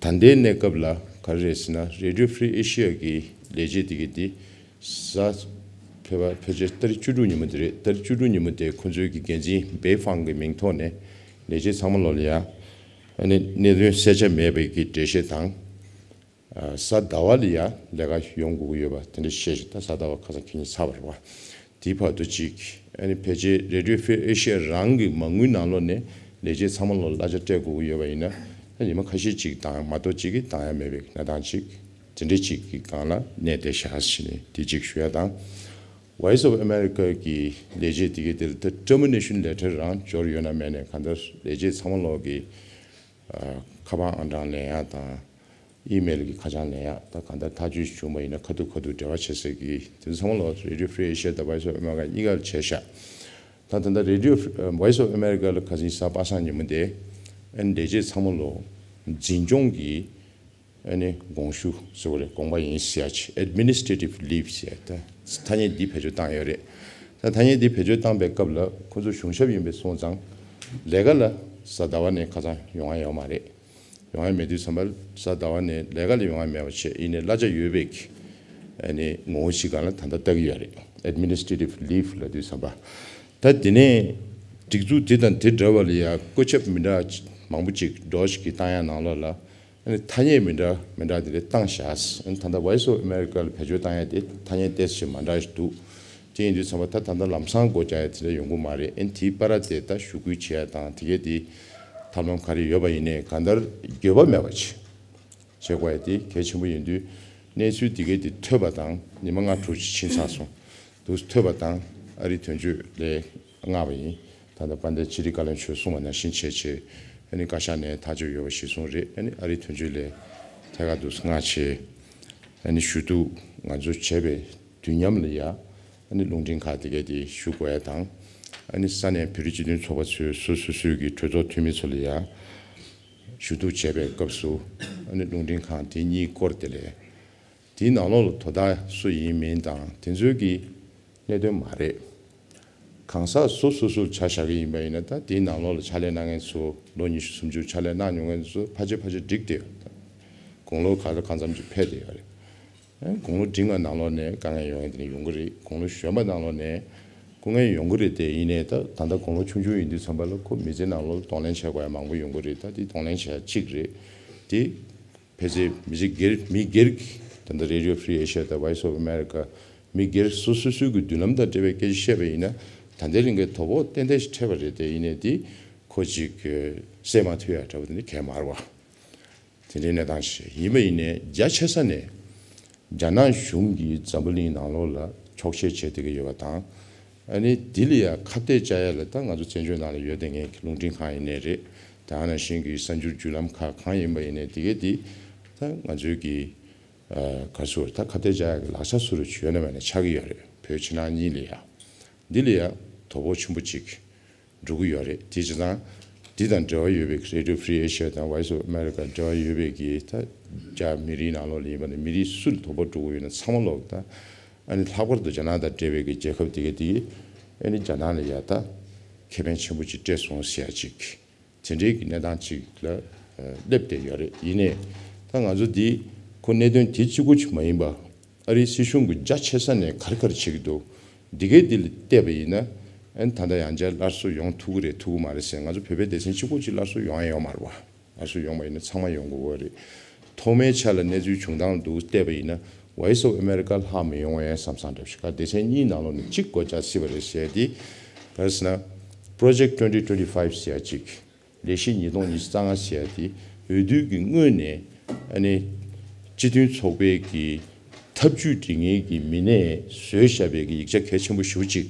ད་ལྟའི་གནས་སྐབས་ལ་ག་རེ་རེད་ཟེར་ན། Radio Free Asia གི་ལས་བྱེད་དེ་གའི་དེ་གཟའ་ཕེབས་པ་ཕལ་ཆེར་ཏ་རིག་བཅུ་དྲུག་ཉིན་མོ་དེ་རེད། ཏ་རིག་བཅུ་དྲུག་ཉིན་མོ་དེ་ཁོ་ཚོའི་གི་འགན་འཛིན་བེ་ཧྥང་གི་མིང་ཐོག་ནས་ལས་བྱེད་ཚང་མ་ལོག་ལ་ཡ་ཨ་ནི་གནད་དོན་གསལ་ཆ་མེད་པའི་གི་འགྲེལ་བཤད་དང་། གཟའ་ཟླ་བ་ལ་ཡ་ལས་ཀ་ཡོང་དགོས་ཀྱི་ཡོད་པ་དེ་འདྲ་བཤད་ཤག་ད་གཟའ་ཟླ་བ་ཁ་སང་ཁ་ཉིན་ཚར་བ་རེད་བ། དེའི་བར་དུ་ཅིག་ཨ་ནི་ཕལ་ཆེར་Radio Free Asia རང་གི་མ་དངུལ་ནང་ལོགས་ནས་ལས་བྱེད་ཚང་མ་ལོག་གླ་ཆ་སྤྲད་དགོས་ཀྱི་ཡོད་པ་ཡིན་ན། ད་ཉི་མ་ཁ་ཤས་ཅིག་བཏང་ཡ་མ་གཏོགས་ཅིག་གིས་བཏང་ཡ་མེད་པའི་གནས་སྟངས་ཅིག་དེ་འདྲ་ཅིག་གི་སྒང་ལ་གནས་བསྡད་ཤག་ཟེར་ནས་དེ་ཅིག་ཞུ་ཡ་དང་། Voice of America གི་ལས་བྱེད་དེ་གའི་དེ་ལ་ད་termination letter རང་འབྱོར་ཡོད་ན་མེད་ན་གང་ལྟར་ལས་བྱེད་ཚང་མ་ལོག་གི་ཁ་པར་ཨང་གྲངས་ལེན་ཡག་དང་། ཨི་མེལ་གྱི་ཁ་བྱང་ལེན་ཡག་ད་གང་ལྟར་ཐག་གཅོད་བྱུང་བ་ཡིན་ན་ཁ་ཐུག་ཁ་ཐུག་འབྲེལ་བ་བྱེད་སའི་གི་དེ་ཚོ་ཚང་མ་ལོག་Radio Free Asia དང་Voice of America གཉིས་ཀ་ལ་བྱས་ཤག་ད་ད་ལྟ་Radio Voice of America ལ་ཁ་སང་གཟའ་པ་སངས་ཉིན་མོ་དེ་ཨ་ནི་ལས་བྱེད་ཚང་མ་ལོག་འཛིན་སྐྱོང་གི་ཨ་ནི་དགོངས་ཞུ་ཟེར་བ་རེད། དགོངས་པ་ཡིན་ཟེར་ཡ་ཅིག Administrative Leave ཟེར་ཡ་ད་ཐ་སྙད་འདི་བེད་སྤྱོད་བཏང་ཡོད་རེད། ད་ཐ་སྙད་འདི་བེད་སྤྱོད་བཏང་པའི་སྐབས་ལ་ཁོ་ཚོ་གཞུང་ཞབས་ཡིན་པས་སོང་ཙང་ལས་ཀ་ལ་གཟའ་ཟླ་བ་ནས་ཁ་སང་ཡོང་ཡ་ཡོད་མ་རེད། ཡོང་ཡ་མེད་དུས་ཙམ་པ་གཟའ་ཟླ་བ་ནས་ལས་ཀ་ལ་ཡོང་ཡ་མེད་པ་བྱས་ཡིན་ནའི་གླ་ཆ་ཡོད་པའི་ཨ་ནི་ངོ་བོ་ཞིག་སྒང་ལ་ད་ལྟ་ལྟ་གི་ཡོད་རེད། Administrative Leave ལབ་དུས་ཙམ་པ། ད་དེ་ནས་སྒྲིག་འཛུགས་དེ་དང་དེ་འདྲ་བ་ལ་ཡ་བཀོད་ཁྱབ་མི་འདྲ་མང་པོ་ཅིག་འགྲོ་ཞིག་གི་བཏང་ཡ་ནང་ལོགས་ལ་ཨ་ནི་ཐ་སྙད་མི་འདྲ་མི་འདྲ་དེ་འདྲ་བཏང་བཞག་ཨ་ནི་ད་ལྟ་Voice of America ལ་བེད་སྤྱོད་བཏང་ཡ་དེ་ཐ་སྙད་ཏོག་ཙམ་མ་འདྲ་ཞིག་འདུག་དེ་ཡིན་དུས་ཙམ་པ་ད་ད་ལྟ་ལམ་སང་སྒོ་རྒྱག་ཡ་དེ་འདྲ་ཡོང་གི་མ་རེད། ཨ་ནི་དེའི་བར་དེ་ད་ཞུ་སྐུལ་བྱེད་ཡ་དང་དེ་གས་དེ་ཐབས་ལམ་ག་རེ་ཡོད་པ་ཡིན་ནའི་གང་ལྟར་འགྱོད་པ་མེད་པ་བྱེད། བྱེད་དགོས་ཡ་དེ་གལ་ཆེན་པོ་ཡིན་དུས་གནས་ཚུལ་དེ་གས་དེ་ཐོས་པ་དང་ཉི་མ་ལྔ་དྲུག་ཅིག་ཕྱིན་ཚར་སོང་། འདུག་ཐོས་པ་དང་ཨ་རིའི་དོན་གཅོད་ལས་མངགས་པ་ཡིན། ད་ལྟ་དཔལ་ལྡན་ཕྱི་དྲིལ་བཀའ་བློན་མཆོག་གསུངས་པ་ནང་བཞིན་བྱས་བྱས་ཨ་ནི་བཀའ་ཤག་ནས་ཐག་གཅོད་ཡོད་པ་གཞིར་བཟུང་རེད། ཨ་ནི་ཨ་རིའི་དོན་གཅོད་ལས་ཐད་ཀར་དུ་མངགས་བྱས་ཨ་ནི་ཞུ་གཏུག་ང་ཚོ་བྱས་པའི་དུས་མཉམ་ལ་ཡ་ཨ་ནི་རླུང་འཕྲིན་ཁག་དེ་གས་དེ་ཞུ་དགོས་ཡ་དང་། ཨ་ནི་ས་གནས་བོད་རིགས་སྤྱི་མཐུན་ཚོགས་པ་ཚོས་སོ་སོ་སོའི་གི་གྲོས་ཚོགས་འཐུས་མི་ཚོ་ལ་ཡ་ཞུ་གཏུག་བྱས་པའི་སྐབས་སུ་ཨ་ནི་རླུང་འཕྲིན་ཁང་དེ་གཉིས་སྐོར་དེ་ལས་དེའི་ནང་ལོགས་ལ་དོ་བདག་སུ་ཡིན་མིན་དང་དེ་ཚོའི་གི་གནད་དོན་མ་རེད། གང་ཟག་སོ་སོ་སོར་ཆ་བཞག་གི་ཡིན་པ་ཡིན་ན་ད་དེའི་ནང་ལོགས་ལ་ཕྱག་ལས་གནང་མཁན་ཚོ་ལོ་ཉི་ཤུ་སུམ་ཅུ་ཕྱག་ལས་གནང་མྱོང་མཁན་ཚོ་ཕལ་ཆེར་ཕལ་ཆེར་འགྲིག་བསྡད་ཡོད་རེད། དགུང་ལོ་ག་ལ་གང་འཚམ་ཅིག་ཕེབས་བསྡད་ཡོད་རེད། དགུང་ལོ་འབྲིང་བ་ནང་ལོགས་ནས་དཀའ་ངལ་ཡོང་ཡ་དེ་ནི་ཡོང་གི་རེད། དགུང་ལོ་གཞོན་པ་ནང་ལོགས་ནས་སྐུ་ངལ་ཡོང་གི་རེད་དེ། ཡིན་ནའི་ད་ད་ལྟ་དགུང་ལོ་ཆུང་ཆུང་ཡིན་དུས་ཙམ་པ་ལ་ཁོ་མི་ཚེ་ནང་ལོགས་གདོང་ལེན་བྱེད་དགོས་ཡ་མང་པོ་ཡོང་གི་རེད། ད་དེ་གདོང་ལེན་བྱེད་ཡ་གཅིག་རེད། དེ་ཕལ་ཆེར་མི་ཚེ་སྒེར་མི་སྒེར་གྱི་ད་ལྟ་Radio Free Asia དང་Voice of America མི་སྒེར་སོ་སོ་སོའི་གི་མདུན་ལམ་དང་འབྲེལ་བའི་སྐད་ཆ་བཤད་པ་ཡིན་ན་ད་ལྟའི་རིང་གི་དོ་ཕོག་ཏན་ཏན་ཞིག་འཕྲད་པ་རེད་དེ། ཡིན་ནའི་དེ་ཁོ་ཅིག་སེལ་མ་ཐུབ་ཡ་འདྲ་པོ་དེ་ནི་གལ་མ་རེད་བ། དེ་འདྲའི་གནས་སྟངས་ཤིག་ཡིན་པ་ཡིན་ནའི་རྒྱ་ཆེ་ས་ནས་རྒྱ་ནག་གཞུང་གིས་འཛམ་བུ་གླིང་ནང་ལོགས་ལ་འཁྱོག་བཤད་བྱེད་བསྡད་ཀྱི་ཡོད་པ་དང་། ཨ་ནི་འདི་ལ་ཡང་ཁ་གཏད་བཅག་ཡ་ལ་ད་ང་ཚོ་བཙན་བྱོལ་ནང་ལ་ཡོད་བསྡད་མཁན་གྱི་རླུང་འཕྲིན་ཁང་ཡིན་ནའི་རེད། དེ་ནང་བཞིན་གྱི་གསར་འགྱུར་བརྒྱུད་ལམ་ཁག་གང་ཡིན་པ་ཡིན་ནའི་དེ་གས་དེ་ད་ང་ཚོའི་གི་ག་རེ་ཟེར་ད་ཁ་གཏད་བཅག་ཡ་གི་ལག་ཆ་སུ་རུ་ཡོད་ན་མེད་ན་ཆགས་ཀྱི་ཡོད་རེད། བོད་ཕྱི་ནང་གཉིས་ལ་ཡང་། འདི་ལ་ཡང་དོ་ཕོག་ཆེན་པོ་ཅིག་འགྲོ་གི་ཡོད་རེད། དེ་བྱས་ཙང་འདི་དང་འབྲེལ་བ་ཡོད་པའི་Radio Free Asia དང་Voice of America འབྲེལ་བ་ཡོད་པའི་གི་ད་རྒྱ་མི་རིགས་ནང་ལོགས་ལ་ཡིན་པ་ནི་མི་རིགས་སུ་ལ་དོ་ཕོག་འགྲོ་གི་ཡོད་ན་ཚང་མ་ལོག་ད་ཨ་ནི་ལྷག་པར་དུ་རྒྱ་ནག་དང་འབྲེལ་བའི་གི་རྒྱལ་ཁབ་དེ་ག་དེ་གི་ཨ་ནི་རྒྱ་ནག་ལ་ཡ་ད་ཁེ་ཕན་ཆེན་པོ་ཅིག་སྤྲད་སོང་ཟེར་ཡ་ཅིག་དེ་འདྲའི་གི་གནས་སྟངས་ཅིག་ལ་སླེབས་བསྡད་ཡོད་རེད། ཡིན་ནའི་ད་ང་ཚོ་འདི་ཁོ་གནད་དོན་དེ་གཅིག་པུ་ཅིག་མ་ཡིན་པ་ཨ་རིའི་སྲིད་གཞུང་གི་རྒྱ་ཆེ་ས་ནས་ག་རེ་ག་རེ་བྱེད་ཀྱི་འདུག་འདི་གའི་འདི་ལ་བལྟས་པ་ཡིན་ན་ཨ་ནི་ད་ལྟ་ཡང་བསྐྱར་སླར་གསོ་ཡོང་ཐུབ་ཀྱི་རེད་ཐུབ་ཀྱི་མ་རེད་ཟེར། ང་ཚོ་བོད་པའི་སྡེ་ཚན་གཅིག་པུ་ཅིག་སླར་གསོ་ཡོང་ཡ་ཡོད་མ་རེད་བ། སླར་གསོ་ཡོང་བ་ཡིན་ན་ཚང་མ་ཡོང་དགོས་པ་རེད། ཐོག་མའི་ཆ་ལ་གནས་ཚུལ་བྱུང་སྟངས་འདུག་བལྟས་པ་ཡིན་ན་ Voice of America་ལྷག་མི་ཡོང་བས་བསམ་བསམ་འདྲ་ཞིག་ག་སྡེ་ཚན་གཉིས་ནང་ལོགས་ནས་གཅིག་སྒོ་བརྒྱབ་སྲིད་པ་རེད་ཟེར་ཡ་དེ། ག་རེ་ཟེར་ན། Project twenty twenty-five་ཟེར་ཡ་གཅིག་ལས་གཞི་ཉིས་སྟོང་ཉི་ཤུ་རྩ་ལྔ་ཟེར་ཡ་དེ་འོས་བསྡུ་གི་སྔོན་ནས་ཨ་ནི་སྤྱི་མཐུན་ཚོགས་པའི་གི་ཐབས་ཇུས་སྒྲིག་མཁན་གྱི་མི་སྣས་བཟོས་བཞག་པའི་གི་ཡིག་ཆ་གལ་ཆེན་པོ་ཞེ་པོ་ཅིག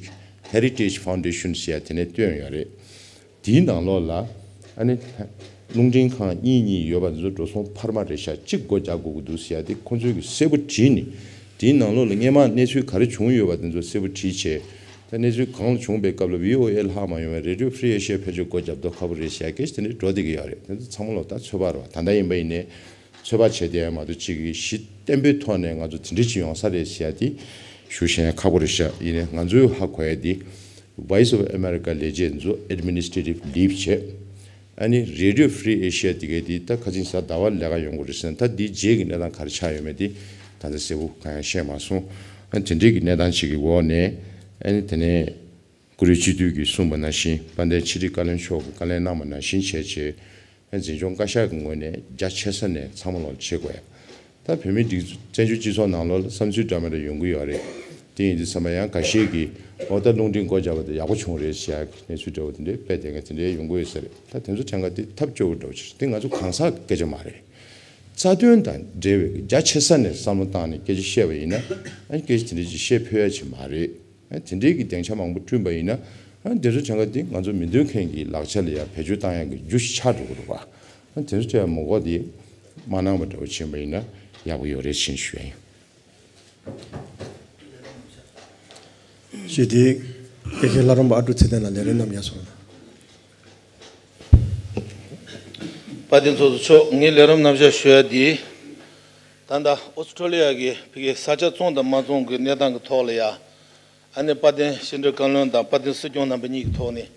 Heritage Foundation་ཟེར་ཡ་དེ་ནས་བཏོན་ཡོད་རེད། དེའི་ནང་ལོགས་ལ་ཨ་ནི་རླུང་འཕྲིན་ཁང་གཉིས་གཉིས་ཡོད་པ་དེ་ཚོ་འགྲོ་སོང་འཕར་མ་རེད་ཤག་གཅིག་སྒོ་རྒྱག་དགོས་ཀྱི་འདུག་ཟེར་ཡ་དེ་ཁོང་ཚོས་གི་གསལ་པོ་བྲིས་ནས། དེའི་ནང་ལོགས་ལ་སྔོན་མ་གནས་ཚུལ་ག་རེ་བྱུང་ཡོད་པ་དེ་ཚོ་གསལ་པོ་བྲིས་བྱས། ད་གནས་ཚུལ་གང་ལ་བྱུང་པའི་སྐབས་ལ་བྷི་ཨོ་ཨེ་ལྷག་མ་ཡོང་བའི་Radio Free Asia་ཕལ་ཆེར་སྒོ་རྒྱབ་མདོག་ཁ་པོ་རེད་ཟེར་ཡ་སྐད་ཆ་དེ་འདྲ་འགྲོ་བསྡད་ཀྱི་ཡོད་རེད། དེ་ཚོ་ཚང་མ་ལོག་ད་ཚོད་དཔག་རེད་བ། ད་ལྟ་ཡིན་པ་ཡིན་ནའི་ཚོད་དཔག་བྱས་བསྡད་ཡ་མ་གཏོགས་གཅིག་གི་གཞི་བརྟན་པོའི་ཐོག་ནས་ང་ཚོ་དེ་འདྲ་ཅིག་ཡོང་ས་རེད་ཟེར་ཡ་དེ་ཞུ་ཤེས་ཡ་ཁག་པོ་རེད་ཤག་ཡིན་ནའི་ང་ཚོས་ཧ་གོ་ཡ་དེ་Voice of America་ལས་བྱེད་ཚོ་Administrative Leave་བྱས། ཨ་ནི་Radio Free Asia་དེ་གའི་དེ་ད་ཁ་ཆིང་ས་ཟླ་བ་ལས་ཀ་ཡོང་གི་རེད་ཟེར་ན། ད་འདི་རྗེས་ཀྱི་གནས་སྟངས་ག་རེ་ཆགས་ཡོད་མེད་དེ་ད་ལྟ་གསལ་པོ་གང་ཡང་ཤེས་མ་སོང་། ཨ་དེ་འདྲའི་གི་གནས་སྟངས་ཅིག་གི་འོག་ནས་ཨ་ནི་དེ་ནས་བཀུར་འོས་སྤྱི་འཐུས་ཀྱིས་གསུངས་པ་ནང་བཞིན། དཔལ་ལྡན་ཕྱི་དྲིལ་བཀའ་བློན་མཆོག་གིས་བཀའ་ལན་གནང་བ་ནང་བཞིན་བྱས་བྱས། ཨ་འཛིན་སྐྱོང་བཀའ་ཤག་གི་ངོས་ནས་རྒྱ་ཆེ་ས་ནས་ཚང་མ་ལོག་བྱེད་དགོས་ཡ། ད་བོད་མིའི་སྒྲིག་བཙན་བྱོལ་སྤྱི་ཚོགས་ནང་ལོགས་ལ་བསམ་ཚུལ་འདྲ་མི་འདྲ་ཡོང་གི་ཡོད་རེད། དེ་ཡིན་དུས་ཙམ་པ་ཡང་འགའ་ཤས་ཀྱིས་འོ་ད་རླུང་འཕྲིན་སྒོ་བརྒྱབ་པ་དེ་ཡག་པོ་བྱུང་རེད་ཟེར་ཡག་གི་གནས་ཚུལ་འདྲ་བོ་དེ་འདྲའི་དཔེ་དེ་འདྲ་ཡོང་གི་ཡོད་ས་རེད། ད་དེ་ཚོ་དྲན་ག་དེ་ཐབས་སྐྱོ་བོ་འདྲ་བོ་ཞིག་རེད། དེ་ང་ཚོ་གང་ཟག་གི་སྐད་ཆ་མ་རེད། རྩ་དོན་དང་འབྲེལ་བའི་རྒྱ་ཆེ་ས་ནས་བསམ་བློ་བཏང་ནས་སྐད་ཆ་བཤད་པ་ཡིན་ན། ཨ་སྐད་ཆ་དེ་འདྲ་ཅིག་བཤད་ཕོད་ཡ་ཅིག་མ་རེད། ཨ་དེ་འདྲའི་གི་སྡིངས་ཆ་མང་པོ་བསྐྲུན་པ་ཡིན་ན། ཨ་དེ་ཚོ་གྲངས་ཀ་དེ་ང་ཚོ་མི་འདོད་མཁན་གྱི་ལག་ཆ་ལ་ཡ་བེད་སྤྱོད་བཏང་ཡག་གི་རྒྱུ་ཞིག་ཆགས་འགྲོ་གི་རེད་པ། ཨ་དེ་ཚོ་ཆ་མ་གོ་དེ་མ་གནང་བ་འདྲ་བོ་བྱས་པ་ཡིན་ན་ཡག་པོ་ཡོད་རེད་ཅེས་ཞུ་ཡ་ཡིན། ཞུས་ཏེ། དེ་གའི་བླ་རུང་པ་ཨ་ཀྲུག་ཚེ་བརྟན་ལགས་ལས་རིམ་རྣམས་ཡར་སོང་ལ། དཔལ་ལྡན་ཚོགས་གཙོ་མཆོག་ངས་ལས་རིམ་རྣམ་གཞག་ཞུ་ཡ་དེ། ད་ལྟ་ཨོ་སི་ཁྲོ་ལི་ཡ་གི་ཕ་གིའི་ས་ཆ་བཙོང་དང་མ་བཙོང་གི་གནས་སྟངས་ཀྱི་ཐོག་ལ་ཡ། ཨ་ནི་དཔལ་ལྡན་ཕྱི་དྲིལ་བཀའ་བློན་དང་དཔལ་ལྡན་སྲིད་སྐྱོང་རྣམ་པ་གཉིས་ཀྱི་ཐོག་ནས་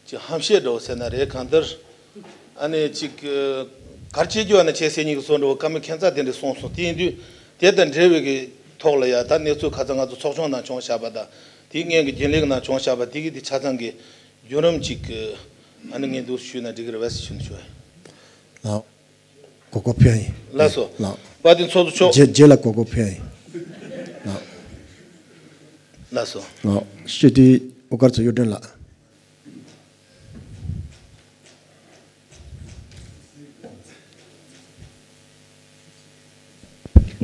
ཅིག་ཧམ་བཤད་འདྲ་བོ་ཟེར་ན་རེད། གང་ལྟར་ཨ་ནི་ཅིག་གར་བྱེད་རྒྱུ་ཨ་ནི་བྱེད་ཟེར་མཁན་གྱི་བཟོ་འདྲ་བོ་བཀའ་མོལ་ཁྱད་མཚར་དེ་འདྲ་གསུངས་སོང་། དེ་ཡིན་དུས་དེ་དང་འབྲེལ་བའི་གི་ཐོག་ལ་ཡ་ད་གནས་ཚུལ་ཁ་ཚ་ང་ཚོ་ཚོགས་ཆུང་ནང་བྱུང་བཞག་པ་དང་དེའི་སྔོན་གྱི་རྒྱུན་ལས་ཀྱི་ནང་བྱུང་བཞག་པ་དེ་གི་དེ་ཆ་ཚང་གི་བརྒྱུད་རིམ་ཅིག་ཨ་ནི་ངས་འདུག་ཞུས་ན་འགྲིག་གི་རེད་བས་ཞུ་ནས་ཞུ་བ་ཡིན། ལགས། གོ་སྐབས་ཕུལ་ཡ་ཡིན། ལགས་སོ། ལགས། དཔལ་ལྡན་ཚོགས་གཙོ་མཆོག་རྗེས་རྗེས་ལ་གོ་སྐབས་ཕུལ་ཡ་ཡིན། ལགས། ལགས་སོ། ལགས། སྤྱི་འཐུས་དབུ་དཀར་མཚོ་གཡུ་སྒྲོན་ལགས།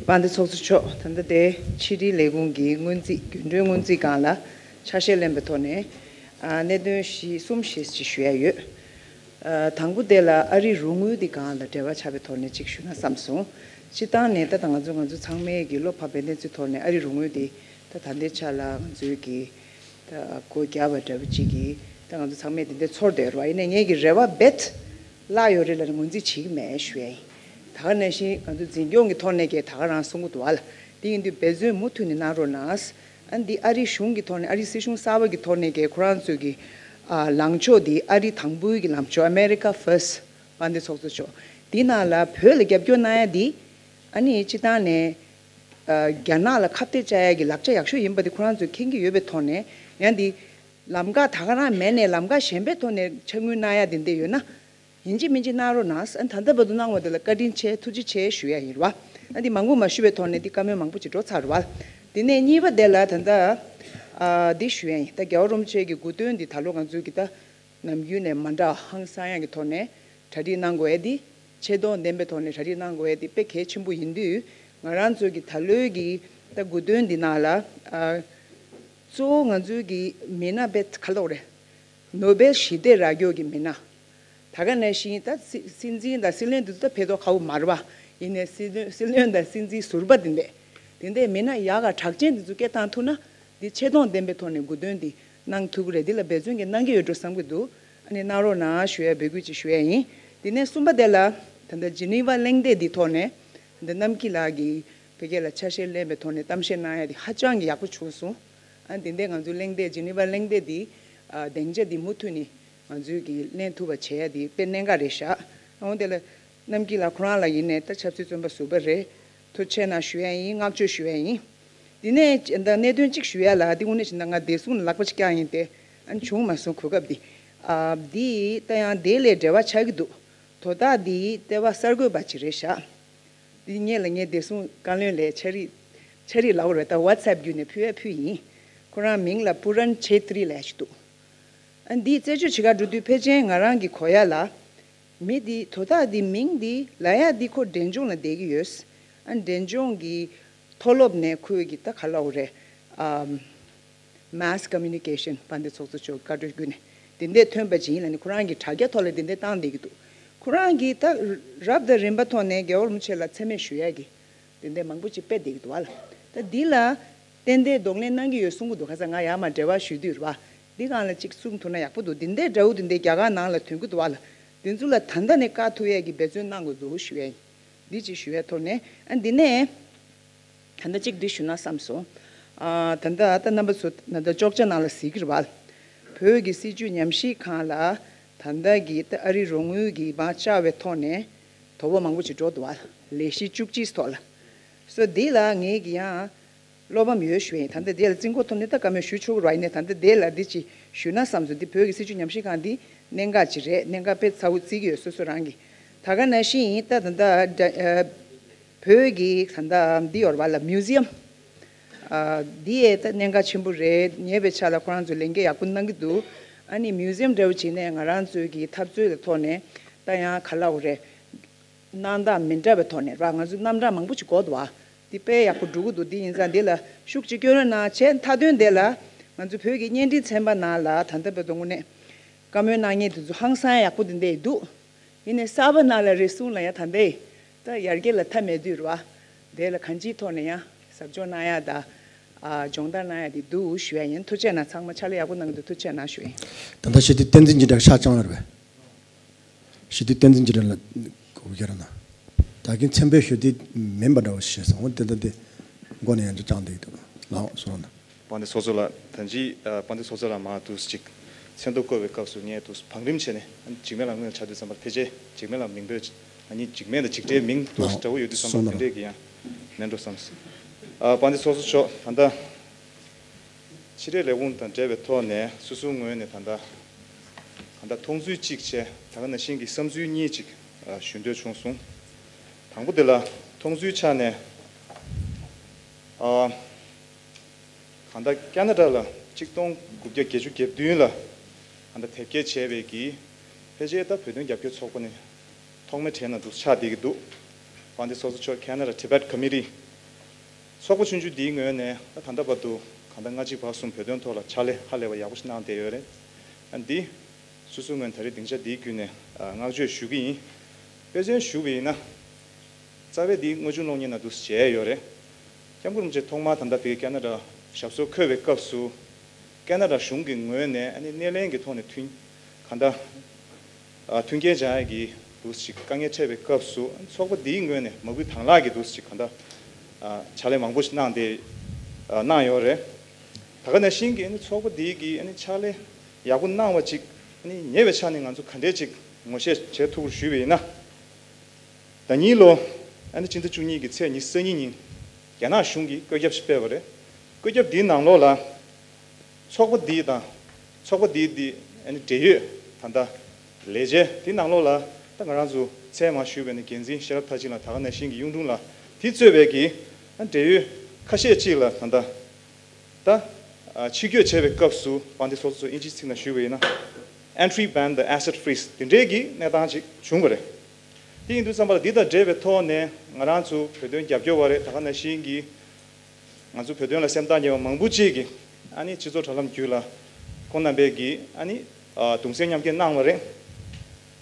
དཔལ་ལྡན་ཚོགས་གཙོ་མཆོག་ད་ལྟ་དེ་ཕྱི་དྲིལ་ལས་ཁུངས་ཀྱི་སྔོན་རྩིས་རྒྱུན་གྲོན་སྔོན་རྩིས་སྒང་ལ་ཆ་ཤས་ལེན་པའི་ཐོག་ནས་ཨ་གནད་དོན་བཞི་གསུམ་ཞིག་ཅིག་ཞུ་ཡ་ཡོད། ཨ་དང་པོ་དེ་ལ་ཨ་རིའི་རོགས་དངུལ་འདི་སྒང་ལ་འབྲེལ་བ་ཆགས་པའི་ཐོག་ནས་ཅིག་ཞུ་ན་བསམ་སོང་། སྤྱིར་བཏང་ནས་ད་ད་ང་ཚོ་ང་ཚོ་ཚང་མས་ཀྱི་བློ་ཕམ་པའི་གནས་ཚུལ་ཐོག་ནས་ཨ་རིའི་རོགས་དངུལ་འདི་ད་ད་ལྟའི་ཆ་ལ་ང་ཚོའི་གི་ད་སྒོ་བརྒྱབ་པ་འདྲ་པོ་ཅིག་གིས་ད་ང་ཚོ་ཚང་མས་དེ་འདྲའི་ཚོར་བསྡད་ཡོད་རེད་བ། ཡིན་ནའི་ངེད་ཀྱི་རེ་བ་རྦད་བརླག་ཡོད་རེད་ལབ་ནས་ངོས་འཛིན་བྱེད་ཀྱི་མེད་ཞུ་ཡ་ཡིན། ད་ག་ནང་བཞིན་ང་ཚོ་འཛིན་སྐྱོང་གི་ཐོག་ནས་ཀྱི་ད་ག་རང་གསུང་གི་འདུག་བ་ལ། དེ་ཡིན་དུས་འབད་བརྩོན་མུ་མཐུད་ནས་གནང་རོགས་གནང་། ཨ་འདི་ཨ་རིའི་གཞུང་གི་ཐོག་ནས་ཨ་རིའི་སྲིད་གཞུང་གསར་པ་གི་ཐོག་ནས་ཀྱི་ཁོ་རང་ཚོའི་གི་ཨ་ལངས་ཕྱོགས་འདི་ཨ་རི་དང་པོའི་གི་ལངས་ཕྱོགས་America First་དཔལ་ལྡན་ཚོགས་གཙོ་མཆོག་འདི་ནང་ལ་བོད་ལ་རྒྱབ་སྐྱོར་གནང་ཡ་འདི་ཨ་ནི་སྤྱིར་བཏང་ནས་ཨ་རྒྱ་ནག་ལ་ཁ་གཏད་བཅག་ཡ་གི་ལག་ཆ་ཡག་ཤོས་ཡིན་པ་འདི་ཁོ་རང་ཚོས་མཁྱེན་གྱི་ཡོད་པའི་ཐོག་ནས་ཡང་འདི་ལམ་ཁ་ད་ག་རང་མེད་ནས་ལམ་ཁ་གཞན་པའི་ཐོག་ནས་ཕྱག་དངུལ་གནང་ཡ་འདི་འདྲ་ཡོད་ན། ཡིན་གཅིག་མིན་གཅིག་གནང་རོགས་གནང་། ཨ་ད་ལྟ་བར་དུ་གནང་བ་དེ་ལ་བཀའ་དྲིན་ཆེ་ཐུགས་རྗེ་ཆེ་ཞུ་ཡ་ཡིན་རེད་བ། ཨ་འདི་མང་པོ་མ་ཞུ་བའི་ཐོག་ནས་འདི་བཀའ་མོལ་མང་པོ་ཅིག་འགྲོ་ཚར་རེད་བ། དེ་ནས་གཉིས་པ་དེ་ལ་ད་ལྟ་ཨ་འདི་ཞུ་ཡ་ཡིན། ད་རྒྱལ་བ་རིན་པོ་ཆེ་གི་དགུང་སྟོན་འདི་ད་ལོ་ང་ཚོའི་གི་ད་ནམ་རྒྱུན་ནས་མ་འདྲ་ཧང་སང་ཡ་གི་ཐོག་ནས་གྲ་སྒྲིག་གནང་དགོས་ཡ་འདི་ཆེ་མཐོང་ལྡན་པའི་ཐོག་ནས་གྲ་སྒྲིག་གནང་དགོས་ཡ་འདི་དཔེ་གལ་ཆེན་པོ་ཡིན་དུས་ང་རང་ཚོའི་གི་ད་ལོའི་གི་ད་དགུང་སྟོན་འདི་ནང་ལ་ཨ་གཙོ་བོ་ང་ཚོའི་གི་མི་སྣ་དཔེ་ག་ལོག་རེད། ནོ་སྦེལ་ཞི་བདེ་རག་མཁན་གྱི་མི་སྣ། ད་ག་ནང་བཞིན་ད་སྲིད་སྲིད་འཛིན་དང་སྲིད་བློན་དེ་ཚོ་ད་ཕེབས་མདོག་ཁ་པོ་མ་རེད་བ། ཡིན་ནའི་སྲིད་བློན་སྲིད་བློན་དང་སྲིད་འཛིན་ཟུར་པ་དེ་འདྲས་དེ་འདྲས་མི་སྣ་ཡག་ག་གྲགས་ཅན་དེ་ཚོ་སྐད་བཏང་ཐུབ་ན་འདི་ཆེ་མཐོང་ལྡན་པའི་ཐོག་ནས་དགུང་སྟོན་འདི་གནང་ཐུབ་ཀྱི་རེད། འདི་ལ་འབད་བརྩོན་གྱིས་གནང་གི་ཡོད་འགྲོ་བསམ་གྱི་འདུག་ཨ་ནི་གནང་རོགས་གནང་ཞུ་ཡ་འབོད་སྐུལ་ཅིག་ཞུ་ཡ་ཡིན། དེ་ནས་གསུམ་པ་དེ་ལ་ད་ལྟ་ཇི་ནི་ཝ་གླེང་སྟེགས་འདི་ཐོག་ནས་ད་ལྟ་རྣམ་སྐྱིད་ལགས་ཀྱིས་བོད་སྐད་ལ་ཆ་ཤས་ལེན་པའི་ཐོག་ནས་གཏམ་བཤད་གནང་ཡ་འདི་ཧ་ཅང་གི་ཡག་པོ་བྱུང་སོང་། ཨ་འདི་འདྲས་ང་ཚོའི་གླེང་སྟེགས་ཇི་ནི་ཝ་གླེང་སྟེགས་འདི་ཨ་སྡིངས་ཆ་འདི་མུ་མཐུད་ནས་ང་ཚོས་ཀྱི་ལེན་ཐུབ་པ་བྱེད་ཡ་དེ་དཔེ་གནད་འགག་རེད་ཤག་འོན་ཏེ་ལ་རྣམ་སྐྱིད་ལགས་ཁོ་རང་ལ་ཡིན་ནའི་ད་ཆབ་སྲིད་བཙོན་པ་ཟུར་པ་རེད། ཐུགས་རྗེ་ཆེ་གནང་ཞུ་ཡ་ཡིན། བསྔགས་བརྗོད་ཞུ་ཡ་ཡིན། འདི་ནས་ད་གནད་དོན་གཅིག་ཞུ་ཡ་ལ་འདི་དངོས་གནས་བྱས་ན་ང་བདེ་སྲུང་ལ་ལག་པ་གཅིག་བརྐྱངས་ཡིན་ཏེ་ཨ་ནི་བྱུང་མ་སོང་གོ་སྐབས་འདི། ཨ་འདི་ད་ཡང་དེ་ལས་འབྲེལ་བ་ཆགས་ཀྱི་འདུག་དོ་བདག་འདི་ལྟེ་བ་གསར་འགོད་པ་ཅིག་རེད་ཤག་འདི་ངེད་ལ་ངའི་བདེ་སྲུང་བཀའ་བློན་ལས་ཕྱག་རིས་ ཆ་རིག་ལབ་དགོས་རེད། ད་ཝ་ཊི་སི་ཨེབ་བརྒྱུད་ནས་ཕུལ་ཡ་ཕུལ་ཡིན། ཁོ་རང་མིང་ལ་པུ་རན་ཆེ་ཏྲི་ལབ་ཡ་ཞིག་འདུག་ཨ་འདིས་རྩད་གཅོད་བྱེད་གར་འགྲོ་དུས་ཕལ་ཆེར་ང་རང་གི་གོ་ཡ་ལ། མི་འདི་དོ་བདག་འདི་མིང་འདི་ལབ་ཡ་འདི་ཁོ་འབྲས་ལྗོངས་ལ་བསྡད་ཀྱི་ཡོད། ཨ་འབྲས་ལྗོངས་ཀྱི་མཐོ་སློབ་ནས་ཁོས་ཀྱི་ད་ག་ལབ་དགོས་རེད། ཨམ། mass communication དཔལ་ལྡན་ཚོགས་གཙོ་མཆོག་བཀའ་འཁྲོལ་བརྒྱུད་ནས་དེ་འདྲས་ཐོན་པ་ཅིག་ཡིན་ལ་ནི། ཁོ་རང་གིས་དྲ་རྒྱ་ཐོག་ལ་དེ་འདྲས་བཏང་བསྡད་ཀྱི་འདུག་ཁོ་རང་གིས་ད་རབ་དང་རིམ་པ་ཐོག་ནས་རྒྱལ་བ་རིན་པོ་ཆེ་ལ་མཚན་སྨད་ཞུ་ཡ་གི་དེ་འདྲས་མང་པོ་ཅིག་སྤེལ་བསྡད་ཀྱི་འདུག་བ་ལ། ད་འདི་ལ་ཏན་ཏན་གདོང་ལེན་གནང་གི་ཡོད་གསུང་གི་འདུག་ཁ་སང་ང་ཡར་མར་འབྲེལ་བ་ཞུས་དུས་རེད་བ། འདི་སྒང་ལ་ཅིག་གསུང་ཐུབ་ན་ཡག་པོ་འདུག་དེ་འདྲས་འདྲ་བོ་དེ་འདྲས་རྒྱ་གར་ནང་ལ་ཐོན་གྱི་འདུག་བ་ལ། དེ་ཚོ་ལ་ད་ལྟ་ནས་བཀག་ཐུབ་ཡ་གི་འབད་བརྩོན་གནང་དགོས་འདུག་ཞུ་ཡ་ཡིན། འདི་ཅིག་ཞུ་བའི་ཐོག་ནས། ཨ་འདི་ནས་ད་ལྟ་ཅིག་འདི་ཞུ་ན་བསམ་སོང་། ཨ་ད་ལྟ་ད་རྣམ་པ་ཚོ་ད་ལྟ་ཅོག་ཆ་ནང་ལ་གཟིགས་ཀྱི་རེད་བ། བོད་ཀྱི་སྲིད་བྱུས་ཉམས་ཞིབ་ཁང་ལ་ད་ལྟ་གི་ད་ཨ་རི་རོགས་དངུལ་གྱི་མར་བཅར་བའི་ཐོག་ནས་དོ་ཕོག་མང་པོ་ཅིག་འགྲོ་འདུག་བ། ལས་གཞི་བཅུ་གཅིག་ཐོག་ལ། སོ་འདི་ལ་ངེད་ཀྱི་ཡང་བློ་ཕམ་ཡོད་ཞུ་ཡིན། ད་ལྟ་འདི་ལ་རྩིས་འགོ་ཐོག་ནས་ད་བཀའ་མོལ་ཞུ་ཆོག་གི་རེད་བ། ཡིན་ནའི་ད་ལྟ་འདི་ལ་འདི་ཅིག་ཞུས་ན་བསམ་སོང་། འདི་བོད་ཀྱི་སྲིད་བྱུས་ཉམས་ཞིབ་ཁང་འདི་གནད་འགག་ཅིག་རེད། གནད་འགག་དཔེ་ཚ་བོ་བརྩི་གི་ཡོད་སོ་སོ་རང་གིས། ད་ག་ནང་བཞིན་ད་ད་ལྟ་ཨ་བོད་ཀྱི་ད་ལྟ་འདི་ཡོད་རེད་བ་ལ། མིའུ་ཛི་ཡམ། ཨ་འདི་ཡས་ད་གནད་འགག་ཆེན་པོ་རེད། ཉེ་བའི་ཆར་ལ་ཁོ་རང་ཚོས་ལས་འགན་ཡག་པོ་གནང་གི་འདུག་ཨ་ནི་མིའུ་ཛི་ཡམ་འདྲ་བོ་བྱས་ནས་ང་རང་ཚོའི་གི་འཐབ་རྩོད་ལ་ཐོག་ནས་ད་ཡང་ག་ལབ་དགོས་རེད། གནང་སྟངས་མི་འདྲ་བའི་ཐོག་ནས་ར། ང་ཚོས་རྣམ་གྲངས་མང་པོ་ཅིག་དགོས་འདུག་བ། འདི་དཔེ་ཡག་པོ་འགྲོ་གི་འདུག་འདི་ཡིན་ཙང་འདི་ལ་ཤུགས་ཅིག་སྐྱོན་རོགས་གནང་བྱས། མཐའ་དོན་དེ་ལ་ང་ཚོ་བོད་ཀྱི་བརྙན་འཕྲིན་ཚན་པ་ནང་ལ་ད་ལྟ་བར་དུ་དངོས་གནས་བཀའ་མོལ་གནང་མཁན་དེ་ཚོ་ཧང་སང་ཡག་པོ་དེ་འདྲ་འདུག་ཡིན་ནའི་གསར་པ་ནང་ལ་རེ་ཟུང་ལ་ཡང་ད་ལྟའི་ད་ཡར་རྒྱས་ལ་མཐའ་མེད་དུས་རེད་བ། དེ་ལ་གང་ཅིའི་ཐོག་ནས་ཡང་གཟབ་སྦྱོང་གནང་ཡ་དང་། ཨ་སྦྱོང་བརྡར་གནང་ཡ་དེ་འདུག་ཞུ་ཡ་ཡིན། ཐུགས་རྗེ་གནང་། ཚང་མ་ཕྱག་ལས་ཡག་པོ་གནང་གི་འདུག་ཐུགས་རྗེ་གནང་ཞུ་ཡིན། ད་ལྟ་ཞི་བདེ་བསྟན་འཛིན་གྱི་འདྲ་ཤག་ཅང་ལ་རེད་པས། ཞི་བདེ་བསྟན་འཛིན་གྱི་རེད་ལ་གོ་བརྒྱབ་ན། ད་གིན་མཚན་དཔེ་ཞུ་དེ་མིན་པ་འདྲ་བོ་ཞེས་སོང་། འོ་དེ་ད་དེ་མགོ་ནས་ཡང་ཅིག་བཅངས་བསྡད་ཀྱི་འདུག་ལགས་སོ་ན། དཔལ་ལྡན་ཚོགས་གཙོ་ལགས། ད་ཅི་ཨ་དཔལ་ལྡན་ཚོགས་གཙོ་ལགས་མར་འདུག་ཅིག་མཚན་ཐོ་བཀོད་པའི་སྐབས་སུ་ངས་འདུག་བང་རིམ་བྱས་ནས་འཇིགས་མེད་ལགས་སྔོན་ལ་ཕྱག་དུས་ཙམ་པར་ཕལ་ཆེར་འཇིགས་མེད་ལགས་མིང་འབོད། ཨ་ནི་འཇིགས་མེད་དང་འཇིགས་བྲལ་མིང་འདུག་འདྲ་བོ་ཡོད་དུས་ཙམ་པར་དེ་འདྲས་ཀྱི་ཡང་མིན་འགྲོ་བསམ། ཨ་དཔལ་ལྡན་ཚོགས་གཙོ་མཆོག་ད་ལྟ། ཕྱི་དྲིལ་ལས་ཁུངས་དང་འབྲེལ་བའི་ཐོག་ནས་སོ་སོའི་ངོས་ནས་ད་ལྟ་གང་ལྟར་མཐོང་ཚུལ་གཅིག་བྱས། ད་ག་ནང་བཞིན་གྱི་བསམ་ཚུལ་གཉིས་ཅིག་ཨ་ཞུ་འདོད་བྱུང་སོང་། དང་པོ་དེ་ལ་མཐོང་ཚུལ་ཆ་ནས་ཨ་གང་ལྟར་ཁེ་ན་ཌ་ལ་གཅིག་སྟོང་དགུ་བརྒྱ་བརྒྱད་ཅུ་གྱ་བདུན་ལ་གང་ལྟར་དེབ་སྐྱེལ་བྱས་པའི་གི་ཕལ་ཆེར་ད་བོད་དོན་རྒྱབ་སྐྱོར་ཚོགས་པ་ནས་ཐོག་མའི་གྲས་ནང་དུ་ཆགས་བསྡད་ཀྱི་འདུག་དཔལ་ལྡན་ཚོགས་གཙོ་མཆོག་Canada Tibet Committee ཚོགས་པ་ཆུང་ཆུང་འདིའི་ངོས་ནས་ད་ད་ལྟ་བར་དུ་གང་ལྟར་ལྔ་གཅིག་བར་གསུམ་བོད་དོན་ཐོག་ལ་ཕྱག་ལས་ཧ་ལས་པ་ཡག་པོ་ཞིག་གནང་བསྡད་ཡོད་རེད། ཨ་འདི་སོ་སོའི་ངོས་ནས་ད་རེས་སྡིངས་ཆ་འདིའི་བརྒྱུད་ནས་ཨ་བསྔགས་བརྗོད་ཞུ་གི་ཡིན། དཔེ་མཚོན་ཞུ་བ་ཡིན་ན། རྩ་བའི་འདིའི་དངོས་བྱུང་གློག་བརྙན་ནང་དུ་མཇལ་ཡོད་རེད། སྐྱབས་མགོན་རིན་པོ་ཆེ་ཐོག་མར་ད་ལྟ་བོད་ཀྱི་ཁེ་ན་ཌ་ཞབས་སོར་འཁོད་པའི་སྐབས་སུ། ཁེ་ན་ཌ་གཞུང་གི་ངོས་ནས་ཨ་ནི་སྣེ་ལེན་གྱི་ཐོག་ནས་མཐུན་གང་ལྟར་ཨ་མཐུན་རྐྱེན་སྦྱང་ཡག་གི་འདུག་ཅིག་དཀའ་ངལ་འཕྲད་པའི་སྐབས་སུ། ཚོགས་པ་འདིའི་ངོས་ནས་མ་བསྐུལ་དང་བླངས་ཀྱི་འདུག་ཅིག་གང་ལྟར་ཨ་ཕྱག་ལས་མང་པོ་ཞིག་གནང་སྟེ་ཨ་གནང་ཡོད་རེད། ད་ག་ནང་བཞིན་གྱི་ཨ་ནི་ཚོགས་པ་འདིའི་གི་ཨ་ནི་ཕྱག་ལས་ཡག་པོ་གནང་བ་ཅིག་ཨ་ནི་ཉེ་བའི་ཆར་ནས་ང་ཚོ་ག་འདྲས་ཅིག་ངོ་ཤེས་བྱེད་ཐུབ་པར་ཞུས་པ་ཡིན་ན། ཟླ་ཉིན་ལོ་ཨ་ནི་སྤྱི་ཟླ་བཅུ་གཉིས་ཀྱི་ཚེས་ཉི་ཤུ་རྩ་གཉིས་ཉིན་རྒྱ་ནག་གཞུང་གིས་བཀོད་ཁྱབ་ཞིག་སྤེལ་བ་རེད། བཀོད་ཁྱབ་འདིའི་ནང་ལོགས་ལ་ཚོགས་པ་འདི་དང་། ཚོགས་པ་འདིའི་འདི་ཨ་ནི་འབྲེལ་ཡོད་ད་ལྟ་ལས་བྱེད་འདི་ནང་ལོགས་ལ་ད་ང་རང་ཚོ་ཚད་མ་ཞུས་པ་ཡིན་ན་འགན་འཛིན་ཤེས་རབ་མཐར་ཕྱིན་ལགས། ད་ག་ནང་བཞིན་གྱི་གཡུང་དྲུང་ལགས། དེ་གཙོས་པའི་གི་ཨ་འབྲེལ་ཡོད་ཁ་ཤས་ཅིག་ལ་ད་ལྟ་ད་ཨ་ཕྱིར་བསྐྱོད་བྱས་པའི་སྐབས་སུ་དཔལ་ལྡན་ཚོགས་གཙོ་མཆོག་དབྱིན་ཇིའི་ཚིག་ནང་ཞུས་པ་ཡིན་ན། entry ban དང་asset freeze དེ་འདྲའི་གི་གནས་སྟངས་ཅིག་བྱུང་བ་རེད། དེ་ཡིན་དུས་ཙམ་པ་ལ་འདི་དང་འབྲེལ་བའི་ཐོག་ནས་ང་རང་ཚོ་བོད་དོན་རྒྱབ་སྐྱོར་བ་རེད། ད་ག་ནང་བཞིན་གྱི་ང་ཚོ་བོད་དོན་ལ་སེམས་ཐག་ཉེ་བ་མང་པོ་ཅིག་གིས་ཨ་ནི་སྤྱི་ཚོགས་དྲ་ལམ་བརྒྱུད་ལ་ཁོང་རྣམ་པས་ཀྱིས་ཨ་ནི་ཨ་གདུང་སེམས་མཉམ་སྐྱེད་གནང་བ་རེད།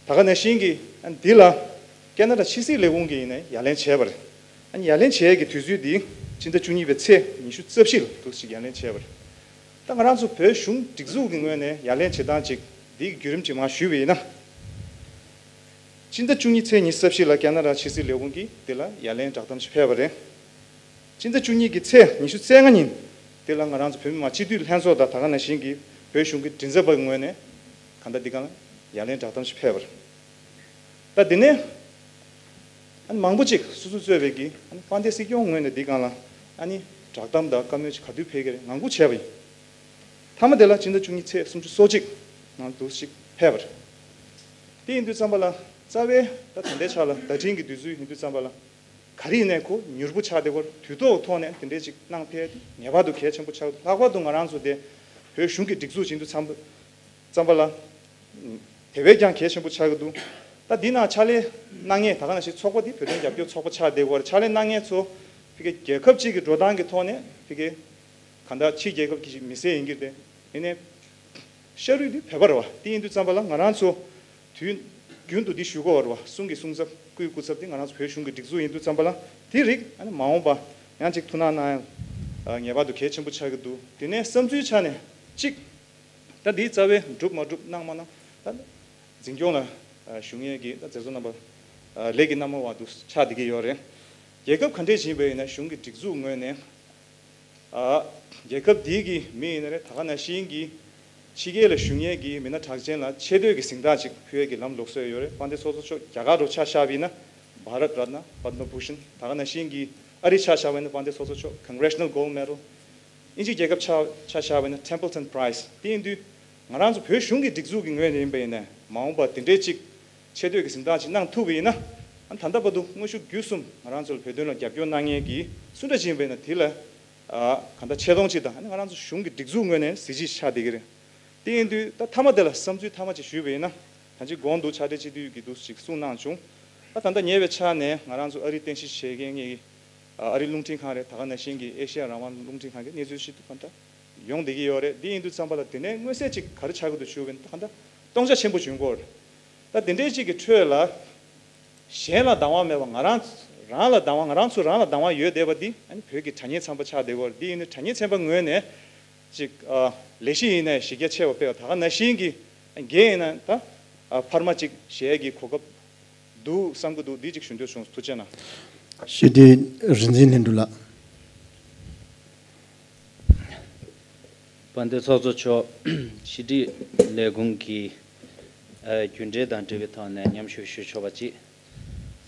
ད་ག་ནང་བཞིན་གྱི་ཨ་ནི་འདི་ལ་ཁེ་ན་ཌ་ཕྱི་སྲིད་ལས་ཁུངས་ཀྱིས་ཡིན་ནའི་ཡ་ལན་བྱས་པ་རེད། ཨ་ནི་ཡ་ལན་བྱས་ཀྱི་དུས་ཚོད་འདི་སྤྱི་ཟླ་བཅུ་གཉིས་པའི་ཚེས་ཉི་ཤུ་རྩ་བཞི་ལ་འདུག་ཅིག་ཡ་ལན་བྱས་པ་རེད། ད་ང་རང་ཚོ་བོད་གཞུང་སྒྲིག་འཛུགས་ཀྱི་ངོས་ནས་ཡ་ལན་བྱེད་སྟངས་ཅིག་འདིའི་བརྒྱུད་རིམ་ཅིག་མར་ཞུས་པ་ཡིན་ན། སྤྱི་ཟླ་བཅུ་གཉིས་ཚེས་ཉི་ཤུ་རྩ་བཞི་ལ་ཁེ་ན་ཌ་ཕྱི་སྲིད་ལས་ཁུངས་ཀྱིས་འདི་ལ་ཡ་ལན་བསྒྲགས་གཏམ་ཞིག་ཕེབས་པ་རེད། སྤྱི་ཟླ་བཅུ་གཉིས་ཀྱི་ཚེས་ཉི་ཤུ་རྩ་ལྔ་ཉིན་འདི་ལ་ང་རང་ཚོ་བོད་མི་མང་སྤྱི་འཐུས་ལྷན་ཚོགས་དང་ད་ག་ནང་བཞིན་གྱི་བོད་གཞུང་གི་མགྲིན་ཚབ་པ་ངོས་ནས་གང་ལྟར་འདི་ག་ལ་ཡ་ལན་བསྒྲགས་གཏམ་ཞིག་ཕེབས་པ་རེད། ད་འདི་ནས་ཨ་ནི་མང་པོ་ཅིག་སོ་སོ་གཙོས་པའི་གི་ཨ་ནི་དཔལ་ལྡན་སྲིད་སྐྱོང་ངོས་ནས་འདི་སྒང་ལ་ཨ་ནི་བསྒྲགས་གཏམ་དང་བཀའ་མོལ་ཅིག་ག་དུས་ཕེབས་ཀྱི་རེད་ངང་སྒུག་བྱས་པ་ཡིན། མཐའ་མ་དེ་ལ་སྤྱི་ཟླ་བཅུ་གཉིས་ཚེས་སུམ་ཅུ་སོ་གཅིག་ནང་དུ་ཞིག་ཕེབས་པ་རེད། དེ་ཡིན་དུས་ཙམ་པ་ལ་རྩ་བའི་ད་ད་ལྟའི་ཆ་ལ་བརྡ་འཕྲིན་གྱི་དུས་ཚོད་ཡིན་དུས་ཙམ་པ་ལ་ ག་རེ་ཡིན་ནའི་ཁོ་མྱུར་པོ་ཆགས་བསྡད་ཀྱི་ཡོད་རེད། དུས་ཐོག་ཐོག་ནས་དེ་འདྲའི་ཅིག་གནང་ཕེབས་དེ་ངེས་པར་དུ་གལ་ཆེན་པོ་ཆགས་འདུག་ལྷག་པར་དུ་ང་རང་ཚོ་དེ་བོད་གཞུང་གི་སྒྲིག་འཛུགས་ཡིན་དུས་ཙམ་པ་ཙམ་པ་ལ། དེ་བས་ཀྱང་གལ་ཆེན་པོ་ཆགས་ཀྱི་འདུག་ད་འདི་ནང་ཕྱག་ལས་གནང་མཁན་ད་ག་ནང་བཞིན་ཚོགས་པ་འདི་བོད་དོན་རྒྱབ་སྐྱོར་ཚོགས་པ་ཆགས་བསྡད་ཡོད་རེད། ཕྱག་ལས་གནང་མཁན་ཚོ་ཕ་གི་རྒྱལ་ཁབ་ཅིག་གི་འགྲོ་སྟངས་ཀྱི་ཐོག་ནས་ཕ་གི་གང་ལྟར་ཕྱི་རྒྱལ་ཁབ་ཀྱི་མི་སེར་ཡིན་གྱི་རེད། ཡིན་ནའི་ཤ་རུས་འདི་བོད་པ་རེད་བ། དེ་ཡིན་དུས་ཙམ་པ་ལ་ང་རང་ཚོ་དུས་རྒྱུན་དུ་འདི་ཞུ་གི་ཡོད་རེད་བ། གསུང་གི་གསུང་ཚབ་སྐུའི་སྐུ་ཚབ་འདི་ང་རང་ཚོ་བོད་གཞུང་གི་སྒྲིག་འཛུགས་ཡིན་དུས་ཙམ་པ་ལ་དེ་རིགས་ཨ་ནི་མ་འོངས་པ་ཡང་ཅིག་ཐུགས་སྣང་གནང་ཡ་ངེས་པར་དུ་གལ་ཆེན་པོ་ཆགས་ཀྱི་འདུག་དེ་ནས་བསམ་ཚུལ་ཆ་ནས་གཅིག་ད་འདིའི་རྩ་བའི་འགྲུབ་མ་འགྲུབ་གནང་མ་གནང་ད་འཛིན་སྐྱོང་ལ་ཞུགས་མཁན་གྱི་ད་མཛད་གཙོ་རྣམ་པ་ལས་ཀྱི་རྣམ་པ་བར་དུ་ཆགས་བསྡད་ཀྱི་ཡོད་རེད། རྒྱལ་ཁབ་ག་འདྲས་ཡིན་པ་ཡིན་ན་གཞུང་གི་སྒྲིག་འཛུགས་ངོས་ནས་རྒྱལ་ཁབ་འདིའི་གི་མི་ཡིན་ན་རེད། ད་ག་ནང་བཞིན་གྱི་ཕྱི་རྒྱལ་ལ་བཞུགས་མཁན་གྱི་མི་སྣ་གྲགས་ཅན་ལ་ཆེ་བསྟོད་ཀྱི་གཟེངས་རྟགས་ཅིག་ཕུལ་ཡས་ཀྱི་ལམ་ལུགས་སྲོལ་ཡོད་རེད། དཔལ་ལྡན་ཚོགས་གཙོ་མཆོག་རྒྱ་གར་རུ་ཆ་བཞག་པ་ཡིན་ན་Bharat Ratna, Padma Bhushan། ད་ག་ནང་བཞིན་གྱི་ཨ་རི་ཆ་བཞག་པ་ཡིན་ན་དཔལ་ལྡན་ཚོགས་གཙོ་མཆོག་Congressional Gold Medal། དབྱིན་ཇི་རྒྱལ་ཁབ་ཆ་ཆ་བཞག་པ་ཡིན་ན་Templeton Prize། དེ་ཡིན་དུས་ང་རང་ཚོ་བོད་གཞུང་གི་སྒྲིག་འཛུགས་ཀྱི་ངོས་ནས་ཡིན་པ་ཡིན་ན་མ་འོངས་པ་དེ་འདྲའི་ཅིག་ཆེ་བསྟོད་ཀྱི་གཟེངས་རྟགས་ཅིག་གནང་ཐུབ་པ་ཡིན་ན། ཨ་ནི་ད་ལྟ་བར་དུ་དངོས་ཤུགས་བརྒྱུད་གསུམ་ང་རང་ཚོ་ལ་བོད་དོན་ལ་རྒྱབ་སྐྱོར་གནང་མཁན་གྱི་སུ་འདྲ་ཅིག་ཡིན་པ་ཡིན་ན་དེ་ལ་ཨ་གང་ལྟར་ཆེ་མཐོང་ཅིག་དང་། ཨ་ནི་ང་རང་ཚོ་གཞུང་གི་སྒྲིག་འཛུགས་ངོས་ནས་གཟི་བརྗིད་ཆགས་བསྡད་ཀྱི་རེད། དེ་ཡིན་དུས་ད་མཐའ་མ་དེ་ལ་བསམ་ཚུལ་མཐའ་མ་ཅིག་ཞུས་པ་ཡིན་ན། ད་ཅིག་གོང་དུ་ཕྱག་སྦྲེལ་སྤྱི་འཐུས་ཀྱི་འདུག་ཅིག་གསུང་གནང་བྱུང་། ད་ད་ལྟ་ཉེ་བའི་ཆ་ནས་ང་རང་ཚོ་ཨ་རིའི་རྟེན་གཞི་བྱེད་མཁན་གྱི་ཨ་རིའི་རླུང་འཕྲིན་ཁང་རེད། ད་ག་ནང་བཞིན་གྱི་ཨེ་ཤེ་ཡ་རང་དབང་རླུང་འཕྲིན་ཁང་གི་གནས་ཚུལ་ཞིག་ཏུ་གང་ལྟར་ཡོང་བསྡད་ཀྱི་ཡོད་རེད། འདི་ཡིན་དུས་ཙམ་པ་ལ་དེ་ནས་མངོན་གསལ་ཅིག་ག་རེ་ཆགས་ཀྱི་འདུག་ཞུ་བ་ཡིན་ན། ད་གང་ལྟར་སྟོང་ཆ་ཆེན་པོ་བྱུང་གི་ཡོད་རེད། ད་དེ་འདྲའི་ཅིག་གི་ཁྲོད་ལ་གཞན་ལ་སྡང་བ་མེད་པ་ང་རང་རང་ལ་སྡང་བ། ང་རང་ཚོ་རང་ལ་སྡང་བ་ཡོད་བསྡད་པ་འདི་ཨ་ནི་བོད་ཀྱི་དྲ་བརྙན་ཚན་པ་ཆགས་བསྡད་ཀྱི་ཡོད་རེད། འདི་ཡིན་ན་དྲ་བརྙན་ཚན་པ་ངོས་ནས་ཅིག་ཨ་ལས་གཞི་ཡིན་ནའི་གཞི་རྒྱ་ཆེ་བ་སྤེལ་བ། ད་ག་ནང་བཞིན་གྱི་འགན་ཡིན་ན་ད་ཨ་འཕར་མ་ཅིག་བཞེས་ཀྱི་གོ་སྐབས་འདུག་བསམ་གྱི་འདུག་འདི་ཅིག་ཞུ་འདོད་བྱུང་། ཐུགས་རྗེ་གནང་། ཞི་བདེ་རིག་འཛིན་ལྷུན་གྲུབ་ལགས། དཔལ་ལྡན་ཚོགས་གཙོ་མཆོག་ཕྱི་དྲིལ་ལས་ཁུངས་ཀྱི་ཨ་རྒྱུན་འབྲེལ་དང་འབྲེལ་བའི་ཐོག་ནས་མཉམ་ཞུགས་ཞུ་ཆོག་པ་ཅིག་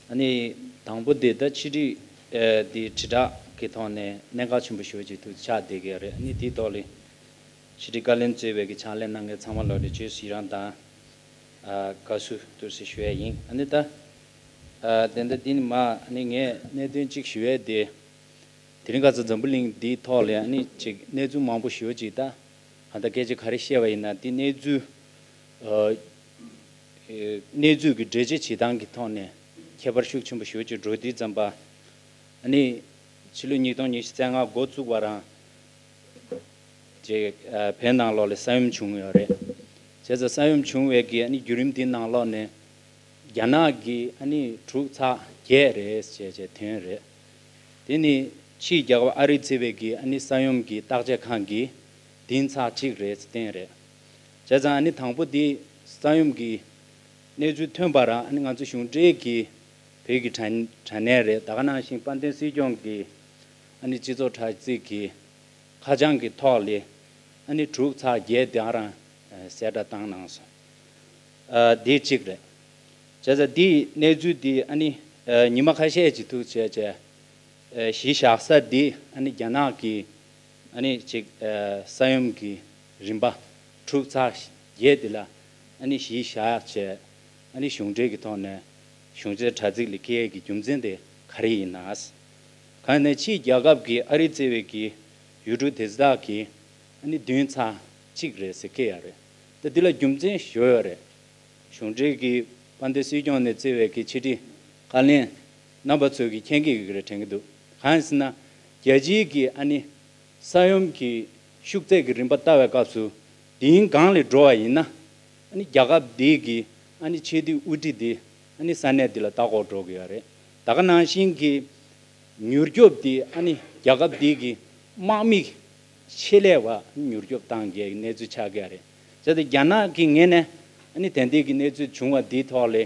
ཨ་ནི་དང་པོ་དེ་ད་ཕྱི་དྲིལ་ཨ་དེ་དྲིལ་བསྒྲགས་ཀྱི་ཐོག་ནས་གནད་འགག་ཆེན་པོ་ཞེ་པོ་ཅིག་ཐུགས་ཆགས་བསྡད་ཀྱི་ཡོད་རེད། ཨ་ནི་དེའི་ཐོག་ལ་ཕྱི་དྲིལ་བཀའ་བློན་གཙོས་པའི་གི་ཕྱག་ལས་གནང་མཁན་ཚང་མ་ལོག་ལ་ཅིའི་ཕྱིར་རང་དང་ཨ་དགའ་བསུ་ཐུགས་རྗེ་ཆེ་ཞུ་ཡ་ཡིན། ཨ་ནི་ད་ཨ་དེ་འདྲ་འདི་ནི་མ་ཨ་ནི་ངས་གནད་དོན་གཅིག་ཞུ་ཡས་དེ། དེ་རིང་ཁ་སང་འཛམ་བུ་གླིང་འདིའི་ཐོག་ལ་ཨ་ནི་ཅིག་གནས་ཚུལ་མང་པོ་ཞེ་པོ་ཅིག་ད་ཨ་ད་སྐད་ཆ་ག་རེ་བཤད་པ་ཡིན་ན་དེ་གནས་ཚུལ་ཨ་གནས་ཚུལ་གྱི་འགྲེལ་བརྗོད་བྱེད་སྟངས་ཀྱི་ཐོག་ནས་ཁྱད་པར་ཤུགས་ཆེན་པོ་ཞེ་པོ་ཅིག་འགྲོ་དུས་ཙམ་པ། ཨ་ནི་ཕྱི་ལོ་ཉིས་སྟོང་ཉི་ཤུ་རྩ་ལྔ་འགོ་བཙུགས་པ་རང་ཅིག་ཨ་བོད་ནང་ལོགས་ལ་ས་ཡོམ་བྱུང་ཡོད་རེད། བྱས་ཙང་ས་ཡོམ་བྱུང་བའི་གི་ཨ་ནི་བརྒྱུད་རིམ་དེའི་ནང་ལོགས་ནས་རྒྱ་ནག་གི་ཨ་ནི་འབྲུག་ཚར་བརྒྱད་རེད་ཅེས་ཅེས་ཐོན་རེད། དེ་ནི་ཕྱིའི་རྒྱལ་ཁབ་ཨ་རི་གཙོས་པའི་གི་ཨ་ནི་ས་ཡོམ་གི་བརྟག་དཔྱད་ཁང་གིས་དེང་ཚར་གཅིག་རེད་ཟེར་བསྟན་རེད། བྱས་ཙང་ཨ་ནི་དང་པོ་དེ་ས་ཡོམ་གི་གནས་ཚུལ་ཐོན་པ་རང་ཨ་ནི་ང་ཚོ་གཞུང་འབྲེལ་གི་བོད་ཀྱི་དྲ་དྲ་གནས་རེད། ད་ག་ནང་བཞིན་དཔལ་ལྡན་སྲིད་སྐྱོང་གི་ཨ་ནི་སྤྱི་ཚོགས་དྲ་ཚིགས་ཀྱི་ཁ་བྱང་གི་ཐོག་ལ་ཨ་ནི་འབྲུག་ཚར་བརྒྱད་དེ་རང་གསལ་བསྒྲགས་བཏང་གནང་སོང་། ཨ་དེ་གཅིག་རེད། བྱས་ཙང་དེའི་གནས་ཚུལ་དེ་ཨ་ནི་ཨ་ཉི་མ་ཁ་ཤས་ཅིག་ཐུག་བྱས་བྱས་ཨ་གཞི་བཞག་ས་དེ་ཨ་ནི་རྒྱ་ནག་གི་ཨ་ནི་ཅིག་ཨ་ས་ཡོམ་གྱི་རིམ་པ་འབྲུག་ཚར་བརྒྱད་དེ་ལ་ཨ་ནི་གཞི་བཞག་བྱས། ཨ་ནི་གཞུང་འབྲེལ་གྱི་ཐོག་ནས་གཞུང་འབྲེལ་དྲ་ཚིགས་ལ་སྐྱེལ་ཡས་ཀྱི་རྒྱུ་མཚན་དེ་ག་རེ་ཡིན་ན། གང་ནས་ཕྱིའི་རྒྱལ་ཁབ་ཀྱི་ཨ་རི་གཙོས་པའི་གི་ཡུལ་གྲུ་དེ་དག་གི་ཨ་ནི་བདུན་ཚར་གཅིག་རེད་ཟེར་སྐྱེལ་ཡ་རེད། ད་འདི་ལ་རྒྱུ་མཚན་ཞུ་ཡ་རེད། གཞུང་འབྲེལ་གྱི་དཔལ་ལྡན་སྲིད་སྐྱོང་ནས་གཙོས་པའི་གི་ཕྱི་དྲིལ་བཀའ་བློན་རྣམ་པ་ཚོས་ཀྱི་མཁྱེན་གྱི་ཡོད་ཀྱི་རེད་དྲན་གྱི་འདུག་གང་ཡིན་ཟེར་ན་རྒྱལ་སྤྱིའི་གི་ཨ་ནི་ས་ཡོམ་གྱི་ཤུགས་ཚད་ཀྱི་རིམ་པ་ལྟ་བའི་སྐབས་སུ་དེའི་སྒང་ལ་འགྲོ་བ་ཡིན་ན། ཨ་ནི་རྒྱལ་ཁབ་འདི་གི་ཨ་ནི་ཆེས་མཐོའི་དབུ་ཁྲིད་འདི་ཨ་ནི་ས་གནས་འདི་ལ་ལྟ་སྐོར་འགྲོ་གི་ཡོད་རེད། ད་ག་ནང་བཞིན་གྱི་མྱུར་སྐྱོབ་འདི་ཨ་ནི་རྒྱལ་ཁབ་འདི་གི་དམག་མི་ཆེད་ལས་པ་མྱུར་སྐྱོབ་བཏང་གི་གནས་ཚུལ་ཆགས་ཀྱི་ཡོད་རེད། བྱས་ཏེ་རྒྱ་ནག་གི་ངོས་ནས་ཨ་ནི་དེ་འདྲའི་གི་གནས་ཚུལ་བྱུང་བ་འདིའི་ཐོག་ལ་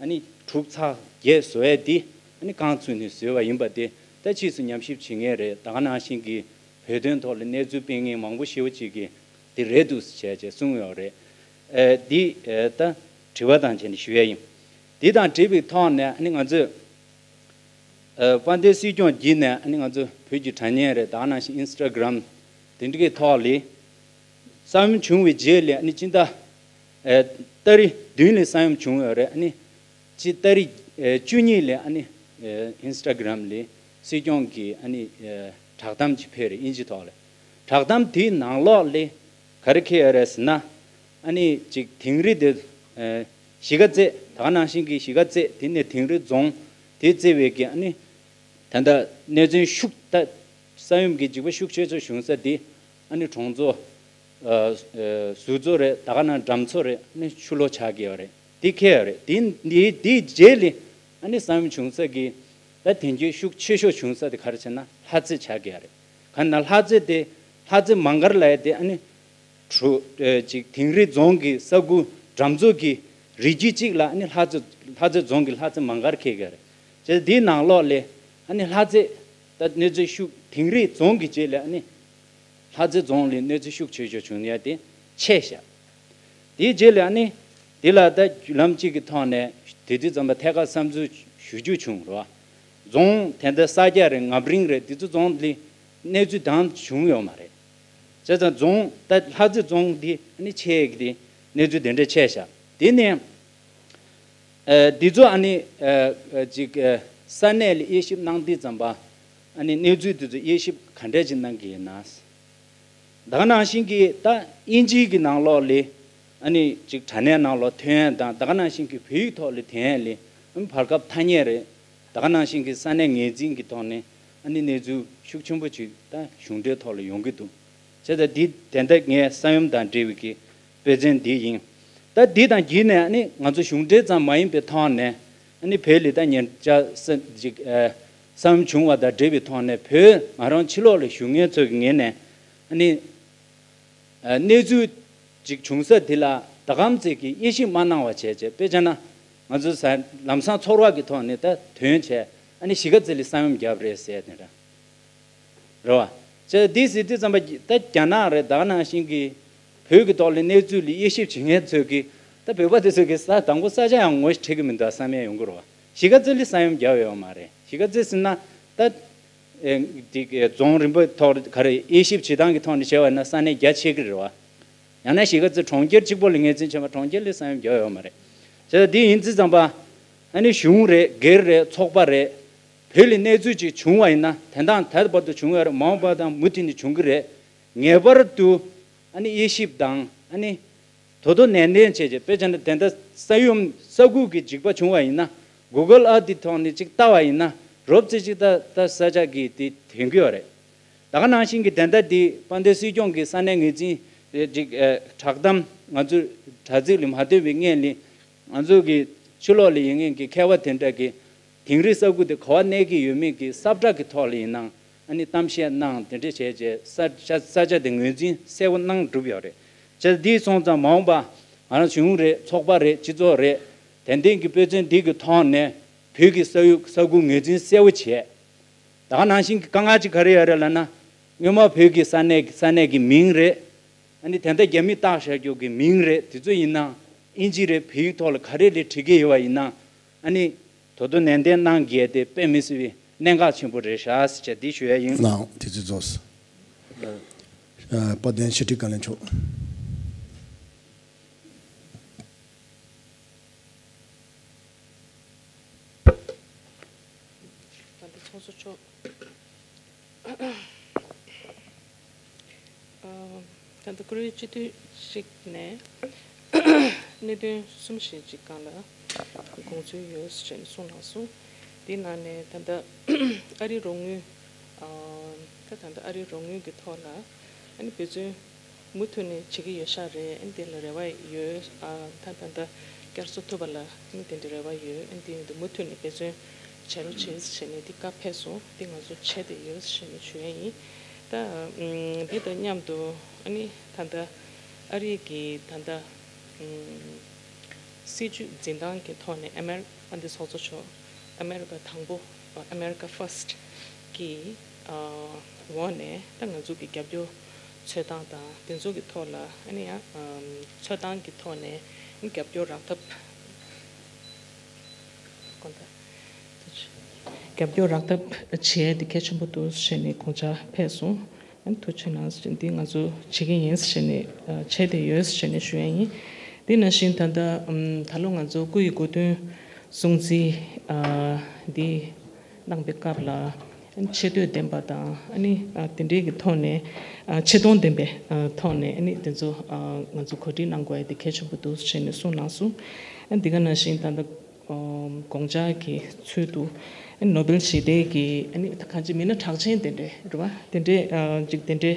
ཨ་ནི་འབྲུག་ཚར་བརྒྱད་བཟོ་ཡས་འདི་ཨ་ནི་རྐང་བཙུགས་ནས་བཟོས་པ་ཡིན་པ་དེ་ད་ཕྱིས་སུ་ཉམས་ཞིབ་བྱེད་མཁན་རེད། ད་ག་ནང་བཞིན་གྱི་བོད་དོན་ཐོག་ལ་གནས་ཚུལ་སྤེལ་མཁན་མང་པོ་ཞེ་པོ་ཅིག་གིས་འདི་རེད་འདུག་ཟེར་བྱས་བྱས་གསུངས་ཡོད་རེད། ཨེ་འདི་ཨེ་ད་དྲི་བ་དང་བཅས་ནས་ཞུ་ཡས་ཡིན། འདི་དང་འབྲེལ་བའི་ཐོག་ནས་ཨ་ནི་ང་ཚོས་ཨེ་དཔལ་ལྡན་སྲིད་སྐྱོང་བརྒྱུད་ནས་ཨ་ནི་ང་ཚོ་བོད་ཀྱི་དྲ་བརྙན་རེད། ད་ག་ནང་བཞིན་ཨིན་སི་ཊ་གྷི་རམ་དེ་འདྲ་གི་ཐོག་ལ་ས་ཡོམ་བྱུང་བའི་རྗེས་ལ་ཨ་ནི་སྤྱི་ཟླ་ཨེ་ཏ་རིག་བདུན་ལ་ས་ཡོམ་བྱུང་ཡོད་རེད། ཨ་ནི་སྤྱི་ཏ་རིག་ཨེ་བཅུ་གཉིས་ལ་ཨ་ནི་ ཨིན་སི་ཊ་གྷི་རམ་ལས་སྲིད་སྐྱོང་གི་ཨ་ནི་བསྒྲགས་གཏམ་ཅིག་ཕེབས་རེད། དབྱིན་ཇི་ཐོག་ལ། བསྒྲགས་གཏམ་དེའི་ནང་ལོགས་ལས་ག་རེ་འཁོད་ཡོད་རེད་ཟེར་ན། ཨ་ནི་ཅིག་དིང་རི་དེ་གཞིས་ཀ་རྩེ། ད་ག་ནང་བཞིན་གྱི་གཞིས་ཀ་རྩེ་དེ་ནས་དིང་རི་རྫོང་དེ་གཙོས་པའི་གི་ཨ་ནི་ད་ལྟ་གནད་དོན་ཤུགས་ད་ས་ཡོམ་གྱི་འཇིགས་པ་ཤུགས་ཆེ་ཤོས་བྱུང་ས་དེ་ཨ་ནི་གྲོང་ཚོ། ཨ་ཨ་ཟུར་ཚོ་རེད། ད་ག་ནང་འགྲམ་ཚོ་རེད། ཨ་ནི་ཆུ་ལོག་ཆགས་ཀྱི་ཡོད་རེད། དེ་འཁོད་ཡོད་རེད། དེ་དེ་དེའི་རྗེས་ལ་ཨ་ནི་ས་ཡོམ་བྱུང་ས་གི་ད་དེང་གི་ཤུགས་ཆེ་ཤོས་བྱུང་ས་དེ་ག་རེ་ཟེར་ན་ལྷ་རྩེ་ཆགས་ཀྱི་ཡོད་རེད། ག་ན་ལྷ་རྩེ་དེ་ལྷ་རྩེ་མང་སྒར་ལབ་ཡ་དེ་ཨ་ནི་གྲུ་ཨ་ཅིག་དིང་རི་རྫོང་གི་ས་ཁུལ་འགྲམ་ཚོ་གི་རི་རྒྱུད་གཅིག་ལ་ཨ་ནི་ལྷ་རྩེ་ལྷ་རྩེ་རྫོང་གི་ལྷ་རྩེ་མང་སྒར་འཁོད་ཀྱི་ཡོད་རེད། བྱས་ཙང་དེའི་ནང་ལོགས་ལ་ཨ་ནི་ལྷ་རྩེ་ད་གནོད་འཚེ་ཤུགས་དིང་རི་རྫོང་གི་རྗེས་ལ་ཨ་ནི་ལྷ་རྩེ་རྫོང་ལ་གནོད་འཚེ་ཤུགས་ཆེ་ཤོས་བྱུང་ཡ་དེ་ཆད་བཞག་དེའི་རྗེས་ལ་ཨ་ནི་དེ་ལ་ད་བརྒྱུད་ལམ་གཅིག་གི་ཐོག་ནས་དེ་དུས་ཙམ་པ་ཐད་ཀར་བསམ་ཚུལ་ཞུ་རྒྱུ་བྱུང་རོ། རྫོང་དེ་འདྲ་ས་སྐྱ་རེད། ངམ་རིང་རེད། དེ་ཚོ་རྫོང་ལ་གནོད་འཚེ་དང་བྱུང་ཡོད་མ་རེད། བྱས་ཙང་རྫོང་ད་ལྷ་རྩེ་རྫོང་འདི་ཨ་ནི་ཆད་ཀྱི་དེ་གནོད་འཚེ་དེ་འདྲ་ཆད་བཞག་དེ་ནས་ཨ་འདི་ཚོ་ཨ་ནི་ཨ་ཨ་ཅིག་ཨ་ས་གནས་ལ་དབྱེ་ཞིབ་གནང་དུས་ཙམ་པ་ཨ་ནི་གནོད་འཚེ་དེ་ཚོ་དབྱེ་ཞིབ་ག་འདྲ་ཅིག་གནང་གི་ཡིན་ན། ད་ག་ནང་བཞིན་གྱི་ད་དབྱིན་ཇིའི་གི་ནང་ལོགས་ལ་ཨ་ནི་ཅིག་དྲ་གནས་ནང་ལོགས་ཐོན་ཡ་དང་། ད་ག་ནང་བཞིན་གྱི་བོད་ཡིག་ཐོག་ལ་ཐོན་ཡ་ལ་ཨ་ནི་བར་སྐབས་ཐ་སྙད་རེད། ད་ག་ནང་བཞིན་གྱི་ས་གནས་ངོས་འཛིན་གྱི་ཐོག་ནས་ཨ་ནི་གནས་ཚུལ་ཤུགས་ཆེན་པོ་ཅིག་ད་གཞུང་འབྲེལ་ཐོག་ལ་ཡོང་གི་འདུག་བྱས་ཙང་འདི་དེ་འདྲ་ངས་ས་ཡོམ་དང་འབྲེལ་བའི་གི་དཔེ་མཚོན་འདི་ཡིན། ད་འདི་དང་བརྒྱུད་ནས་ཨ་ནི་ང་ཚོ་གཞུང་འབྲེལ་ཙམ་མ་ཡིན་པའི་ཐོག་ནས་ཨ་ནི་བོད་ལ་ད་ཉེ་ཆར་ས་ཅིག་ཨ་ས་ཡོམ་བྱུང་བ་དང་འབྲེལ་བའི་ཐོག་ནས་བོད་ང་རང་ཕྱི་ལོགས་ལ་བཞུགས་མཁན་ཚོ་གི་ངོས་ནས་ཨ་ནི་ཨ་གནས་ཚུལ་ཅིག་བྱུང་ས་དེ་ལ་ད་གམ་ཚིག་གི་དབྱེ་ཞིབ་མ་གནང་བ་བྱས་བྱས། དཔེ་བྱས་ན་ང་ཚོ་ས་ལམ་སང་ཚོར་བ་གི་ཐོག་ནས་ད་ཐོན་བྱས་ཨ་ནི་གཞིས་ཀ་རྩེ་ལ་ས་ཡོམ་བརྒྱབ་རེད་ཟེར་དེ་འདྲ། རེད་བ། བྱས་འདི་ཟེར་དུས་ཙམ་པ་ད་རྒྱ་ནག་རེད། ད་ག་ནང་བཞིན་གྱི་བོད་ཀྱི་ཐོག་ལ་གནས་ཚུལ་ལ་དབྱེ་ཞིབ་བྱེད་མཁན་ཚོས་ཀྱི་ད་བོད་པ་དེ་ཚོས་ཀྱི་ས་དང་པོ་ས་ཆ་ཡང་ངོ་ཤེས་ཁྲིད་ཀྱི་མི་འདུག་བསམ་ཡས་ཡོང་གི་རེད་བ། གཞིས་ཀ་རྩེ་ལ་ས་ཡོམ་བརྒྱབ་ཡོད་མ་རེད། གཞིས་ཀ་རྩེ་ཟེར་ན་ད་ཨེ་འདི་རྫོང་རིམ་པ་ཐོག་ག་རེ་དབྱེ་ཞིབ་བྱེད་སྟངས་ཀྱི་ཐོག་ནས་བྱས་པ་ཡིན་ན་ས་གནས་རྒྱ་ཆེ་གི་རེད་བ། ཡང་ན་གཞིས་ཀ་རྩེ་གྲོང་ཁྱེར་གཅིག་པོ་ལ་ངོས་འཛིན་བྱས་པ་གྲོང་ཁྱེར་ལ་ས་ཡོམ་བརྒྱབ་ཡོད་མ་རེད། བྱས་ཙང་འདི་ཡིན་དུས་ཙམ་པ་ཨ་ནི་གཞུང་རེད། སྒེར་རེད། ཚོགས་པ་རེད། བོད་ལ་གནས་ཚུལ་ཅིག་བྱུང་བ་ཡིན་ན་དེ་དང་ད་བར་དུ་བྱུང་ཡོད་རེད། མ་འོངས་པ་དང་མུ་མཐུད་ནས་བྱུང་གི་རེད། ངེས་པར་དུ་ཨ་ནི་དབྱེ་ཞིབ་དང་ཨ་ནི་དོ་དོ་ནན་ཏན་བྱས་བྱས། དཔེ་བྱས་ན་དེ་འདྲ་ས་ཡོམ་ས་ཁུལ་གྱི་འཇིགས་པ་བྱུང་བ་ཡིན་ན་གུ་གལ་ཨར་ཐི་ཐོག་ནས་ཅིག་ལྟ་བ་ཡིན་ན་རོབ་ཙམ་ཅིག་ད་ད་ས་ཆ་གི་དེ་ཐོན་གྱི་ཡོད་རེད། ད་ག་ནང་བཞིན་གྱི་དེ་འདྲ་དེ་དཔལ་ལྡན་སྲིད་སྐྱོང་གི་ས་གནས་ངོས་འཛིན་ཅིག་ཨ་བསྒྲགས་གཏམ་ང་ཚོའི་དྲ་ཚིགས་ལ་མ་ཐོན་པའི་སྔོན་ལ་ང་ཚོ་གི་ཕྱི་ལོགས་ལ་ཡོད་མཁན་གྱི་མཁས་པ་དེ་འདྲ་གི་དིང་རི་ས་ཁུལ་དེ་ག་པར་གནས་ཀྱི་ཡོད་མེད་ཀྱི་ས་བཀྲ་གི་ཐོག་ལ་ཡིན་ནའང་ཨ་ནི་གཏམ་བཤད་གནང་། དེ་འདྲ་བྱས་བྱས་ས་ཆ་ས་ཆ་དེ་ངོས་འཛིན་གསལ་པོ་གནང་གྲུབ་ཡོད་རེད། བྱས་ཙང་འདི་སོང་ཙང་མ་འོངས་པ་ང་རང་གཞུང་རེད། ཚོགས་པ་རེད། སྤྱི་ཚོགས་རེད། དེ་འདྲ་གི་དཔེ་མཚོན་འདི་གི་ཐོག་ནས་བོད་ཀྱི་ས་ཡུལ་ས་ཁུལ་ངོས་འཛིན་གསལ་པོ་བྱས། ད་ག་ནང་བཞིན་གྱི་དཀའ་ངལ་ཅིག་ག་རེ་ཡོད་རེད་ལབ་ན། སྔོན་མ་བོད་ཀྱི་ས་གནས་ས་གནས་ཀྱི་མིང་རེད། ཨ་ནི་དེ་འདྲ་རྒྱ་མིས་བཏགས་བཞག་རྒྱུ་གི་མིང་རེད། དེ་ཚོ་ཡིན་ན་ཨིན་ཇི་རེད། བོད་ཡིག་ཐོག་ལ་ག་རེ་རེད་བྲིས་ཀྱི་ཡོད་པ་ཡིན་ན་ཨ་ནི་དོ་དོ་ནན་ཏན་གནང་དགོས་དེ་དཔེ་མི་སྲིད་པའི་གནད་འགག་ཆེན་པོ་རེད་ཤག་ཟེར་བྱས་འདི་ཞུ་ཡ་ཡིན། ནའང་དེ་ཚོ་རྫོགས། ཨ་དཔལ་ལྡན་ཕྱི་དྲིལ་བཀའ་བློན་མཆོག་ད་ལྟ་ཚོགས་གཙོ་མཆོག་ཨ་ད་ལྟ་བཀུར་འོས་སྤྱི་འཐུས་ཤིག་ནས་གནད་དོན་གསུམ་བཞི་ཅིག་སྒང་ལ་དགོངས་ཚུལ་ཡོད་ཟེར་ནས་གསུངས་གནང་སོང་། དེའི་ནང་ནས་ད་ལྟ་ཨ་རིའི་རོགས་དངུལ་ཨ་ད་ད་ལྟ་ཨ་རིའི་རོགས་དངུལ་གྱི་ཐོག་ལ་ཨ་ནི་འབད་བརྩོན་མུ་མཐུད་ནས་བྱེད་ཀྱི་ཡོད་ཤག་རེད། ཨ་ནི་དེ་ལ་རེ་བ་ཡོད། ཨ་ད་ད་ལྟ་བསྐྱར་གསོ་ཐུབ་པ་ལ་ཨ་ནི་དེ་འདྲ་རེ་བ་ཡོད། ཨ་ནི་དེ་ཡིན་དུས་མུ་མཐུད་ནས་འབད་བརྩོན་བྱེད་རོགས་བྱེད་ཟེར་ནས་དེ་བཀའ་ཕེབས་སོང་། དེ་ང་ཚོ་བྱས་བསྡད་ཡོད་ཟེར་ནས་ཞུ་ཡ་ཡིན། ད་ཨམ་འདི་དང་མཉམ་དུ་ཨ་ནི་ད་ལྟ་ཨ་རི་གི་ད་ལྟ་ཨམ་སྲིད་བྱུས་འཛིན་སྟངས་ཀྱི་ཐོག་ནས་ཨ་མེ་རི་ཨ་འདི་ཚོགས་གཙོ་མཆོག་ཨ་མེ་རི་ཀ་དང་པོ་ཨ་མེ་རི་ཀ་ཕར་སི་ཊི་གི་ཨ་འོག་ནས་ད་ང་ཚོ་གི་རྒྱབ་སྐྱོར་འཚོལ་སྟངས་དང་དེ་ཚོ་གི་ཐོག་ལ་ཨ་ནི་ཡང་ཨམ་འཚོལ་སྟངས་ཀྱི་ཐོག་ནས་རྒྱབ་སྐྱོར་རག་ཐབས། དགོངས་དག་རྒྱབ་སྐྱོར་རག་ཐབས་བྱེད་ཡ་དེ་གལ་ཆེན་པོ་འདུག་ཟེར་ནས་དགོངས་འཆར་ཕེབས་སོང་། ཨ་ནི་ཐུགས་རྗེ་གནང་ཟེར་འདི་ང་ཚོ་བྱེད་ཀྱི་ཡིན་ཟེར་ནས་ཨ་བྱས་བསྡད་ཡོད་ཟེར་ནས་ཞུ་ཡ་ཡིན། དེ་ནང་བཞིན་ད་ལྟ་ཨམ་ད་ལོ་ང་ཚོ་སྐུ་ཡི་གོ་སྟོན་སྲུང་བརྩི་ཨ་འདི་ གནང་པའི་སྐབས་ལ་ཆེ་བསྟོད་ལྡན་པ་དང་ཨ་ནི་དེ་འདྲའི་གི་ཐོག་ནས་ཆེ་མཐོང་ལྡན་པའི་ཐོག་ནས་ཨ་ནི་དེ་ཚོ་ང་ཚོ་གོ་སྒྲིག་གནང་དགོས་ཡ་དེ་གལ་ཆེན་པོ་འདུག་ཟེར་ནས་གསུངས་གནང་སོང་། ཨ་འདི་ག་ནང་བཞིན་ད་ལྟ་དགོངས་འཆར་གྱི་ཚུལ་དུ་ནོ་བེལ་ཞི་བདེ་གི་ཨ་ནི་གང་ཅི་མི་སྣ་གྲགས་ཅན་དེ་འདྲའི་རེད་བ། དེ་འདྲའི་ཅིག་དེ་འདྲའི་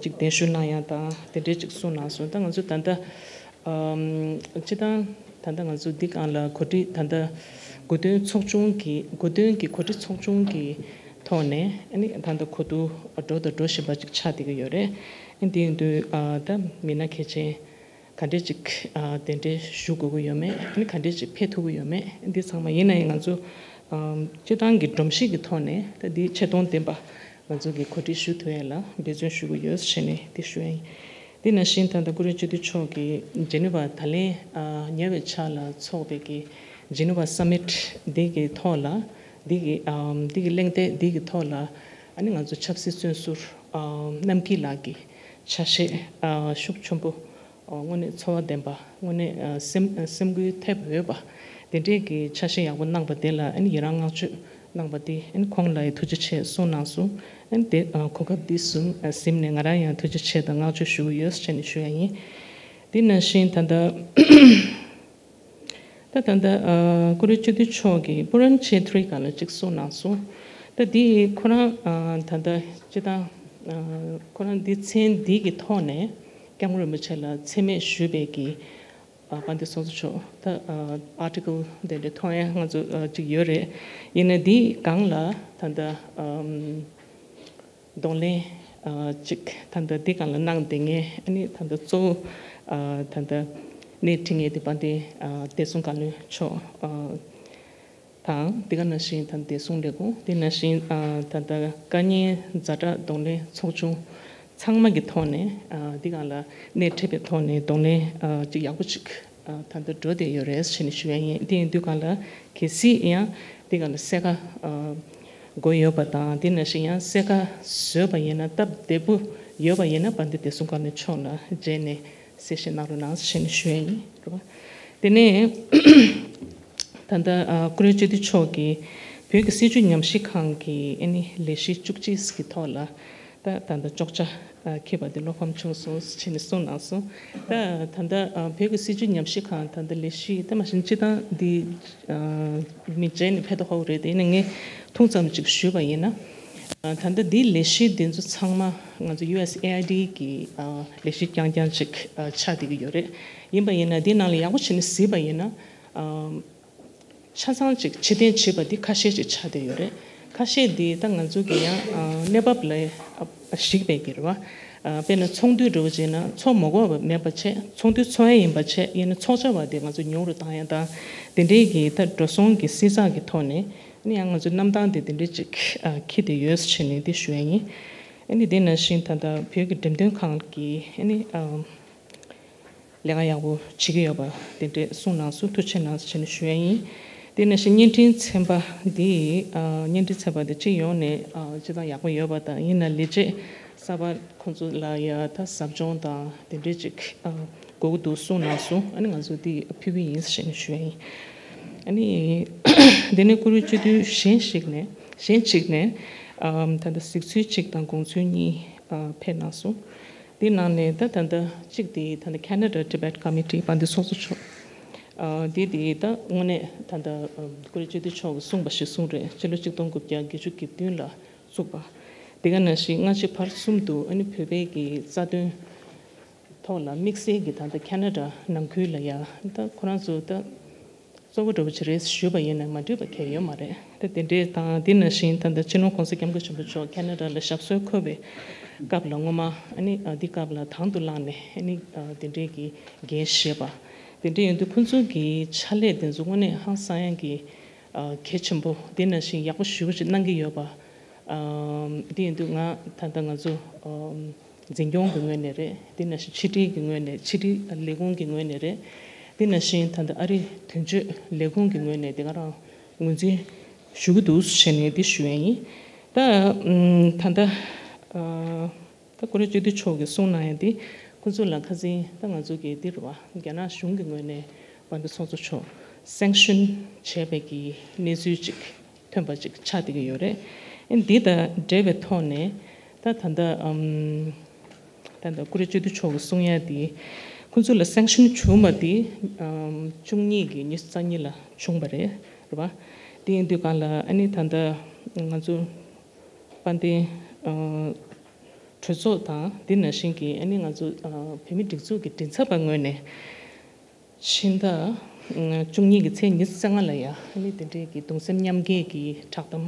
ཅིག་གདན་ཞུ་གནང་ཡ་དང་དེ་འདྲའི་ཅིག་གསུངས་གནང་སོང་། ད་ང་ཚོ་ད་ལྟ་སྤྱི་བཏང་ད་ལྟ་ང་ཚོ་འདི་སྒང་ལ་གོ་སྒྲིག་ད་ལྟ་གོ་སྟོན་ཚོགས་ཆུང་གི་གོ་སྟོན་གྱི་གོ་སྒྲིག་ཚོགས་ཆུང་གི་ཐོག་ནས་ཨ་ནི་ད་ལྟ་གོ་བསྡུར་འགྲོ་དང་འགྲོ་བཞིན་པ་ཅིག་ཆགས་བསྡད་ཀྱི་ཡོད་རེད། ཨ་འདི་ཡིན་དུས་ད་མི་སྣ་གལ་ཆེན་ག་འདྲས་ཅིག་གདན་འདྲེན་ཞུ་དགོས་ཀྱི་ཡོད་མེད། ཨ་ནི་ག་འདྲས་ཅིག་ཕེབས་ཐུབ་ཀྱི་ཡོད་མེད། འདི་ཚང་མ་ཡིན་ན་ཡང་ང་ཚོ་སྤྱི་བཏང་གི་སྒྲོམ་གཞི་གི་ཐོག་ནས་ད་འདི་ཆེ་མཐོང་ལྡན་པ་ང་ཚོ་གི་གོ་སྒྲིག་ཞུ་ཐུབ་ཡ་ལ་འབད་བརྩོན་ཞུ་གི་ཡོད་ཟེར་ནས་འདི་ཞུ་ཡ་ཡིན། འདི་ནང་བཞིན་ད་ལྟ་སྐུ་རིམ་སྤྱི་འཐུས་མཆོག་གིས་ཇི་ནི་ཝ་ད་ལན་ཉེ་བའི་ཆར་ལ་འཚོགས་པའི་གི་ཇི་ནི་ཝ་སམ་མིཊ་འདི་གི་ཐོག་ལ་འདི་གི་འདི་གི་གླེང་སྟེགས་འདི་གི་ཐོག་ལ་ཨ་ནི་ང་ཚོ་ཆབ་སྲིད་བཙོན་ཟུར་རྣམ་སྐྱིད་ལགས་ཀྱི་ཆ་ཤས་ཤུགས་ཆེན་པོ་དངོས་གནས་ཚོར་བ་ལྡན་པ་དངོས་གནས་སེམས་སེམས་འགུལ་ཐེབས་འོས་པ་དེ་འདྲས་ཀྱི་ཆ་ཤས་ཡག་པོ་གནང་པ་དེ་ལ་ཨ་ནི་ཡི་རང་བསྔགས་བརྗོད་གནང་པ་དེ་ཨ་ནི་ཁོང་ལ་ཡི་ཐུགས་རྗེ་ཆེ་གསུངས་གནང་སོང་། ཨ་ནི་དེ་གོ་སྐབས་འདི་བཟུང་ཟིན་ནས་ང་རང་ཡང་ཐུགས་རྗེ་ཆེ་དང་བསྔགས་བརྗོད་ཞུ་གི་ཡོད་ཟེར་ནས་ཞུ་ཡ་ཡིན། དེ་ནང་བཞིན་ད་ལྟ་ད་ད་ལྟ་སྐུ་རིམ་སྤྱི་འཐུས་མཆོག་གིས་པུ་རན་ཆེ་ཐི་རི་སྒང་ལ་གཅིག་གསུངས་གནང་སོང་། ད་འདི་ཁོ་རང་ད་ལྟ་སྤྱི་བཏང་ཁོ་རང་འདི་མཚན་འདི་གི་ཐོག་ནས་སྐྱབས་མགོན་རིན་པོ་ཆེ་ལ་མཚན་སྨད་ཞུས་པའི་གི་དཔལ་ལྡན་ཚོགས་གཙོ་མཆོག་ད་ཨར་ཊི་ཀལ་དེ་འདྲ་མཐོང་ཡ་ང་ཚོ་གཅིག་ཡོད་རེད། ཡིན་ནའི་འདི་སྒང་ལ་ད་ལྟ་གདོང་ལེན་ཅིག་ད་ལྟ་འདི་སྒང་ལ་གནང་བསྡད་མཁན་ཨ་ནི་ད་ལྟ་གཙོ་བོ་ད་ལྟ་སྣེ་ཁྲིད་མཁན་དེ་དཔལ་ལྡན་བདེ་སྲུང་བཀའ་བློན་མཆོག་དང་འདི་ག་ནང་བཞིན་ད་བདེ་སྲུང་ལས་ཁུངས་དེ་ནང་བཞིན་ད་ལྟ་བཀའ་རྙིང་ཛ་དྲག་གདོང་ལེན་ཚོགས་ཆུང་ཚང་མ་གི་ཐོག་ནས་འདི་སྒང་ལ་སྣེ་ཁྲིད་པའི་ཐོག་ནས་གདོང་ལེན་ཅིག་ཡག་པོ་ཅིག་ད་ལྟ་འགྲོ་བསྡད་ཡོད་རེད་ཟེར་ནས་ཞུ་ཡ་ཡིན། དེ་ཡིན་དུས་སྒང་ལ་གལ་སྲིད་ཡང་འདི་སྒང་ལ་གསལ་ཁ་དགོས་ཡོད་པ་དང་དེ་ནང་བཞིན་ཡང་གསལ་ཁ་བཟོས་པ་ཡིན་ན་སྟབས་བདེ་པོ་ཡོད་པ་ཡིན་ན་དཔལ་ལྡན་བདེ་སྲུང་བཀའ་བློན་མཆོག་ལ་མཇལ་ནས་གསལ་བཤད་གནང་རོགས་གནང་ཞེས་ནས་ཞུ་ཡ་ཡིན། རེད་བ། དེ་ནས་ད་ལྟ་ཨ་སྐུ་རིམ་སྤྱི་འཐུས་མཆོག་གིས་བོད་ཀྱི་སྲིད་བྱུས་ཉམས་ཞིབ་ཁང་གི་ཨ་ནི་ལས་གཞི་བཅུ་གཅིག་གི་ཐོག་ལ་ད་ད་ལྟ་ཅོག་ཆ་ཨ་འཁྱེར་བ་དེ་བློ་ཕམ་བྱུང་སོང་ཞེས་ནས་གསུངས་གནང་སོང་། ད་ད་ལྟ་ཨ་བོད་ཀྱི་སྲིད་བྱུས་ཉམས་ཞིབ་ཁང་ད་ལྟ་ལས་གཞི་ད་མ་གཞི་སྤྱི་བཏང་འདི་ཨ་མི་མཇལ་ནས་ཕེབས་ཏེ་ཧོ་རེད། དེ་ནས་ངས་ཐུང་ཙམ་ཅིག་ཞུས་པ་ཡིན་ན། ད་ལྟ་འདིའི་ལས་གཞི་འདི་ཚོ་ཚང་མ་ང་ཚོ་ཡུ་ཨེས་ཨེ་ཨའི་ཌི་གི་ལས་གཞི་རྐྱང་རྐྱང་ཅིག་ཆགས་བསྡད་ཀྱི་ཡོད་རེད། ཡིན་པ་ཡིན་ན་འདི་ནང་ལ་ཡག་པོ་བྱས་ནས་གཟིགས་པ་ཡིན་ན་ཆ་ཚང་ཅིག་ཕྱིར་འཐེན་བྱས་པ་འདི་ཁ་ཤས་ཅིག་ཆགས་བསྡད་ཡོད་རེད། ཁ་ཤས་འདི་ད་ང་ཚོ་གི་ཡང་གནས་བབ་ལ་གཞིགས་པའི་གི་རེད་བ། དཔེར་ན་ཚོགས་འདུ་འདྲ་བོ་བྱས་ན་ཚོགས་མ་དགོས་པ་མེད་པ་བྱས། ཚོགས་འདུ་ཚོགས་ཡ་ཡིན་པ་བྱས། ཡིན་ན་ཚོགས་བཅར་བ་དེ་ང་ཚོ་ཉུང་རུ་བཏང་ཡ་དང་དེ་འདྲའི་གི་ད་འགྲོ་སོང་གི་བསྲི་ཚགས་ཀྱི་ཐོག་ནས་ཨ་ནི་ཡང་ང་ཚོ་གནམ་ཐང་དེ་དེ་འདྲའི་ཅིག་ཨ་འཁྱེར་བསྡད་ཡོད་ཟེར་ནས་འདི་ཞུ་ཡ་ཡིན། ཨ་ནི་དེ་ནང་བཞིན་ད་ལྟ་བོད་ཀྱི་འགྲེམས་སྟོན་ཁང་གི་ཨ་ནི་ཨ་ལས་ཀ་ཡག་པོ་བྱེད་ཀྱི་ཡོད་པ་དེ་འདྲས་གསུངས་གནང་སོང་། ཐུགས་རྗེ་གནང་ཟེར་ནས་ཞུ་ཡ་ཡིན། དེ་ནང་བཞིན་བརྙན་འཕྲིན་ཚན་པ་འདི་ཨ་བརྙན་འཕྲིན་ཚན་པ་འདི་སྤྱི་ཡོངས་ནས་ཨ་སྤྱི་བཏང་ཡག་པོ་ཡོད་པ་དང་ཡིན་ན་ལས་བྱེད་གསར་པ་ཁོང་ཚོ་ལ་ཡ་ད་ཟབ་སྦྱོང་དང་དེ་འདྲས་ཅིག་ཨ་དགོས་ཀྱི་འདུག་གསུངས་གནང་སོང་། ཨ་ནི་ང་ཚོ་འདི་ཕུལ་གྱི་ཡིན་ཟེར་ནས་ཞུ་ཡ་ཡིན། ཨ་ནི་དེ་ནས་སྐུ་རིམ་སྤྱི་འཐུས་གཞན་ཞིག་ནས་གཞན་གཅིག་ནས་ཨམ་ད་ལྟ་གཟིགས་ཚུལ་གཅིག་དང་དགོངས་ཚུལ་གཉིས་ཨ་ཕེབས་གནང་སོང་། དེ་ནང་ནས་ད་ད་ལྟ་གཅིག་དེ་ད་ལྟ་Canada Tibet Committee དཔལ་ལྡན་ཚོགས་གཙོ་མཆོག་ཨ་དེ་དེ་ད་དངོས་གནས་ད་ལྟ་ཨམ་སྐུ་རིམ་སྤྱི་འཐུས་མཆོག་གིས་གསུངས་པ་ཞིག་གསུངས་རེད། ཕྱི་ལོ་ཆིག་སྟོང་དགུ་བརྒྱ་བརྒྱད་ཅུ་གྱ་བདུན་ལ་བཙུགས་པ། དེ་ག་ནང་བཞིན་སྔ་ཕྱི་བར་གསུམ་དུ་ཨ་ནི་བོད་པའི་གི་རྩ་དོན་ཐོག་ལ་དམིགས་བསལ་གྱི་ད་ལྟ་ཁ་ན་ཌ་ནང་ཁུལ་ལ་ཡ་ད་ཁོ་རང་ཚོ་ད་གཙོ་བོ་འདྲ་བོ་ཅིག་རེད་ཞུས་པ་ཡིན་ན་མ་འགྲིག་པ་གང་ཡང་ཡོད་མ་རེད། ད་དེ་འདྲའི་དང་དེ་ནང་བཞིན་ད་ལྟ་སྤྱི་ནོར་༸གོང་ས་༸སྐྱབས་མགོན་ཆེན་པོ་མཆོག་ཁ་ན་ཌ་ལ་ཞབས་སོར་འཁོད་པའི་སྐབས་ལ་སྔོན་མ་ཨ་ནི་ཨ་འདི་སྐབས་ལ་དང་དུ་བླངས་ནས་ཨ་ནི་ཨ་དེ་འདྲའི་གི་འགན་བཞེས་པ། དེ་འདྲ་ཡིན་དུས་ཁོང་ཚོ་གི་ཕྱག་ལས་དེ་ཚོ་དངོས་གནས་ཧང་སང་ཡ་གི་ཨ་གལ་ཆེན་པོ། དེ་ནང་བཞིན་ཡག་པོ་ཞེ་པོ་ཅིག་གནང་གི་ཡོད་པ། ཨམ་དེ་ཡིན་དུས་ང་ད་ལྟ་ང་ཚོ་ཨམ་འཛིན་སྐྱོང་གི་ངོས་ནས་རེད། དེ་ནང་བཞིན་ཕྱི་དྲིལ་གྱི་ངོས་ནས། ཕྱི་དྲིལ་ལས་ཁུངས་ཀྱི་ངོས་ནས་རེད། དེ་ནང་བཞིན་ད་ལྟ་ཨ་རི་དོན་གཅོད་ལས་ཁུངས་ཀྱི་ངོས་ནས་དེ་ག་རང་ངོས་འཛིན་ཞུ་གི་འདུག་ཟེར་ནས་འདི་ཞུ་ཡ་ཡིན། ད་ཨམ་ད་ལྟ་ཨ་ད་སྐུ་རིམ་སྤྱི་འཐུས་མཆོག་གིས་གསུངས་གནང་ཡ་འདི་ཁོ་ཚོ་ལ་ཁ་སང་ད་ང་ཚོ་གི་འདི་རེད་བ། རྒྱ་ནག་གཞུང་གི་ངོས་ནས་དཔལ་ལྡན་ཚོགས་གཙོ་མཆོག་སེང་ཤུན་བྱས་པའི་གི་གནས་ཚུལ་ཅིག་ ཐོན་པ་ཅིག་ཆགས་བསྡད་ཀྱི་ཡོད་རེད། ཨ་ནི་འདི་དང་འབྲེལ་བའི་ཐོག་ནས་ད་ད་ལྟ་ཨམ། ད་ལྟ་ཀུ་རེ་སྤྱི་འཐུས་མཆོག་གིས་གསུང་ཡ་དེ། ཁོང་ཚོ་ལ་སེང་ཤིན་བྱུང་བ་དེ་ཨམ། བཅུ་གཉིས་ཀྱི་ཉི་ཤུ་རྩ་གཉིས་ལ་བྱུང་བ་རེད། རེད་པ། དེ་ཡིན་དུས་གང་ལ་ཨ་ནི་ད་ལྟ་ང་ཚོ་དཔལ་ལྡན་ཨ། གྲོས་ཚོགས་དང་དེ་ནང་བཞིན་གྱི་ཨ་ནི་ང་ཚོ་ཨ། བོད་མི་སྒྲིག་འཛུགས་ཀྱི་མགྲིན་ཚབ་པ་ངོས་ནས། ཕྱི་ཟླ་བཅུ་གཉིས་ཀྱི་ཚེས་ཉི་ཤུ་རྩ་ལྔ་ལ་ཡ་ཨ་ནི་དེ་འདྲའི་གི་གདུང་སེམས་མཉམ་སྐྱེད་ཀྱི་བསྒྲགས་གཏམ་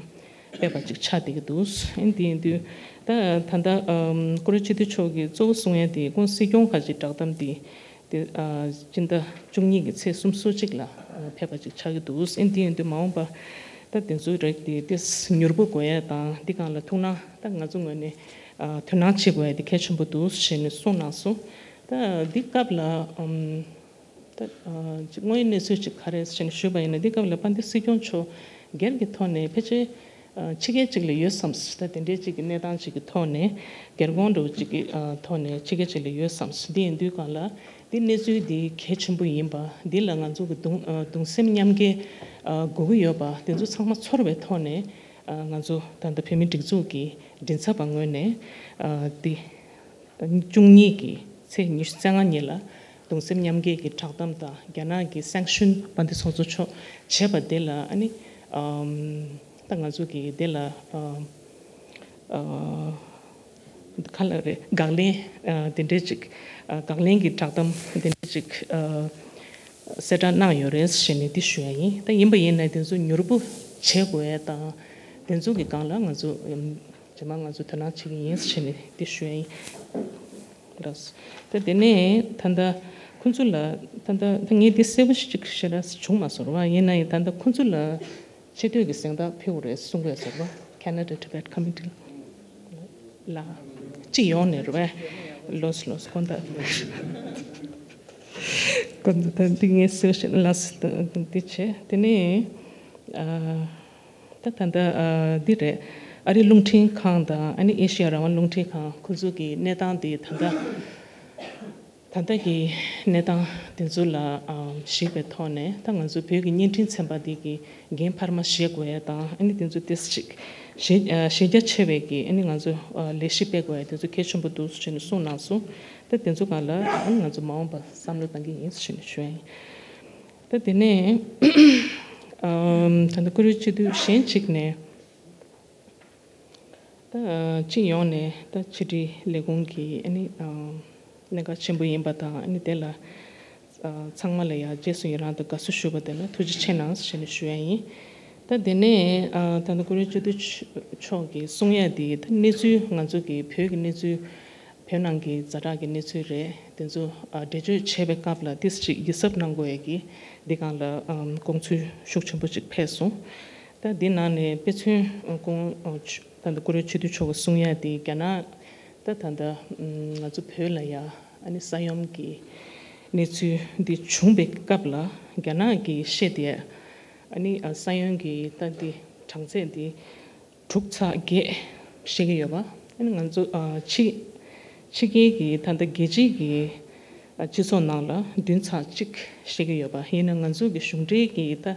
སྤེལ་བ་ཅིག་ཆགས་བསྡད་ཀྱི་འདུག་ཨ་ནི་དེ་ཡིན་དུས་ད་ད་ལྟ་ཨམ། ཀུ་རེ་སྤྱི་འཐུས་མཆོག་གིས་གཙོ་བོ་གསུང་ཡ་དེ་ཁོང་སྲིད་སྐྱོང་ཁ་ཅིག་བསྒྲགས་གཏམ་དེ་དེ་ཨ། སྤྱི་ཟླ་བཅུ་གཉིས་ཀྱི་ཚེས་སོ་གཅིག་ལ་ཨ། ཕེབས་པ་ཅིག་ཆགས་ཀྱི་འདུག་ཨ་ནི་དེ་ཡིན་དུས་མ་འོངས་པ་ད་དེ་ཚོའི་རིགས་དེ་ཏོག་ཙམ་མྱུར་པོ་དགོས་ཡ་དང་འདི་སྒང་ལ་ཐུགས་སྣང་ད་ང་ཚོ་ངོས་ནས་ཨ། དོ་སྣང་བྱེད་དགོས་ཡ་དེ་གལ་ཆེན་པོ་འདུག་ཞེས་ནས་གསུངས་གནང་སོང་། ད་འདི་སྐབས་ལ་ཨམ། ད་ཨ། ཅིག་དངོས་ཡོད་གནས་ཚུལ་ཅིག་ག་རེ་ཟེར་ནས་ཞུས་པ་ཡིན་ན། འདི་སྐབས་ལ་དཔལ་ལྡན་སྲིད་སྐྱོང་མཆོག་སྒེར་གྱི་ཐོག་ནས་ཕལ་ཆེར་ཨ། ཕྱི་རྒྱལ་ཅིག་ལ་ཡོད་བསམ། ད་དེ་འདྲའི་ཅིག་གི་གནས་སྟངས་ཅིག་གི་ཐོག་ནས་སྒེར་དགོངས་འདྲ་བོ་ཅིག་གི་ཨ། ཐོག་ནས་ཕྱི་རྒྱལ་ཅིག་ལ་ཡོད་བསམ། འདི་ཡིན་དུས་གང་ལ་འདི་གནས་ཚུལ་འདི་གལ་ཆེན་པོ་ཡིན་པ། འདི་ལ་ང་ཚོ་གི་གདུང་ཨ། གདུང་སེམས་མཉམ་སྐྱེད་ཨ། དགོས་ཀྱི་ཡོད་པ། དེ་ཚོ་ཚང་མ་ཚོར་བའི་ཐོག་ནས་ཨ། ང་ཚོ་ད་ལྟ་བོད་མི་སྒྲིག་འཛུགས་ཀྱི་མགྲིན་ཚབ་པ་ངོས་ནས་ཨ། འདི། བཅུ་གཉིས་ཀྱི་ཚེས་ཉི་ཤུ་རྩ་ལྔ་ཉིན་ལ་གདུང་སེམས་མཉམ་སྐྱེད་ཀྱི་བསྒྲགས་གཏམ་དང་རྒྱ་ནག་གི་སེང་ཤུན་དཔལ་ལྡན་ཚོགས་གཙོ་མཆོག་བྱས་པ་དེ་ལ་ཨ་ནི་ཨམ། ད་ང་ཚོ་གི་དེ་ལ་ཨམ། ཨ། ག་ལ་རེད། དགག་ལན་ཨ། དེ་འདྲའི་ཅིག་ཨ། དགག་ལན་གྱི་བསྒྲགས་གཏམ་དེ་འདྲའི་ཅིག་ཨ། གསལ་བསྒྲགས་གནང་ཡོད་རེད་ཞེས་ནས་འདི་ཞུ་ཡ་ཡིན། ད་ཡིན་པ་ཡིན་ན་དེ་ཚོ་མྱུར་པོ་བྱེད་དགོས་ཡ་དང་དེ་ཚོ་གི་སྒང་ལ་ང་ཚོ་ཨམ། རྗེས་མ་ང་ཚོ་དོ་སྣང་བྱེད་ཀྱི་ཡིན་ཞེས་ནས་འདི་ཞུ་ཡ་ཡིན། ལགས། ད་དེ་ནས་ད་ལྟ་ཁོང་ཚོ་ལ་ད་ལྟ་ད་ངས་འདི་གསལ་པོ་ཞིག་ཞེ་དྲག་བྱུང་མ་སོང་བ། ཡིན་ན་ཡང་ད་ལྟ་ཁོང་ཚོ་ལ་ཆེ་བསྟོད་ཀྱི་གཟེངས་རྟགས་ཕུལ་བ་རེད་གསུང་གི་ཡོད་ཟེར་བ། Canada Tibet Committee ལ་སྤྱི་ཡོངས་ནས་རེད་བས། ལོས་ལོས་དགོངས་དག་དགོངས་དག་ད་འདི་ངས་གསལ་པོ་ཞིག་ལགས་འདི་བྱས། དེ་ནས་ཨ། ད་ད་ལྟ་ཨ། འདི་རེད། ཨ་རིའི་རླུང་འཕྲིན་ཁང་དང་ཨ་ནི་ཨེ་ཤི་ཡ་རང་དབང་རླུང་འཕྲིན་ཁང་ཁོ་ཚོ་གི་གནས་སྟངས་དེ་ད་ལྟ་ད་ལྟ་གི་གནས་སྟངས་དེ་ཚོ་ལ་ཨ། གཞིགས་པའི་ཐོག་ནས་ད་ང་ཚོ་བོད་ཀྱི་བརྙན་འཕྲིན་ཚན་པ་འདི་གི་འགན་འཕར་མ་བཞེས་དགོས་ཡ་དང་ཨ་ནི་དེ་ཚོ་ཏོག་ཙམ་ཅིག་གཞི་ཨ། གཞི་རྒྱ་ཆེ་བའི་གི་ཨ་ནི་ང་ཚོ་ཨ། ལས་གཞི་སྤེལ་དགོས་ཡ་དེ་ཚོ་གལ་ཆེན་པོ་འདུག་ཟེར་ནས་གསུངས་གནང་སོང་། ད་དེ་ཚོ་སྒང་ལ་ཨ་ནི་ང་ཚོ་མ་འོངས་པ་བསམ་བློ་གཏང་གི་ཡིན་ཟེར་ནས་ཞུ་ཡ་ཡིན། ད་དེ་ནས་ཨམ། ད་ལྟ་ཀུ་རེ་སྤྱི་འཐུས་གཞན་གཅིག་ནས་ད་སྤྱི་ཡོངས་ནས་ད་ཕྱི་དྲིལ་ལས་ཁུངས་ཀྱི་ཨ་ནི་ཨམ། གནད་འགག་ཆེན་པོ་ཡིན་པ་དང་ཨ་ནི་དེ་ལ་ཨ། ཚང་མ་ལ་ཡང་རྗེས་སུ་ཡི་རང་དང་དགའ་བསུ་ཞུ་བ་དེ་ལ་ཐུགས་རྗེ་ཆེ་གནང་ཞེས་ནས་ཞུ་ཡ་ཡིན། ད་དེ་ནས་ཨ། ད་ལྟ་ཀུ་རེ་སྤྱི་འཐུས་མཆོག་གིས་གསུང་ཡ་དེ་ད་གནས་ཚུལ་ང་ཚོ་གི་བོད་ཀྱི་གནས་ཚུལ། བོད་ནང་གི་ཛ་དྲག་གི་གནས་ཚུལ་རེད། དེ་ཚོ་ཨ། འགྲེལ་བརྗོད་བྱས་པའི་སྐབས་ལ་ཏོག་ཙམ་ཅིག་ཡིད་གཟབ་གནང་དགོས་ཡ་གི་འདི་སྒང་ལ་ཨམ། དགོངས་ཚུལ་ཤུགས་ཆེན་པོ་ཅིག་ཕེབས་སོང་། ད་འདི་ནང་ནས་དཔེ་མཚོན་ཨ། ཁོང་ཨ། ད་ལྟ་ཀུ་རེ་སྤྱི་འཐུས་མཆོག་གིས་གསུང་ཡ་དེ་རྒྱ་ནག་ད་ད་ལྟ་ཨམ། ང་ཚོ་བོད་ལ་ཡ་ཨ་ནི་ས་ཡོམ་གི་གནས་ཚུལ་འདི་བྱུང་པའི་སྐབས་ལ་རྒྱ་ནག་གིས་བཤད་དེ་ཨ་ནི་ཨ། ས་ཡོམ་གི་ད་འདི་གྲངས་ཚད་འདི་དྲུག་ཚེག་བརྒྱད་བཤད་ཀྱི་ཡོད་པ། ཨ་ནི་ང་ཚོ་ཨ། ཕྱི་ཕྱི་རྒྱལ་གྱི་ད་ལྟ་རྒྱལ་སྤྱིའི་གི་ཨ། སྤྱི་ཚོགས་ནང་ལ་བདུན་ཚེག་གཅིག་བཤད་ཀྱི་ཡོད་པ། ཡིན་ན་ང་ཚོ་གི་གཞུང་འབྲེལ་གྱི་ད་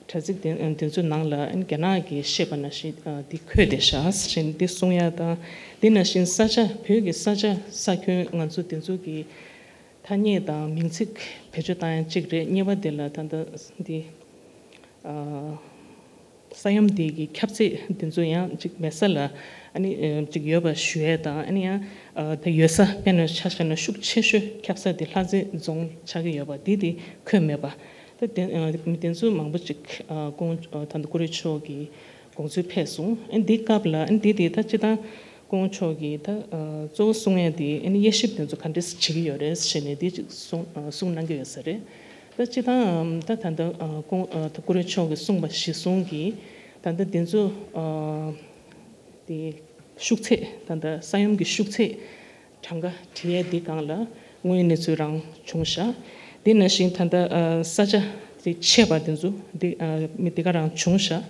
དྲ་ཚིགས་དེ་དེ་ཚོའི་ནང་ལ་ཨ་ནི་རྒྱ་ནག་གིས་བཤད་པ་ནང་བཞིན་ཨ། འདི་འཁོད་བསྡད་ཤག་ཟེར་འདི་གསུང་ཡ་དང་། དེ་ནང་བཞིན་ས་ཆ་བོད་ཀྱི་ས་ཆ་ས་ཁྱོན་ང་ཚོ་དེ་ཚོ་གི་ཐ་སྙད་དང་མིང་ཚིག་བེད་སྤྱོད་བཏང་ཡ་གཅིག་རེད། གཉིས་པ་དེ་ལ་ད་ལྟ་འདི་ཨ། ས་ཡོམ་དེ་གི་ཁྱབ་ཚད་དེ་ཚོ་ཡང་ཅིག་མེད་ས་ལ་ཨ་ནི་ཅིག་ཡོད་པ་ཞུ་ཡས་དང་། ཨ་ནི་ཡང་ཨ། ད་ཡོད་ས་དཔེར་ན་ཆ་བཞག་ན་ཤུགས་ཆེ་ཤོས་ཁྱབ་ས་དེ་ལྷ་རྩེ་རྫོང་ཆགས་ཀྱི་ཡོད་པ་དེ་དེ་འཁོད་མེད་པ། ད་དེ་ཨ། དེ་ཚོ་མང་པོ་ཅིག་ཨ། ཁོང་ཨ། ད་ལྟ་ཀུ་རེ་མཆོག་གི་དགོངས་ཚུལ་ཕེབས་སོང་། ཨ། འདི་སྐབས་ལ་ཨ། འདི་དེ་ད་སྤྱི་བཏང་ཁོང་མཆོག་གིས་ད་ཨ། གཙོ་བོ་གསུང་ཡས་དེ་ཨ་ནི་དབྱེ་ཞིབ་དེ་ཚོ་ག་འདྲས་བྱེད་ཀྱི་ཡོད་རེད་ཟེར་ནས་དེ་ཅིག་གསུང་ཨ། གསུང་གནང་གི་ཡོད་ས་རེད། ད་སྤྱི་བཏང་ད་ད་ལྟ་ཨ། ཁོང་ཨ། ད་ཀུ་རེ་མཆོག་གིས་གསུངས་པ་གཞིར་བཟུང་གིས་ད་ལྟ་དེ་ཚོ་ཨ། དེ་ཤུགས་ཚད་ད་ལྟ་ས་ཡོམ་གྱི་ཤུགས་ཚད་གྲངས་ཀ་བྲིས་ཡས་འདི་སྒང་ལ་དངོས་ཡོད་གནས་ཚུལ་རང་བྱུང་ཤག་དེ་ནང་བཞིན་ད་ལྟ་ཨ། ས་ཆ་དེ་ཆད་པ་དེ་ཚོ་འདི་ཨ། མི་འདི་ག་རང་བྱུང་ཤག་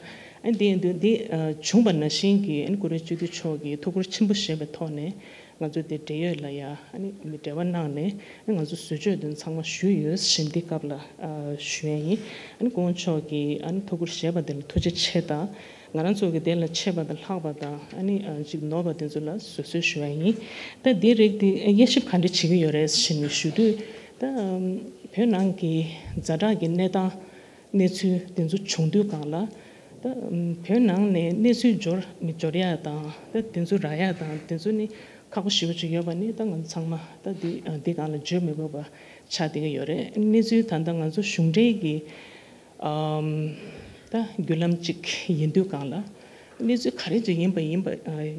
ཨ། འདི་འདི་འདི་ཨ། བྱུང་བ་ནང་བཞིན་གྱི་ཨ། ཀུ་རེ་སྤྱི་འཐུས་མཆོག་གིས་ཐུགས་ཁུར་ཆེན་པོ་བཞེས་པའི་ཐོག་ནས་ ང་ཚོ་དེ་འབྲེལ་ཡོད་ལ་ཡ་ཨ་ནི་མི་འབྲེལ་བ་གནང་ནས་ཨ་ནི་ང་ཚོ་བཟོ་བཅོས་དེ་ཚང་མ་ཞུས་ཡོད་ཞེས་འདི་སྐབས་ལ་ཨ་ཞུ་ཡ་ཡིན། ཨ་ནི་སྐུ་ངོ་མཆོག་གིས་ཨ་ནི་ཐུགས་ཁུར་བཞེས་པ་དེ་ལ་ཐུགས་རྗེ་ཆེ་དང་། ང་རང་ཚོ་གི་དེ་ལ་ཆེ་བ་དང་ལྷག་པ་དང་ཨ་ནི་ཨ་ཅིག་ནོར་བ་དེ་ཚོ་ལ་བཟོད་གསོལ་ཞུ་ཡ་ཡིན། ད་འདི་རིགས་དེ་དབྱེ་ཞིབ་ག་འདྲ་བྱེད་ཀྱི་ཡོད་རེད་ཞེས་ནས་ཞུ་དུས། ད་བོད་ནང་གི་ཛ་དྲག་གི་གནས་སྟངས་གནས་ཚུལ་དེ་ཚོ་བྱུང་དུས་སྒང་ལ། ད་བོད་ནང་ནས་གནས་ཚུལ་འབྱོར་མི་འབྱོར་ཡ་དང་ད་དེ་ཚོ་རག་ཡ་དང་དེ་ཚོ་ནི་ཁག་པོ་ཞེ་པོ་ཅིག་ཡོད་པ་ནི་ད་ང་ཚོ་ཚང་མ་ད་འདི་འདི་སྒང་ལ་བརྗོད་མི་དགོས་པ་ཆགས་བསྡད་ཀྱི་ཡོད་རེད། གནས་ཚུལ་ད་ལྟ་ང་ཚོ་གཞུང་འབྲེལ་གྱི་ཨམ། ད་བརྒྱུད་ལམ་གཅིག་ཡིན་དུས་སྒང་ལ། གནས་ཚུལ་ག་རེ་ཅིག་ཡིན་པ་ཡིན་པ་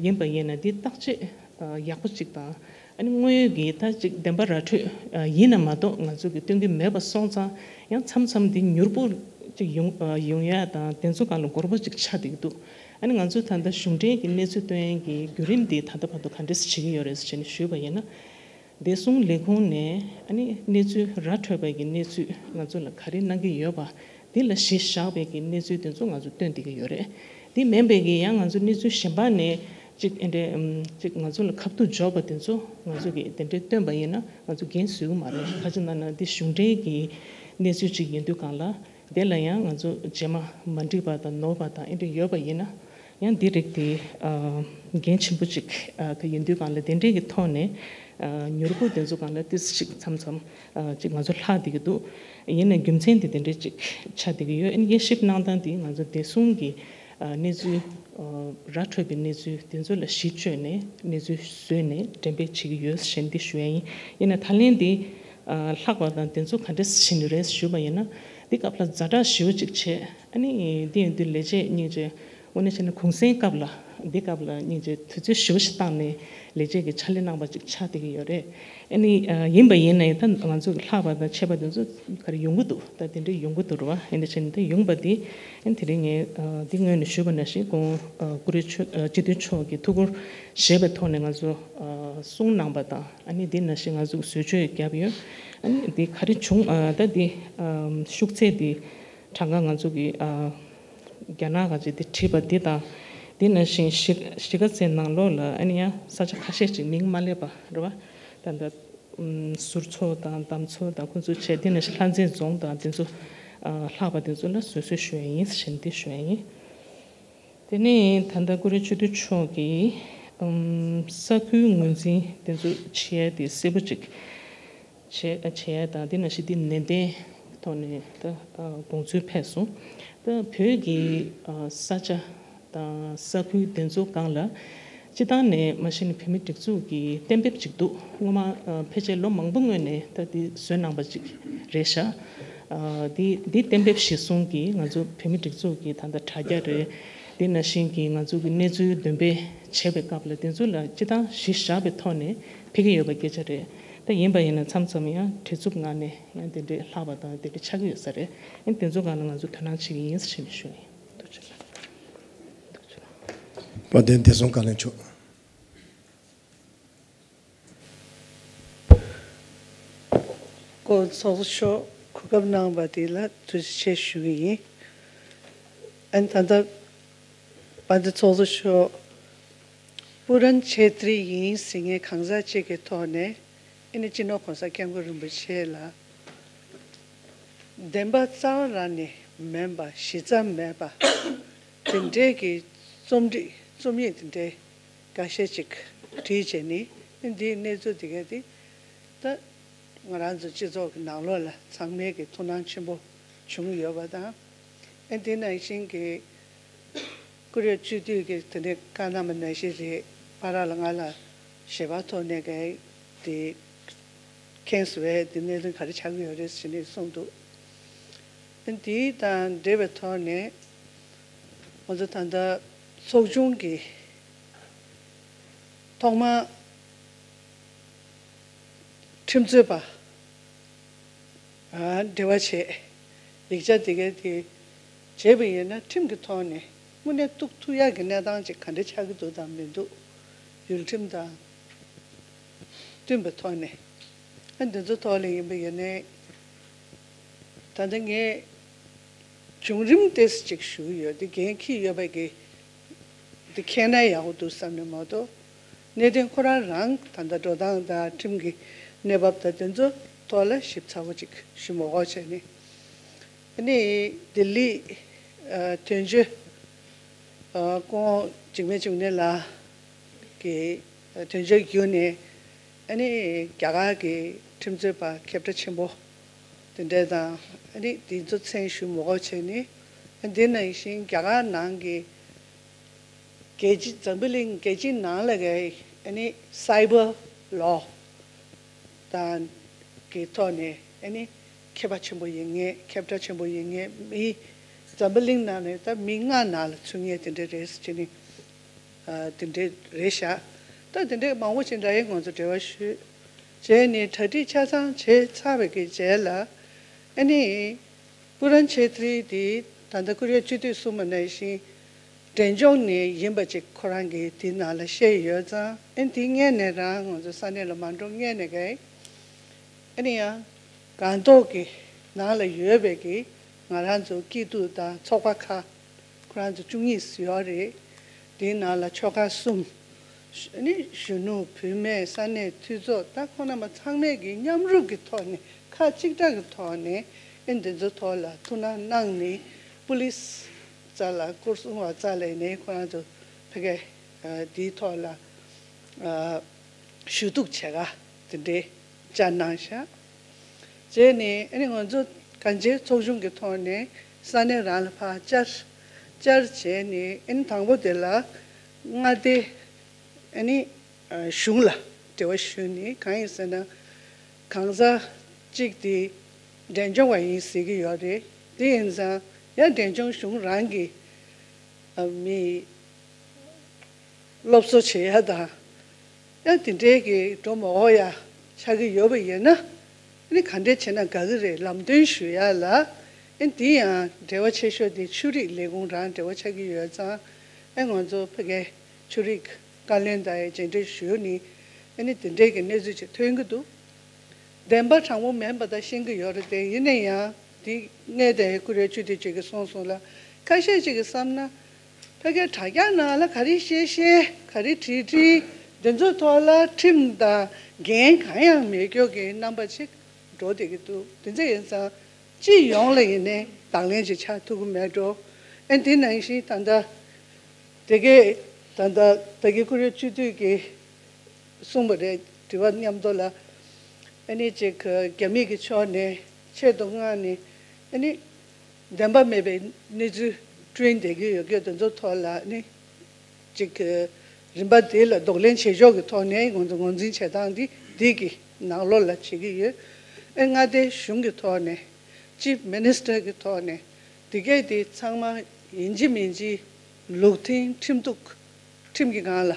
ཡིན་པ་ཡིན་ན་འདི་བརྟག་དཔྱད་ཡག་པོ་གཅིག་དང་། ཨ་ནི་དངོས་ཡོད་ཀྱི་ད་ཅིག་བདེན་པ་ར་འཕྲོད་ཡིན་ན་མ་གཏོགས་ང་ཚོ་གི་སྟོན་གྱི་མེད་པ་སོང་ཙང་ཡང་མཚམས་མཚམས་འདི་མྱུར་པོ་ཅིག་ཡོང་ཡོང་ཡ་དང་དེ་ཚོ་སྒང་ལ་འགོར་པོ་ཅིག་ཆགས་བསྡད་ཀྱི་འདུག་ཨ་ནི་ང་ཚོ་ད་ལྟ་གཞུང་འབྲེལ་གྱི་གནས་ཚུལ་སྟོན་ཡ་གི་བརྒྱུད་རིམ་འདི་ད་ལྟ་བར་དུ་ག་འདྲས་བྱེད་ཀྱི་ཡོད་རེད་ཟེར་ནས་ཞུས་པ་ཡིན་ན། བདེ་སྲུང་ལས་ཁུངས་ནས་ཨ་ནི་གནས་ཚུལ་ར་འཕྲོད་པའི་གི་གནས་ཚུལ་ང་ཚོ་ལ་ག་རེ་གནང་གི་ཡོད་པ་འདི་ལ་གཞི་བཞག་པའི་གི་གནས་ཚུལ་དེ་ཚོ་ང་ཚོ་སྟོན་བསྡད་ཀྱི་ཡོད་རེད། འདི་མིན་པའི་གི་ཡང་ང་ཚོ་གནས་ཚུལ་གཞན་པ་ནས་ཅིག་ཨེ་འདྲས་ཨམ་ཅིག་ང་ཚོ་ལ་ཁ་ཐུག་འཇོག་པ་དེ་ཚོ་ང་ཚོ་གི་དེ་འདྲས་སྟོན་པ་ཡིན་ན་ང་ཚོ་འགན་འཛུལ་གི་མ་རེད། ཁ་ཅིག་ན་ན་འདི་གཞུང་འབྲེལ་གྱི་གནས་ཚུལ་ཅིག་ཡིན་དུས་སྒང་ལ། དེ་ལ་ཡང་ང་ཚོ་རྗེས་མ་མ་འགྲིག་པ་དང་ནོར་བ་དང་ཨེ་འདྲ་ཡོད་པ་ཡིན་ན། ཡང་འདི་རིགས་དེ་ཨ་འགན་ཆེན་པོ་ཅིག་ཨ་ད་ཡིན་དུས་སྒང་ལ་དེ་འདྲའི་གི་ཐོག་ནས་ཨ་མྱུར་པོ་དེ་ཚོ་སྒང་ལ་ཏིས་ཅིག་མཚམས་མཚམས་ཨ་ཅིག་ང་ཚོ་ལྷག་བསྡད་ཀྱི་འདུག་ཡིན་ནའི་རྒྱུ་མཚན་དེ་དེ་འདྲའི་ཅིག་ཆགས་བསྡད་ཀྱི་ཡོད། ཨ་ནི་དབྱེ་ཞིབ་གནང་སྟངས་དེ་ང་ཚོ་བདེ་སྲུང་གི་ཨ་གནས་ཚུལ་ཨ་ར་འཕྲོད་པའི་གནས་ཚུལ་དེ་ཚོ་ལ་གཞི་བཅོལ་ནས་གནས་ཚུལ་བཟོས་ནས་འགྲེམས་སྤེལ་བྱེད་ཀྱི་ཡོད་ཞེས་འདི་ཞུ་ཡ་ཡིན། ཡིན་ནའི་ད་ལན་འདི་ཨ་ལྷག་པ་དང་དེ་ཚོ་ག་འདྲས་བྱེད་ནི་རེད་ཞུས་པ་ཡིན་ན། འདི་སྐབས་ལ་ཛ་དྲག་ཞེ་པོ་ཅིག་བྱས། ཨ་ནི་འདི་ཡིན་དུས་ལས་བྱེད་སྙིང་རྗེ་དངོས་གནས་བྱས་ན་གུང་སེང་སྐབས་ལ་འདི་སྐབས་ལ་སྙིང་རྗེ་དུས་ཚོད་ཞེ་པོ་ཞིག་བཏང་ནས་ལས་བྱེད་ཀྱི་ཕྱག་ལས་གནང་བ་ཅིག་ཆགས་བསྡད་ཀྱི་ཡོད་རེད། ཨ་ནི་ཡིན་པ་ཡིན་ནའི་ད་ང་ཚོ་གི་ལྷག་པ་དང་ཆད་པ་དེ་ཚོ་ག་རེ་ཡོང་གི་འདུག་ད་དེ་འདྲ་ཡོང་གི་འདུག་རེད་བ། ཨ་ནི་བྱས་ན་ད་ཡོང་པ་འདི་ཨ་ནི་དེ་རིང་ངས་འདི་སྔོན་ནས་ཞུས་པ་ནང་བཞིན་ཁོང་ཨ་བཀུར་འོས་ཆོས་ཨ་སྤྱི་འཐུས་མཆོག་གིས་ཐུགས་ཁུར་བཞེས་པའི་ཐོག་ནས་ང་ཚོ་ཨ་གསུངས་གནང་པ་དང་། ཨ་ནི་འདི་ནང་བཞིན་ང་ཚོ་བཟོ་བཅོས་བརྒྱབ་ཡོད། ཨ་ནི་འདི་ག་རེ་བྱུང་ཨ་ད་འདི་ཨ་ཤུགས་ཚད་འདི་གྲངས་ཀ་ང་ཚོ་གི་ཨ་རྒྱ་ནག་ག་ཅིག་འདི་བྲིས་པ་འདི་དང་། འདི་ནང་བཞིན་གཞི་གཞིས་ཀ་རྩེ་ནང་ལོགས་ལ་ཨ་ནི་ཡང་ས་ཆ་ཁ་ཤས་ཅིག་མིང་མ་སླེབས་པ་རེད་བ། ད་ལྟ་ཨམ་ཟུར་ཚོ་དང་འདམ་ཚོ་དང་ཁོང་ཚོ་བྱས། འདི་ནང་བཞིན་ལྷ་མཛེས་རྫོང་དང་འདི་ཚོ་ཨ་ལྷག་པ་འདི་ཚོ་ལ་བཟོད་གསོལ་ཞུ་ཡ་ཡིན་ཞེས་འདི་ཞུ་ཡ་ཡིན། དེ་ནས་ད་ལྟ་བཀུར་འོས་སྤྱི་འཐུས་མཆོག་གིས་ཨམ་ས་ཁུལ་ངོས་འཛིན་དེ་ཚོ་བྱེད་ཡ་དེ་གསལ་པོ་ཅིག་བྱེད་བྱེད་ཡ་དང་། དེ་ནང་བཞིན་དེ་ནན་ཏན་ཐོག་ནས་ད་ཨ་དགོངས་ཚུལ་ཕེབས་སོང་། ད་བོད་ཀྱི་ཨ་ས་ཆ་དང་ས་ཁུལ་དེ་ཚོ་སྒང་ལ་སྤྱི་བཏང་ནས་མ་གཞི་ནས་བོད་མི་སྒྲིག་འཛུགས་ཀྱི་གཏན་འབེབས་ཅིག་འདུག་སྔོན་མ་ཨ་ཕལ་ཆེར་ལོ་མང་པོ་སྔོན་ནས་ད་དེ་བཟོས་གནང་པ་ཅིག་རེད་ཤག་ཨ་དེ་དེ་གཏན་འབེབས་གཞིར་བཟུང་གིས་ང་ཚོ་བོད་མི་སྒྲིག་འཛུགས་ཀྱི་ད་ལྟ་དྲ་རྒྱ་རེད། དེ་ནང་བཞིན་གྱི་ང་ཚོ་གི་གནས་ཚུལ་འདོན་སྤེལ་བྱེད་པའི་སྐབས་ལ་དེ་ཚོ་ལ་སྤྱི་བཏང་གཞི་བཞག་པའི་ཐོག་ནས་ཕེབས་ཀྱི་ཡོད་པ་སྐད་ཆ་རེད། ད་ཡིན་པ་ཡིན་ན་མཚམས་མཚམས་ཡང་བྲེལ་འཚུབ་ངང་ནས་ཡང་དེ་འདྲའི་ལྷག་པ་དང་དེ་འདྲ་ཆགས་ཀྱི་ཡོད་ས་རེད། ཡང་དེ་ཚོ་སྒང་ལ་ང་ཚོ་དོ་སྣང་བྱེད་ཀྱི་ཡིན་ཞེས་ནས་ཞུ་ཡིན། ཐུགས་རྗེ་ཆེ། དཔལ་ལྡན་བདེ་སྲུང་བཀའ་བློན་མཆོག་སྐུ་ཚོགས་གཙོ་མཆོག་གོ་སྐབས་གནང་བ་དེ་ལ་ཐུགས་རྗེ་ཆེ་ཞུ་གི་ཡིན། ཨན་ད་ལྟ་དཔལ་ལྡན་ཚོགས་གཙོ་མཆོག་པུ་རན་ཆེ་ཏྲི་ཡིན་ཟེར་མཁན་གང་ཟག་ཅིག་གི་ཐོག་ནས་ཨ་ནི་སྤྱི་ནོར་གོང་ས་སྐྱབས་མགོན་རིན་པོ་ཆེ་ལ་བདེན་པ་རྩ་བ་རང་ནས་མིན་པ། གཞི་རྩ་མེད་པ་དེ་འདྲའི་གི་རྩོམ་སྒྲིག་རྩོམ་ཡིག་དེ་འདྲའི་འགའ་ཤས་ཅིག་བྲིས་བྱས་ནས་ཨ་འདིའི་གནས་ཚུལ་དེ་ག་དེ་ད་ང་རང་ཚོ་སྤྱི་ཚོགས་ཀྱི་ནང་ལོགས་ལ་ཚང་མས་ཀྱི་ཐུགས་སྣང་ཆེན་པོ་བྱུང་ཡོད་པ་དང་། ཨ་དེ་ནང་བཞིན་གྱི་བཀུར་འོས་སྤྱི་འཐུས་ཀྱི་དེ་འདྲའི་བཀའ་གནང་བ་ནང་བཞིན་རེད། བར་ལ་ང་ལ་ཞལ་པར་ཐོག་ནས་ཀྱི་དེ་ཁེངས་བས་དེ་གནད་དོན་ག་རེ་ཆགས་ཀྱི་ཡོད་རེད་ཟེར་ནས་གསུངས་འདུག་ཨ་དེ་དང་འབྲེལ་བའི་ཐོག་ནས་ང་ཚོ་ད་ལྟ་ཚོགས་ཆུང་གི་ཐོག་མ་ཁྲིམས་རྩོད་པ་ཨ་འབྲེལ་བ་བྱས། ཡིག་ཆ་དེ་གའི་དེ་བྱས་པ་ཡིན་ན་ཁྲིམས་ཀྱི་ཐོག་ནས་དངོས་གནས་གཏུག་ཐུབ་ཡག་གི་གནས་སྟངས་ཅིག་ག་འདྲ་ཆགས་ཀྱི་འདུག་དང་མི་འདུག་ཡུལ་ཁྲིམས་དང་བསྟུན་པའི་ཐོག་ནས་ཨ་འདི་ཚོ་ཐོག་ལ་ཡིན་པ་ཡིན་ནའི་ད་ལྟ་ངས་བྱུང་རིམ་ཏོག་ཙམ་ཅིག་ཞུ་གི་ཡོད། འདི་འགན་འཁྱེར་ཡོད་པ་གི་འདི་མཁྱེན་ན་ཡག་པོ་འདུག་བསམ་ནས་མ་གཏོགས་ གནད་དོན་ཁོ་རང་རང་ད་ལྟ་འགྲོ་སྟངས་དང་ཁྲིམས་ཀྱི་གནས་བབ་དང་དེ་ཚོ་ཐོག་ལ་ཞིབ་ཚགས་པོ་ཅིག་ཞུ་མ་དགོས་བྱས་ནས། ཨ་ནི་ལྡི་ལི་ཨ་དོན་གཅོད་ཨ་སྐུ་ངོ་འཇིགས་མེད་འབྱུང་གནས་ལགས་ཀྱི་ཨ་དོན་གཅོད་བརྒྱུད་ནས། ཨ་ནི་རྒྱ་གར་གྱི་ཁྲིམས་རྩོད་པ་ཁྱབ་བསྒྲགས་ཆེན་པོ་དེ་འདྲ་དང་། ཨ་ནི་དེ་ཚོ་མཚན་ཞུ་མ་དགོས་བྱས་ནས། ཨ་འདི་ནང་བཞིན་རྒྱ་གར་ནང་གི་རྒྱལ་སྤྱི་འཛམ་བུ་གླིང་རྒྱལ་སྤྱི་ནང་ལ་གི་ཨ་ནི་cyber law དང་གི་ཐོག་ནས་ཨ་ནི་ཁྱད་པར་ཆེན་པོ་ཡིན་ངེས། ཁྱབ་བསྒྲགས་ཆེན་པོ་ཡིན་ངེས། མི་འཛམ་བུ་གླིང་ནང་ནས་ད་མི་ལྔ་ནང་ལ་ཚུད་ངེས་དེ་འདྲ་རེད་ཟེར་ནས། ཨ་དེ་འདྲ་རེད་ཤག་ད་དེ་འདྲ་མང་པོ་ཅིག་འདྲ་ཡིན། ང་ཚོ་འབྲེལ་བ་ཞུས་བྱས་ནས་གྲ་སྒྲིག་ཆ་ཚང་བྱས་ཚར་བའི་གི་རྗེས་ལ། ཨ་ནི་པུ་རན་ཆེ་ཐི་རི་དེ་ད་ལྟ་ཀུ་རེ་སྤྱི་འཐུས་གསུངས་པ་ནང་བཞིན་འབྲས་ལྗོངས་ནས་ཡིན་པ་ཅིག་ཁོ་རང་གིས་དེ་ནང་ལ་བཤད་ཡོད་ཙང་། ཨ་ནི་དེ་སྔོན་ནས་རང་ང་ཚོ་ས་གནས་ལ་མ་འགྲོ་སྔོན་ནས་གི། ཨ་ནི་ཡང་སྒང་ཏོག་གི་ནང་ལ་ཡོད་པའི་གི་ང་རང་ཚོ་སྐྱིད་སྡུག་དང་ཚོགས་པ་ཁག་ཁོ་རང་ཚོ་བཅུ་གཉིས་ཡོད་རེད། དེའི་ནང་ལ་ཆོལ་ཁ་གསུམ། ཨ་ནི་གཞོན་ནུ་བུད་མེད་ས་གནས་འཐུས་ཚོགས་ད་ཁོང་རྣམ་པ་ཚང་མས་ཀྱི་མཉམ་རུབ་ཀྱི་ཐོག་ནས་ཁ་གཅིག་གྲགས་ཀྱི་ཐོག་ནས་ཨ་ནི་འདི་ཚོ་ཐོག་ལ་ཐུགས་སྣང་གནང་ནས་པུ་ལིས་རྩ་ལ་སྐོར་སྲུང་བ་རྩ་ལ་ནས་ཁོ་རང་ཚོ་ཕ་གི་ཨ་འདིའི་ཐོག་ལ་ཨ་ཞུ་གཏུག་བྱེད་ག་དེ་འདྲའི་བཅར་གནང་ཤག་བྱས་ནས་ཨ་ནི་ང་ཚོ་གང་ཅིའི་ཚོགས་ཆུང་གི་ཐོག་ནས་ས་གནས་རང་ལ་ཕར་བཅར་བཅར་བྱས་ནས། ཨ་ནི་དང་པོ་དེ་ལ་མངའ་སྡེ་ཨ་ནི་ཨ་གཞུང་ལ་འབྲེལ་བ་ཞུས་ནས། གང་ཡིན་ཟེར་ན་གང་ཟག་གཅིག་དེ་འབྲས་ལྗོངས་པ་ཡིན་ཟེར་གྱི་ཡོད་རེད། དེ་ཡིན་ཙང་ཡང་འབྲས་ལྗོངས་གཞུང་རང་གི་ཨ་མི་སློབ་གསོ་བྱེད་ཡ་དང་། ཡང་དེ་འདྲའི་གི་འགྲོ་མ་འོག་ཡ་ཆགས་ཀྱི་ཡོད་པ་ཡིན་ན། ཨ་ནི་ག་འདྲས་བྱས་ན་དགའ་གི་རེད། ལམ་སྟོན་ཞུ་ཡ་ལ། ཨ་ནི་དེ་ཡང་འབྲེལ་བ་ཆེ་ཤོས་དེ་ཆོས་རིག་ལས་ཁུངས་རང་འབྲེལ་བ་ཆགས་ཀྱི་ཡོད་ཙང་། ཨ་ང་ཚོ་ཕ་གིའི་ཆོས་རིག་བཀའ་བློན་དང་ཡང་མཇལ་འཕྲད་ཞུས་ནས། ཨ་ནི་དེ་འདྲའི་གི་གནས་ཚུལ་ཅིག་ཐོན་གྱི་འདུག་བདེན་པ་དྲང་པོ་མིན་པ་ད་ཤེས་ཀྱི་ཡོད་རེད་དེ། ཡིན་ན་ཡང་དེ་སྔས་དེ་ཀུ་རེ་སྤྱི་འཐུས་ཅིག་གིས་གསུངས་སོང་ལ། ཁ་ཤས་ཅིག་གིས་བསམ་ན་ཕ་གིའི་དྲ་རྒྱ་ནང་ལ་ག་རེ་བཤད་བཤད། ག་རེ་བྲིས་བྲིས། འདི་ཚོའི་ཐོག་ལ་ཁྲིམས་དང་འགན་གང་ཡང་མེད་སྐྱོ་གི་རྣམ་པ་ཅིག་འགྲོ་བསྡད་ཀྱི་འདུག་དེ་ཚོ་ཡིན་ཙང་སྤྱི་ཡོངས་ལ་ཡིན་ནའི་དང་ལེན་ཅིག་ཆགས་ཐུབ་ཀྱི་མེད་འགྲོ། ཨ་ནི་དེ་ནང་བཞིན་ད་ལྟ་དེ་གའི་ད་ལྟ་ཕ་གི་ཀུ་རེ་སྤྱི་འཐུས་ཀྱིས་གསུངས་པ་རེད། དྲི་བ་མཉམ་དུ་ལ། ཨ་ནི་ཅིག་རྒྱ་མི་གི་ཕྱོགས་ནས་ཆེད་དུ་མངགས་ནས། ཨ་ནི་བདེན་པ་མེད་པའི་གནས་ཚུལ་བསྐྲུན་བསྡད་ཀྱི་ཡོད་སྐད། དེ་ཚོ་ཐོག་ལ་ཨ་ནི་ཅིག་རིམ་པ་དེ་ལ་གདོང་ལེན་བྱེད་ཕྱོགས་ཀྱི་ཐོག་ནས་ང་ཚོ་ངོས་འཛིན་བྱེད་སྟངས་འདི་འདི་གི་ནང་ལོགས་ལ་བྱེད་ཀྱི་ཡོད། ཨ་མངའ་སྡེ་གཞུང་གི་ཐོག་ནས། ཅིབ་མི་ནི་སི་ཊར་གི་ཐོག་ནས་དེ་གས་དེ་ཚང་མ་ཡིན་གཅིག་མིན་གཅིག་ལུགས་མཐུན་ཁྲིམས་གཏུག་ཁྲིམས་ཀྱི་སྒང་ལ་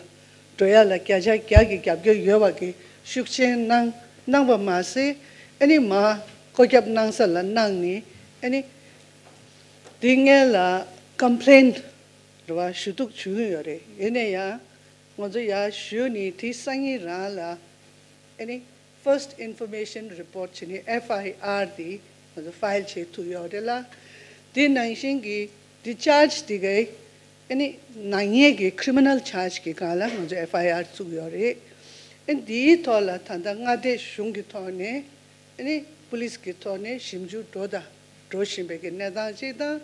འགྲོ་ཡ་ལ་བརྒྱ་ཆ་བརྒྱ་གི་རྒྱབ་སྐྱོར་ཡོད་པ་གི་ཤུགས་ཆེན་གནང་གནང་བ་མ་ཟད། ཨ་ནི་མར་བཀོད་ཁྱབ་གནང་ས་ལ་གནང་ནས། ཨ་ནི་དེ་སྔོན་ལ་ཀམ་པི་ལེན་རེད་བ། ཞུ་གཏུག་བྱུང་ཡོད་རེད། ཡིན་ན་ཡང་ང་ཚོ་ཡར་ཞུས་ནས་དེ་སང་ཉིན་རང་ལ་ཨ་ནི་First Information Report བྱས་ནས་ཨེཕ་ཨའི་ཨར་དེ་ང་ཚོ་ཕའིལ་བྱེད་ཐུབ་ཡོད་རེད་ལ། དེ་ནང་བཞིན་གྱི་དེ་ཆར་ཇི་དེ་གའི་ཨ་ནི་ནག་ཉེས་ཀྱི་ཁི་རི་མི་ནལ་ཆར་ཇི་གི་སྒང་ལ་ང་ཚོ་ཨེཕ་ཨའི་ཨར་བཙུགས་ཡོད་རེད། ཨ་ནི་དེའི་ཐོག་ལ་ད་ལྟ་མངའ་སྡེ་གཞུང་གི་ཐོག་ནས་ཨ་ནི་པུ་ལིས་ཀྱི་ཐོག་ནས་ཞིབ་འཇུག་འགྲོ་དང་འགྲོ་བཞིན་པའི་གི་གནས་སྟངས་གཅིག་དང་།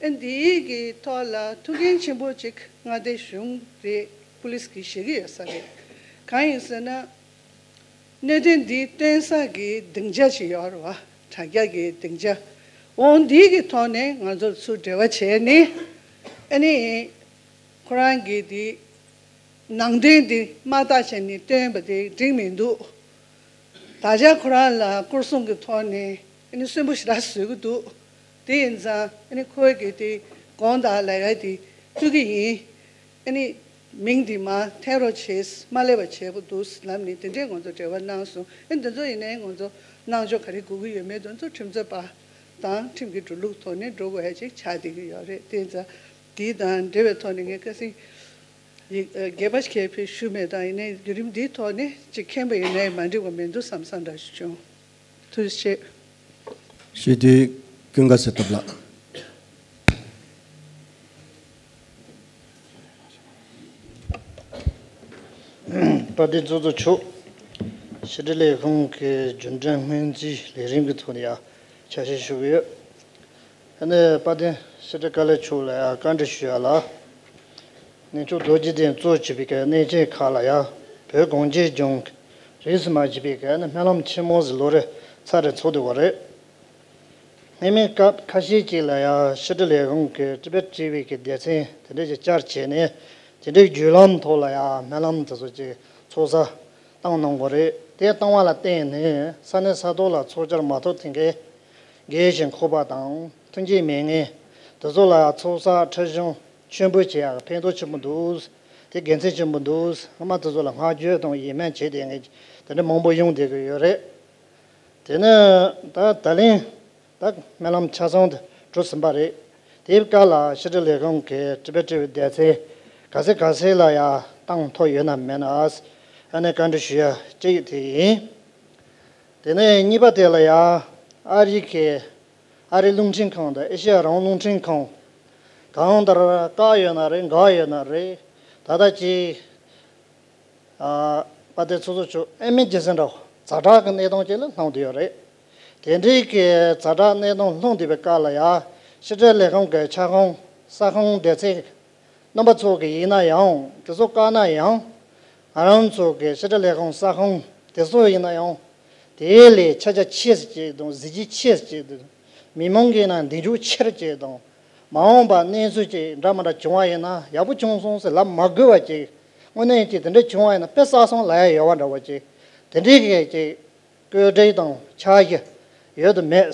ཨ་ནི་དེའི་གི་ཐོག་ལ་ཐུགས་འགན་ཆེན་པོ་གཅིག་མངའ་སྡེ་གཞུང་རེད། པུ་ལིས་ཀྱིས་བཞེས་ཀྱི་ཡོད་ས་རེད། གང་ཡིན་ཟེར་ན། གནད་དོན་འདི་སྟོན་ས་གི་སྡིངས་ཆ་ཞིག་ཡོད་རེད་བ། དྲ་རྒྱ་གི་སྡིངས་ཆ། འོ་འདི་གི་ཐོག་ནས་ང་ཚོ་ཚུར་འབྲེལ་བ་བྱས་ནས། ཨ་ནི་ཁོ་རང་གིས་འདི་ནང་དོན་འདི་མ་བརྟགས་བྱས་ནས་བཏོན་པ་དེ་འགྲིག་མི་འདུག་ད་ཆ་ཁོ་རང་ལ་སྐོར་སྲུང་གི་ཐོག་ནས་ཨ་ནི་གསོན་པོ་ཞེ་དྲག་བཟོ་གི་འདུག་དེ་ཡིན་ཙང་ཨ་ནི་ཁོའི་གི་དེ་དགོངས་དག་ལབ་ཡ་དེ་ཕུལ་གི་ཡིན། ཨ་ནི་མིང་འདི་མར་འཐེན་རོགས་བྱེད། མ་སླེབས་པ་བྱས་པ་འདུག་ལབ་ནས་དེ་འདྲས་ང་ཚོ་འབྲེལ་བ་གནང་སོང་། ཨ་ནི་དེ་ཚོ་ཡིན་ནའི་ང་ཚོ་གནང་ཕྱོགས་ག་རེ་དགོས་ཀྱི་ཡོད་མེད་དེ་ཚོ་ཁྲིམས་རྩོད་པ་དང་ཁྲིམས་ཀྱི་འགྲོ་ལུགས་ཐོག་ནས་འགྲོ་དགོས་ཡ་ཅིག་ཆགས་བསྡད་ཀྱི་ཡོད་རེད། དེ་ཙང་དེ་དང་འབྲེལ་བའི་ཐོག་ནས་ངས་ཁ་སང་ཡིག་ཨ་རྒྱས་པ་ཞིག་ཕུལ་ཞུས་མེད། དང་ཡིན་ནའི་བརྒྱུད་རིམ་འདིའི་ཐོག་ནས་ཅིག་མཁྱེན་པ་ཡིན་ནའི་མ་འགྲིག་པ་མི་འདུག་བསམ་བསམ་འདྲ་ཞིག་བྱུང་། ཐུགས་རྗེ་ཆེ། སྤྱི་འཐུས་ཀུན་དགའ་བསོད་སྟོབས་ལགས། དཔལ་ལྡན་ཚོགས་གཙོ་མཆོག་ཕྱི་དྲིལ་ལས་ཁང་གི་རྒྱུན་ལྡན་སྔོན་རྩིས་ལས་རིམ་གྱི་ཐོག་ནས་ཡང་ཕྱག་བཞེས་ཞུ་གི་ཡོད། ཨ་ནི་དཔལ་ལྡན་ཕྱི་དྲིལ་བཀའ་བློན་མཆོག་ལ་ཡང་བཀའ་འདྲི་ཞུ་ཡ་ལ། གནས་མཆོག་རྡོ་རྗེ་གདན་གཙོ་བྱས་པའི་གི་གནས་ཆེན་ཁག་ལ་ཡང་བོད་གངས་ཅན་ལྗོངས་རིས་སུ་མ་ཆད་པའི་གི་ཨ་ནི་སྨོན་ལམ་ཆེན་མོ་ཟིག་ལོ་རེ་ཚར་རེ་ཚོགས་བསྡད་ཡོད་རེད། སྔ་མའི་སྐབས་ཁ་ཤས་ཅིག་ལ་ཡང་ཕྱི་དྲིལ་ལས་ཁང་གི་ཊི་བེཊ་ཊི་ཝི་གི་སྡེ་ཚན་དེ་འདྲ་ཞིག་བཅར་བྱས་ནས་དེ་འདྲའི་བརྒྱུད་ལམ་ཐོག་ལ་ཡང་སྨོན་ལམ་དེ་ཚོ་ཅིག་ཚོགས་བསགས་བཏང་གནང་དགོས་རེད། དེ་བཏང་བ་ལ་བརྟེན་ནས་ས་གནས་ས་ཐོག་ལ་ཚོགས་བཅར་མ་ཐོབ་མཁན་གྱི་རྒས་ཤིང་ཁོག་པ་དང་ཐོན་སྐྱེད་མེད་མཁན་དེ་ཚོ་ལ་ཚོགས་བསགས་ཁྲིད་གཞུང་ཆེན་པོ་བྱེད་ཡག་ཕན་ཐོགས་ཆེན་པོ་འདུག་དེ་དགེ་མཚན་ཆེན་པོ་འདུག་སྔ་མ་དེ་ཚོ་ལ་བསྔགས་བརྗོད་དང་ཡིད་སྨོན་བྱས་བསྡད་མཁན་དེ་འདྲ་མང་པོ་ཡོང་བསྡད་ཀྱི་ཡོད་རེད། དེ་ནས་ད་ད་ལན་ད་སྨོན་ལམ་ཆ་ཚང་དུ་གྲུབ་ཟིན་པ་རེད། དེའི་སྐབས་ལ་ཕྱི་དྲིལ་ལས་ཁང་གི་ཊི་བེཊ་ཊི་ཝི་སྡེ་ཚན་ག་ཚོད་ག་ཚོད་ལ་ཡང་བཏང་ཐུབ་ཡོད་ན་མེད་ན་ཨ་ནི་བཀའ་འདྲི་ཞུ་ཡ་གཅིག་དེ་ཡིན། དེ་ནས་གཉིས་པ་དེ་ལ་ཡང་ཨ་རི་གི་ཨ་རི་རླུང་འཕྲིན་ཁང་དང་ཨེ་ཤེ་ཡ་རང་དབང་རླུང་འཕྲིན་ཁང་གང་ལྟར་བཀག་ཡོད་ན་རེད། འགག་ཡོད་ན་རེད། ད་ལྟ་ཅིག་ཨ་དཔལ་ལྡན་ཚོགས་གཙོ་མཆོག་ཨེ་མི་རྗེ་བཙུན་འདྲ་བོ་ཛ་དྲག་གི་གནས་སྟངས་ཅིག་ལ་ལྷུང་བསྡད་ཡོད་རེད། དེ་འདྲའི་གི་ཛ་དྲག་གནས་སྟངས་ལྷུང་བསྡད་པའི་སྐབས་ལ་ཡ་ཕྱི་དྲིལ་ལས་ཁང་གི་ཁྱབ་ཁོངས་ས་ཁོངས་སྡེ་ཚན་རྣམ་པ་ཚོ་གི་ཡིན་ན་ཡང་དེ་ཚོ་བཀག་ན་ཡང་ང་རང་ཚོ་གི་ཕྱི་དྲིལ་ལས་ཁང་ས་ཁོངས་དེ་ཚོ་ཡིན་ན་ཡང་དེ་ལས་ཁྱབ་རྒྱ་ཆེ་ཙམ་ཅིག་དང་གཟི་བརྗིད་ཆེ་ཙམ་ཅིག་དང་མི་མང་གི་ནང་མདུན་ཅོག་ཆེར་ཅིག་དང་མ་འོངས་པ་གནས་ཚུལ་ཅིག་འདྲ་མི་འདྲ་བྱུང་བ་ཡིན་ན་ཡག་པོ་བྱུང་སོང་ཟེར་ལབ་མ་དགོས་པ་ཅིག་དངོས་གནས་ཅིག་དེ་འདྲ་བྱུང་བ་ཡིན་ན་དཔེ་བསགས་སོང་ལབ་ཡ་ཡོད་པ་འདྲ་བོ་ཅིག་དེ་འདྲའི་གི་ཅིག་བཀོད་སྒྲིག་དང་འཆར་གཞི་ཡོད་དམ་མེད།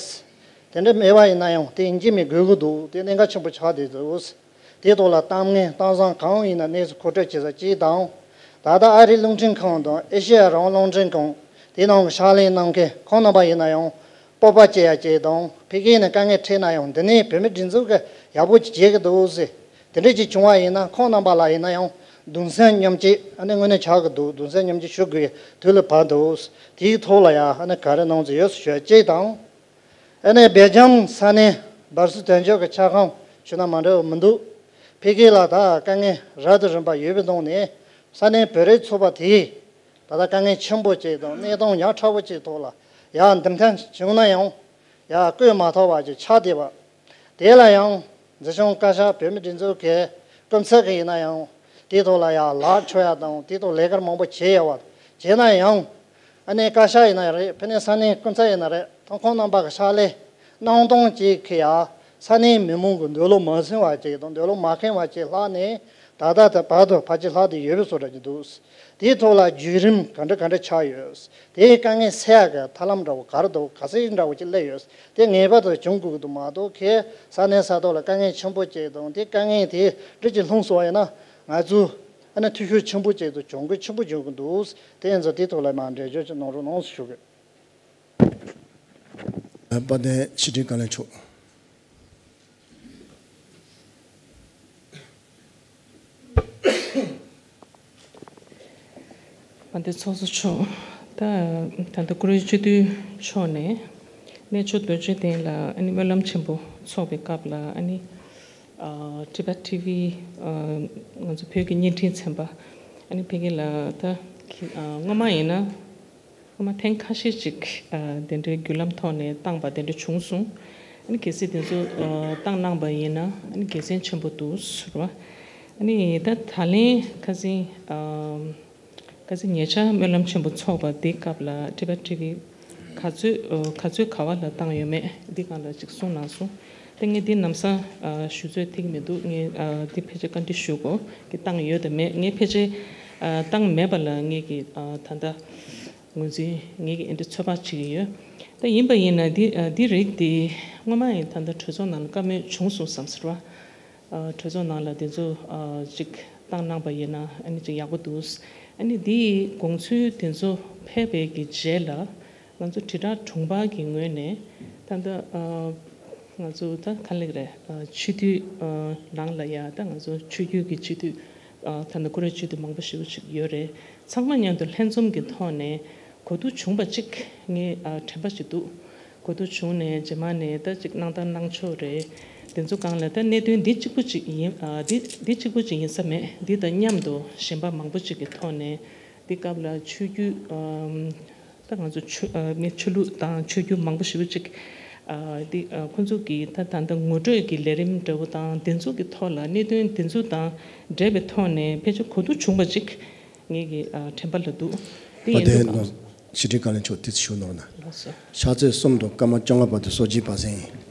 དེ་འདྲ་མེད་པ་ཡིན་ན་ཡང་དེ་ཡིན་གཅིག་མིན་དགོས་ཀྱི་འདུག་དེ་གནད་འགག་ཆེན་པོ་ཆགས་བསྡད་འདུག་དེའི་ཐོག་ལ་གཏམ་ངན་གཏམ་བཟང་གང་ཡིན་ན་གནས་ཚུལ་མཁོ་སྤྲོད་བྱེད་ས་གཅིག་དང་། ད་ལྟ་ཨ་རིའི་རླུང་འཕྲིན་ཁང་དང་ཨེ་ཤེ་ཡ་རང་དབང་རླུང་འཕྲིན་ཁང་དེའི་ནང་གི་ཕྱག་ལས་གནང་མཁན་ཁོང་རྣམ་པ་ཡིན་ན་ཡང་སྤོབས་པ་སྐྱེ་ཡ་གཅིག་དང་ཕ་གི་ནས་དཀའ་ངལ་འཕྲད་ན་ཡང་འདི་ནས་བོད་མི་སྒྲིག་འཛུགས་ཀྱིས་ཡག་པོ་ཅིག་བྱེད་ཀྱི་འདུག་ཟེར། དེ་འདྲ་ཅིག་བྱུང་བ་ཡིན་ན་ཁོང་རྣམ་པ་ལ་ཡིན་ན་ཡང་གདུང་སེམས་མཉམ་སྐྱེད་ཨ་ནི་དངོས་གནས་ཆགས་ཀྱི་འདུག་གདུང་སེམས་མཉམ་སྐྱེད་ཞུ་དགོས་དུས་ལ་བབ་འདུག་དེའི་ཐོག་ལ་ཡང་ཨ་ནི་ག་རེ་གནང་ཚུལ་ཡོད་ཞུ་ཡ་གཅིག་དང་། ཨ་ནི་སྦེལ་ཇམ་ས་གནས་སྦར་སིལ་དོན་གཅོད་ཀྱི་ཁྱབ་ཁོངས་ཞུ་ན་མ་འགྲིག་པ་མི་འདུག་ཕ་གི་ལ་ད་དཀའ་ངལ་རབ་དང་རིམ་པ་ཡོད་པའི་ནང་ནས་ས་གནས་བོད་རིགས་ཚོགས་པ་དེས་ད་ལྟ་དཀའ་ངལ་ཆེན་པོ་ཅིག་དང་གནས་སྟངས་ཡག་ཕྲ་བོ་ཅིག་ཐོག་ལ་ཡར་འདེམས་ཐོན་བྱུང་ན་ཡང་ཡར་བསྐོས་མ་ཐུབ་པ་ཅིག་ཆགས་བསྡད་པ། དེ་ལ་ཡང་འཛིན་སྐྱོང་བཀའ་ཤག་བོད་མི་སྒྲིག་འཛུགས་ཀྱི་སྐུ་ཚབ་ཀྱི་ཡིན་ན་ཡང་དེའི་ཐོག་ལ་ཡང་ལག་འཁྱོལ་ཡ་དང་དེའི་ཐོག་ལས་ཀ་མང་པོ་བྱས་ཡོད་པ་བྱས་ན་ཡང་ཨ་ནི་བཀའ་ཤག་ཡིན་ན་རེད། ཕ་གི་ནས་ས་གནས་སྐུ་ཚབ་ཡིན་ན་རེད། ཐོག་ཁོང་རྣམ་པ་གི་ཕྱག་ལས་གནང་སྟངས་ཅིག་གིས་ཡ་ས་གནས་མི་མང་གི་འདོད་བློ་མ་ཟིན་པ་ཅིག་དང་འདོད་བློ་མ་ཁེངས་པ་ཅིག་ལྷག་ནས་ད་ལྟ་དེ་བར་དུ་ཕལ་ཆེར་ལྷག་བསྡད་ཡོད་པའི་བཟོ་འདྲ་ཅིག་འདུག་དེའི་ཐོག་ལ་བརྒྱུད་རིམ་ག་འདྲ་ག་འདྲ་ཆགས་ཡོད། དེའི་དཀའ་ངལ་སེལ་ཡག་གི་ཐབས་ལམ་འདྲ་བོ་ག་རེ་འདུག་ག་ཚོད་འདྲ་བོ་ཅིག་སླེབས་ཡོད། དེ་ངེས་པར་དུ་བྱུང་དགོས་ཀྱི་འདུག་མ་གཏོགས་ཁོས་ས་གནས་ས་ཐོག་ལ་དཀའ་ངལ་ཆེན་པོ་ཅིག་དང་དེ་དཀའ་ངལ་དེ་འདྲ་ཅིག་ལྷུང་སོང་བ་ཡིན་ན་ང་ཚོ་ཨ་ནི་འཐུས་ཤོར་ཆེན་པོ་ཅིག་དང་གྱོང་གུན་ཆེན་པོ་འབྱུང་གི་འདུག་དེ་ཡིན་ཙང་དེའི་ཐོག་ལ་མར་འགྲེལ་བརྗོད་ཅིག་གནང་རོགས་གནང་ཞུ་གི། དཔལ་ལྡན་ཕྱི་དྲིལ་བཀའ་བློན་མཆོག་དཔལ་ལྡན་ཚོགས་གཙོ་མཆོག་ད་ད་ལྟ་བཀུར་འོས་སྤྱི་འཐུས་མཆོག་ནས་གནས་མཆོག་རྡོ་རྗེ་གདན་ལ་ཨ་ནི་སྨོན་ལམ་ཆེན་པོ་ཚོགས་པའི་སྐབས་ལ་ཨ་ནི་ཊི་བེཊ་ཊི་ཝི་ང་ཚོ་བོད་ཀྱི་བརྙན་འཕྲིན་ཚན་པ་ཨ་ནི་ཕ་གི་ལ་ད་སྔོན་མ་ཡིན་ན། སྔོན་མ་ཐེངས་ཁ་ཤས་ཅིག་ཨ་དེ་འདྲའི་བརྒྱུད་ལམ་ཐོག་ནས་བཏང་པ་དེ་འདྲ་བྱུང་སོང་། ཨ་ནི་གལ་སྲིད་དེ་ཚོ་ཨ་བཏང་གནང་པ་ཡིན་ན་ཨ་ནི་དགེ་མཚན་ཆེན་པོ་འདུག་ཟེར་བ། ཨ་ནི་ད་ད་ལན་ཁ་སང་ཨ་ཁ་སང་ཉེ་ཆར་སྨོན་ལམ་ཆེན་པོ་ཚོགས་པ་དེ་སྐབས་ལ་ཊི་བེཊ་ཊི་ཝི་ག་ཚོད་ཨ་ག་ཚོད་ག་བ་ལ་བཏང་ཡོད་མེད་འདི་སྒང་ལ་ཅིག་གསུངས་གནང་སོང་། ད་ངས་འདི་ལམ་སང་ཨ་ཞུ་ཚོད་ཐིག་མི་འདུག་ངས་ཨ་འདི་ཕལ་ཆེར་བཀའ་འདྲི་ཞུ་དགོས་ཀྱི་བཏང་ཡོད་དམ་མེད། ངས་ཕལ་ཆེར་ཨ་བཏང་མེད་པ་ལ་ངས་ཀྱི་ཨ་ད་ལྟ་ངོས་འཛིན་ངེད་ཀྱིས་ཨེ་འདྲ་ཚོད་དཔག་བྱེད་ཀྱི་ཡོད། ད་ཡིན་པ་ཡིན་ན་འདི་ཨ་འདི་རིགས་འདི་སྔོན་མ་ཡིན་ད་ལྟ་གྲོས་ཚོགས་ནང་ལ་བཀའ་མོལ་བྱུང་སོང་བསམ་ཟེར་བ། ཨ་གྲོས་ཚོགས་ནང་ལ་འདི་ཚོ་ཨ་ཅིག་བཏང་གནང་པ་ཡིན་ན་ཨ་ནི་ཅིག་ཡག་པོ་འདུག་ཨ་ནི་འདི་དགོངས་ཚུལ་འདི་ཚོ་ཕེབས་པའི་གི་རྗེས་ལ་ང་ཚོ་དྲིལ་བསྒྲགས་དྲུང་འཕར་གྱི་ངོས་ནས་ད་ལྟ་ཨ་ང་ཚོ་ད་ག་ལེགས་རེད། ཨ་སྤྱི་འཐུས་ཨ་ནང་ལ་ཡ་ད་ང་ཚོ་ཆོས་བརྒྱུད་ཀྱི་སྤྱི་འཐུས་ཨ་ད་ལྟ་བཀུར་འོས་སྤྱི་འཐུས་མང་པོ་ཞེ་པོ་ཅིག་ཡོད་རེད། ཚང་མ་མཉམ་དུ་ལྷན་འཛོམས་ཀྱི་ཐོག་ནས་གོ་བསྡུར་བྱུང་བ་གཅིག་ངས་ཨ་དྲན་པ་ཞིག་འདུག་གོ་བསྡུར་བྱུང་ནས་རྗེས་མ་ནས་ད་ཅིག་གནང་དང་གནང་ཕྱོགས་རེད། དེ་ཚོ་སྒང་ལ་ད་གནད་དོན་འདི་གཅིག་པུ་ཅིག་ཡིན་ཨ་འདི་འདི་གཅིག་པུ་ཅིག་ཡིན་ས་མེད། འདི་དང་མཉམ་དུ་གཞན་པ་མང་པོ་ཅིག་གི་ཐོག་ནས་ དེ་སྐབས་ལ་ཆོས་བརྒྱུད་ཨམ། ད་ང་ཚོ་ཆོས་ཨ་མི་ཆོས་ལུགས་དང་ཆོས་བརྒྱུད་མང་པོ་ཞེ་པོ་ཅིག་ཨ་དེ་ཨ་ཁོང་ཚོ་གི་ད་ད་ལྟ་ངོ་སྤྲོད་ཀྱི་ལས་རིམ་འདྲ་བོ་དང་དེ་ཚོ་གི་ཐོག་ལ་གནད་དོན་དེ་ཚོ་དང་འབྲེལ་བའི་ཐོག་ནས་ཕལ་ཆེར་གོ་བསྡུར་བྱུང་བ་ཅིག་ངེད་ཀྱི་ཨ་དྲན་པ་ལ་འདུག་དེ་ཨ་ཡིན་དེ་དུས་ནོ་གང་ཕྱི་དྲིལ་བཀའ་བློན་མཆོག་དེ་ཚོ་ཞུ་ནོར་ན། ལགས་སོ། ཕྱག་ཚོད་གསུམ་དང་སྐར་མ་བཅོ་ལྔ་བར་དུ་སོ་བརྒྱད་པ་ཟིན།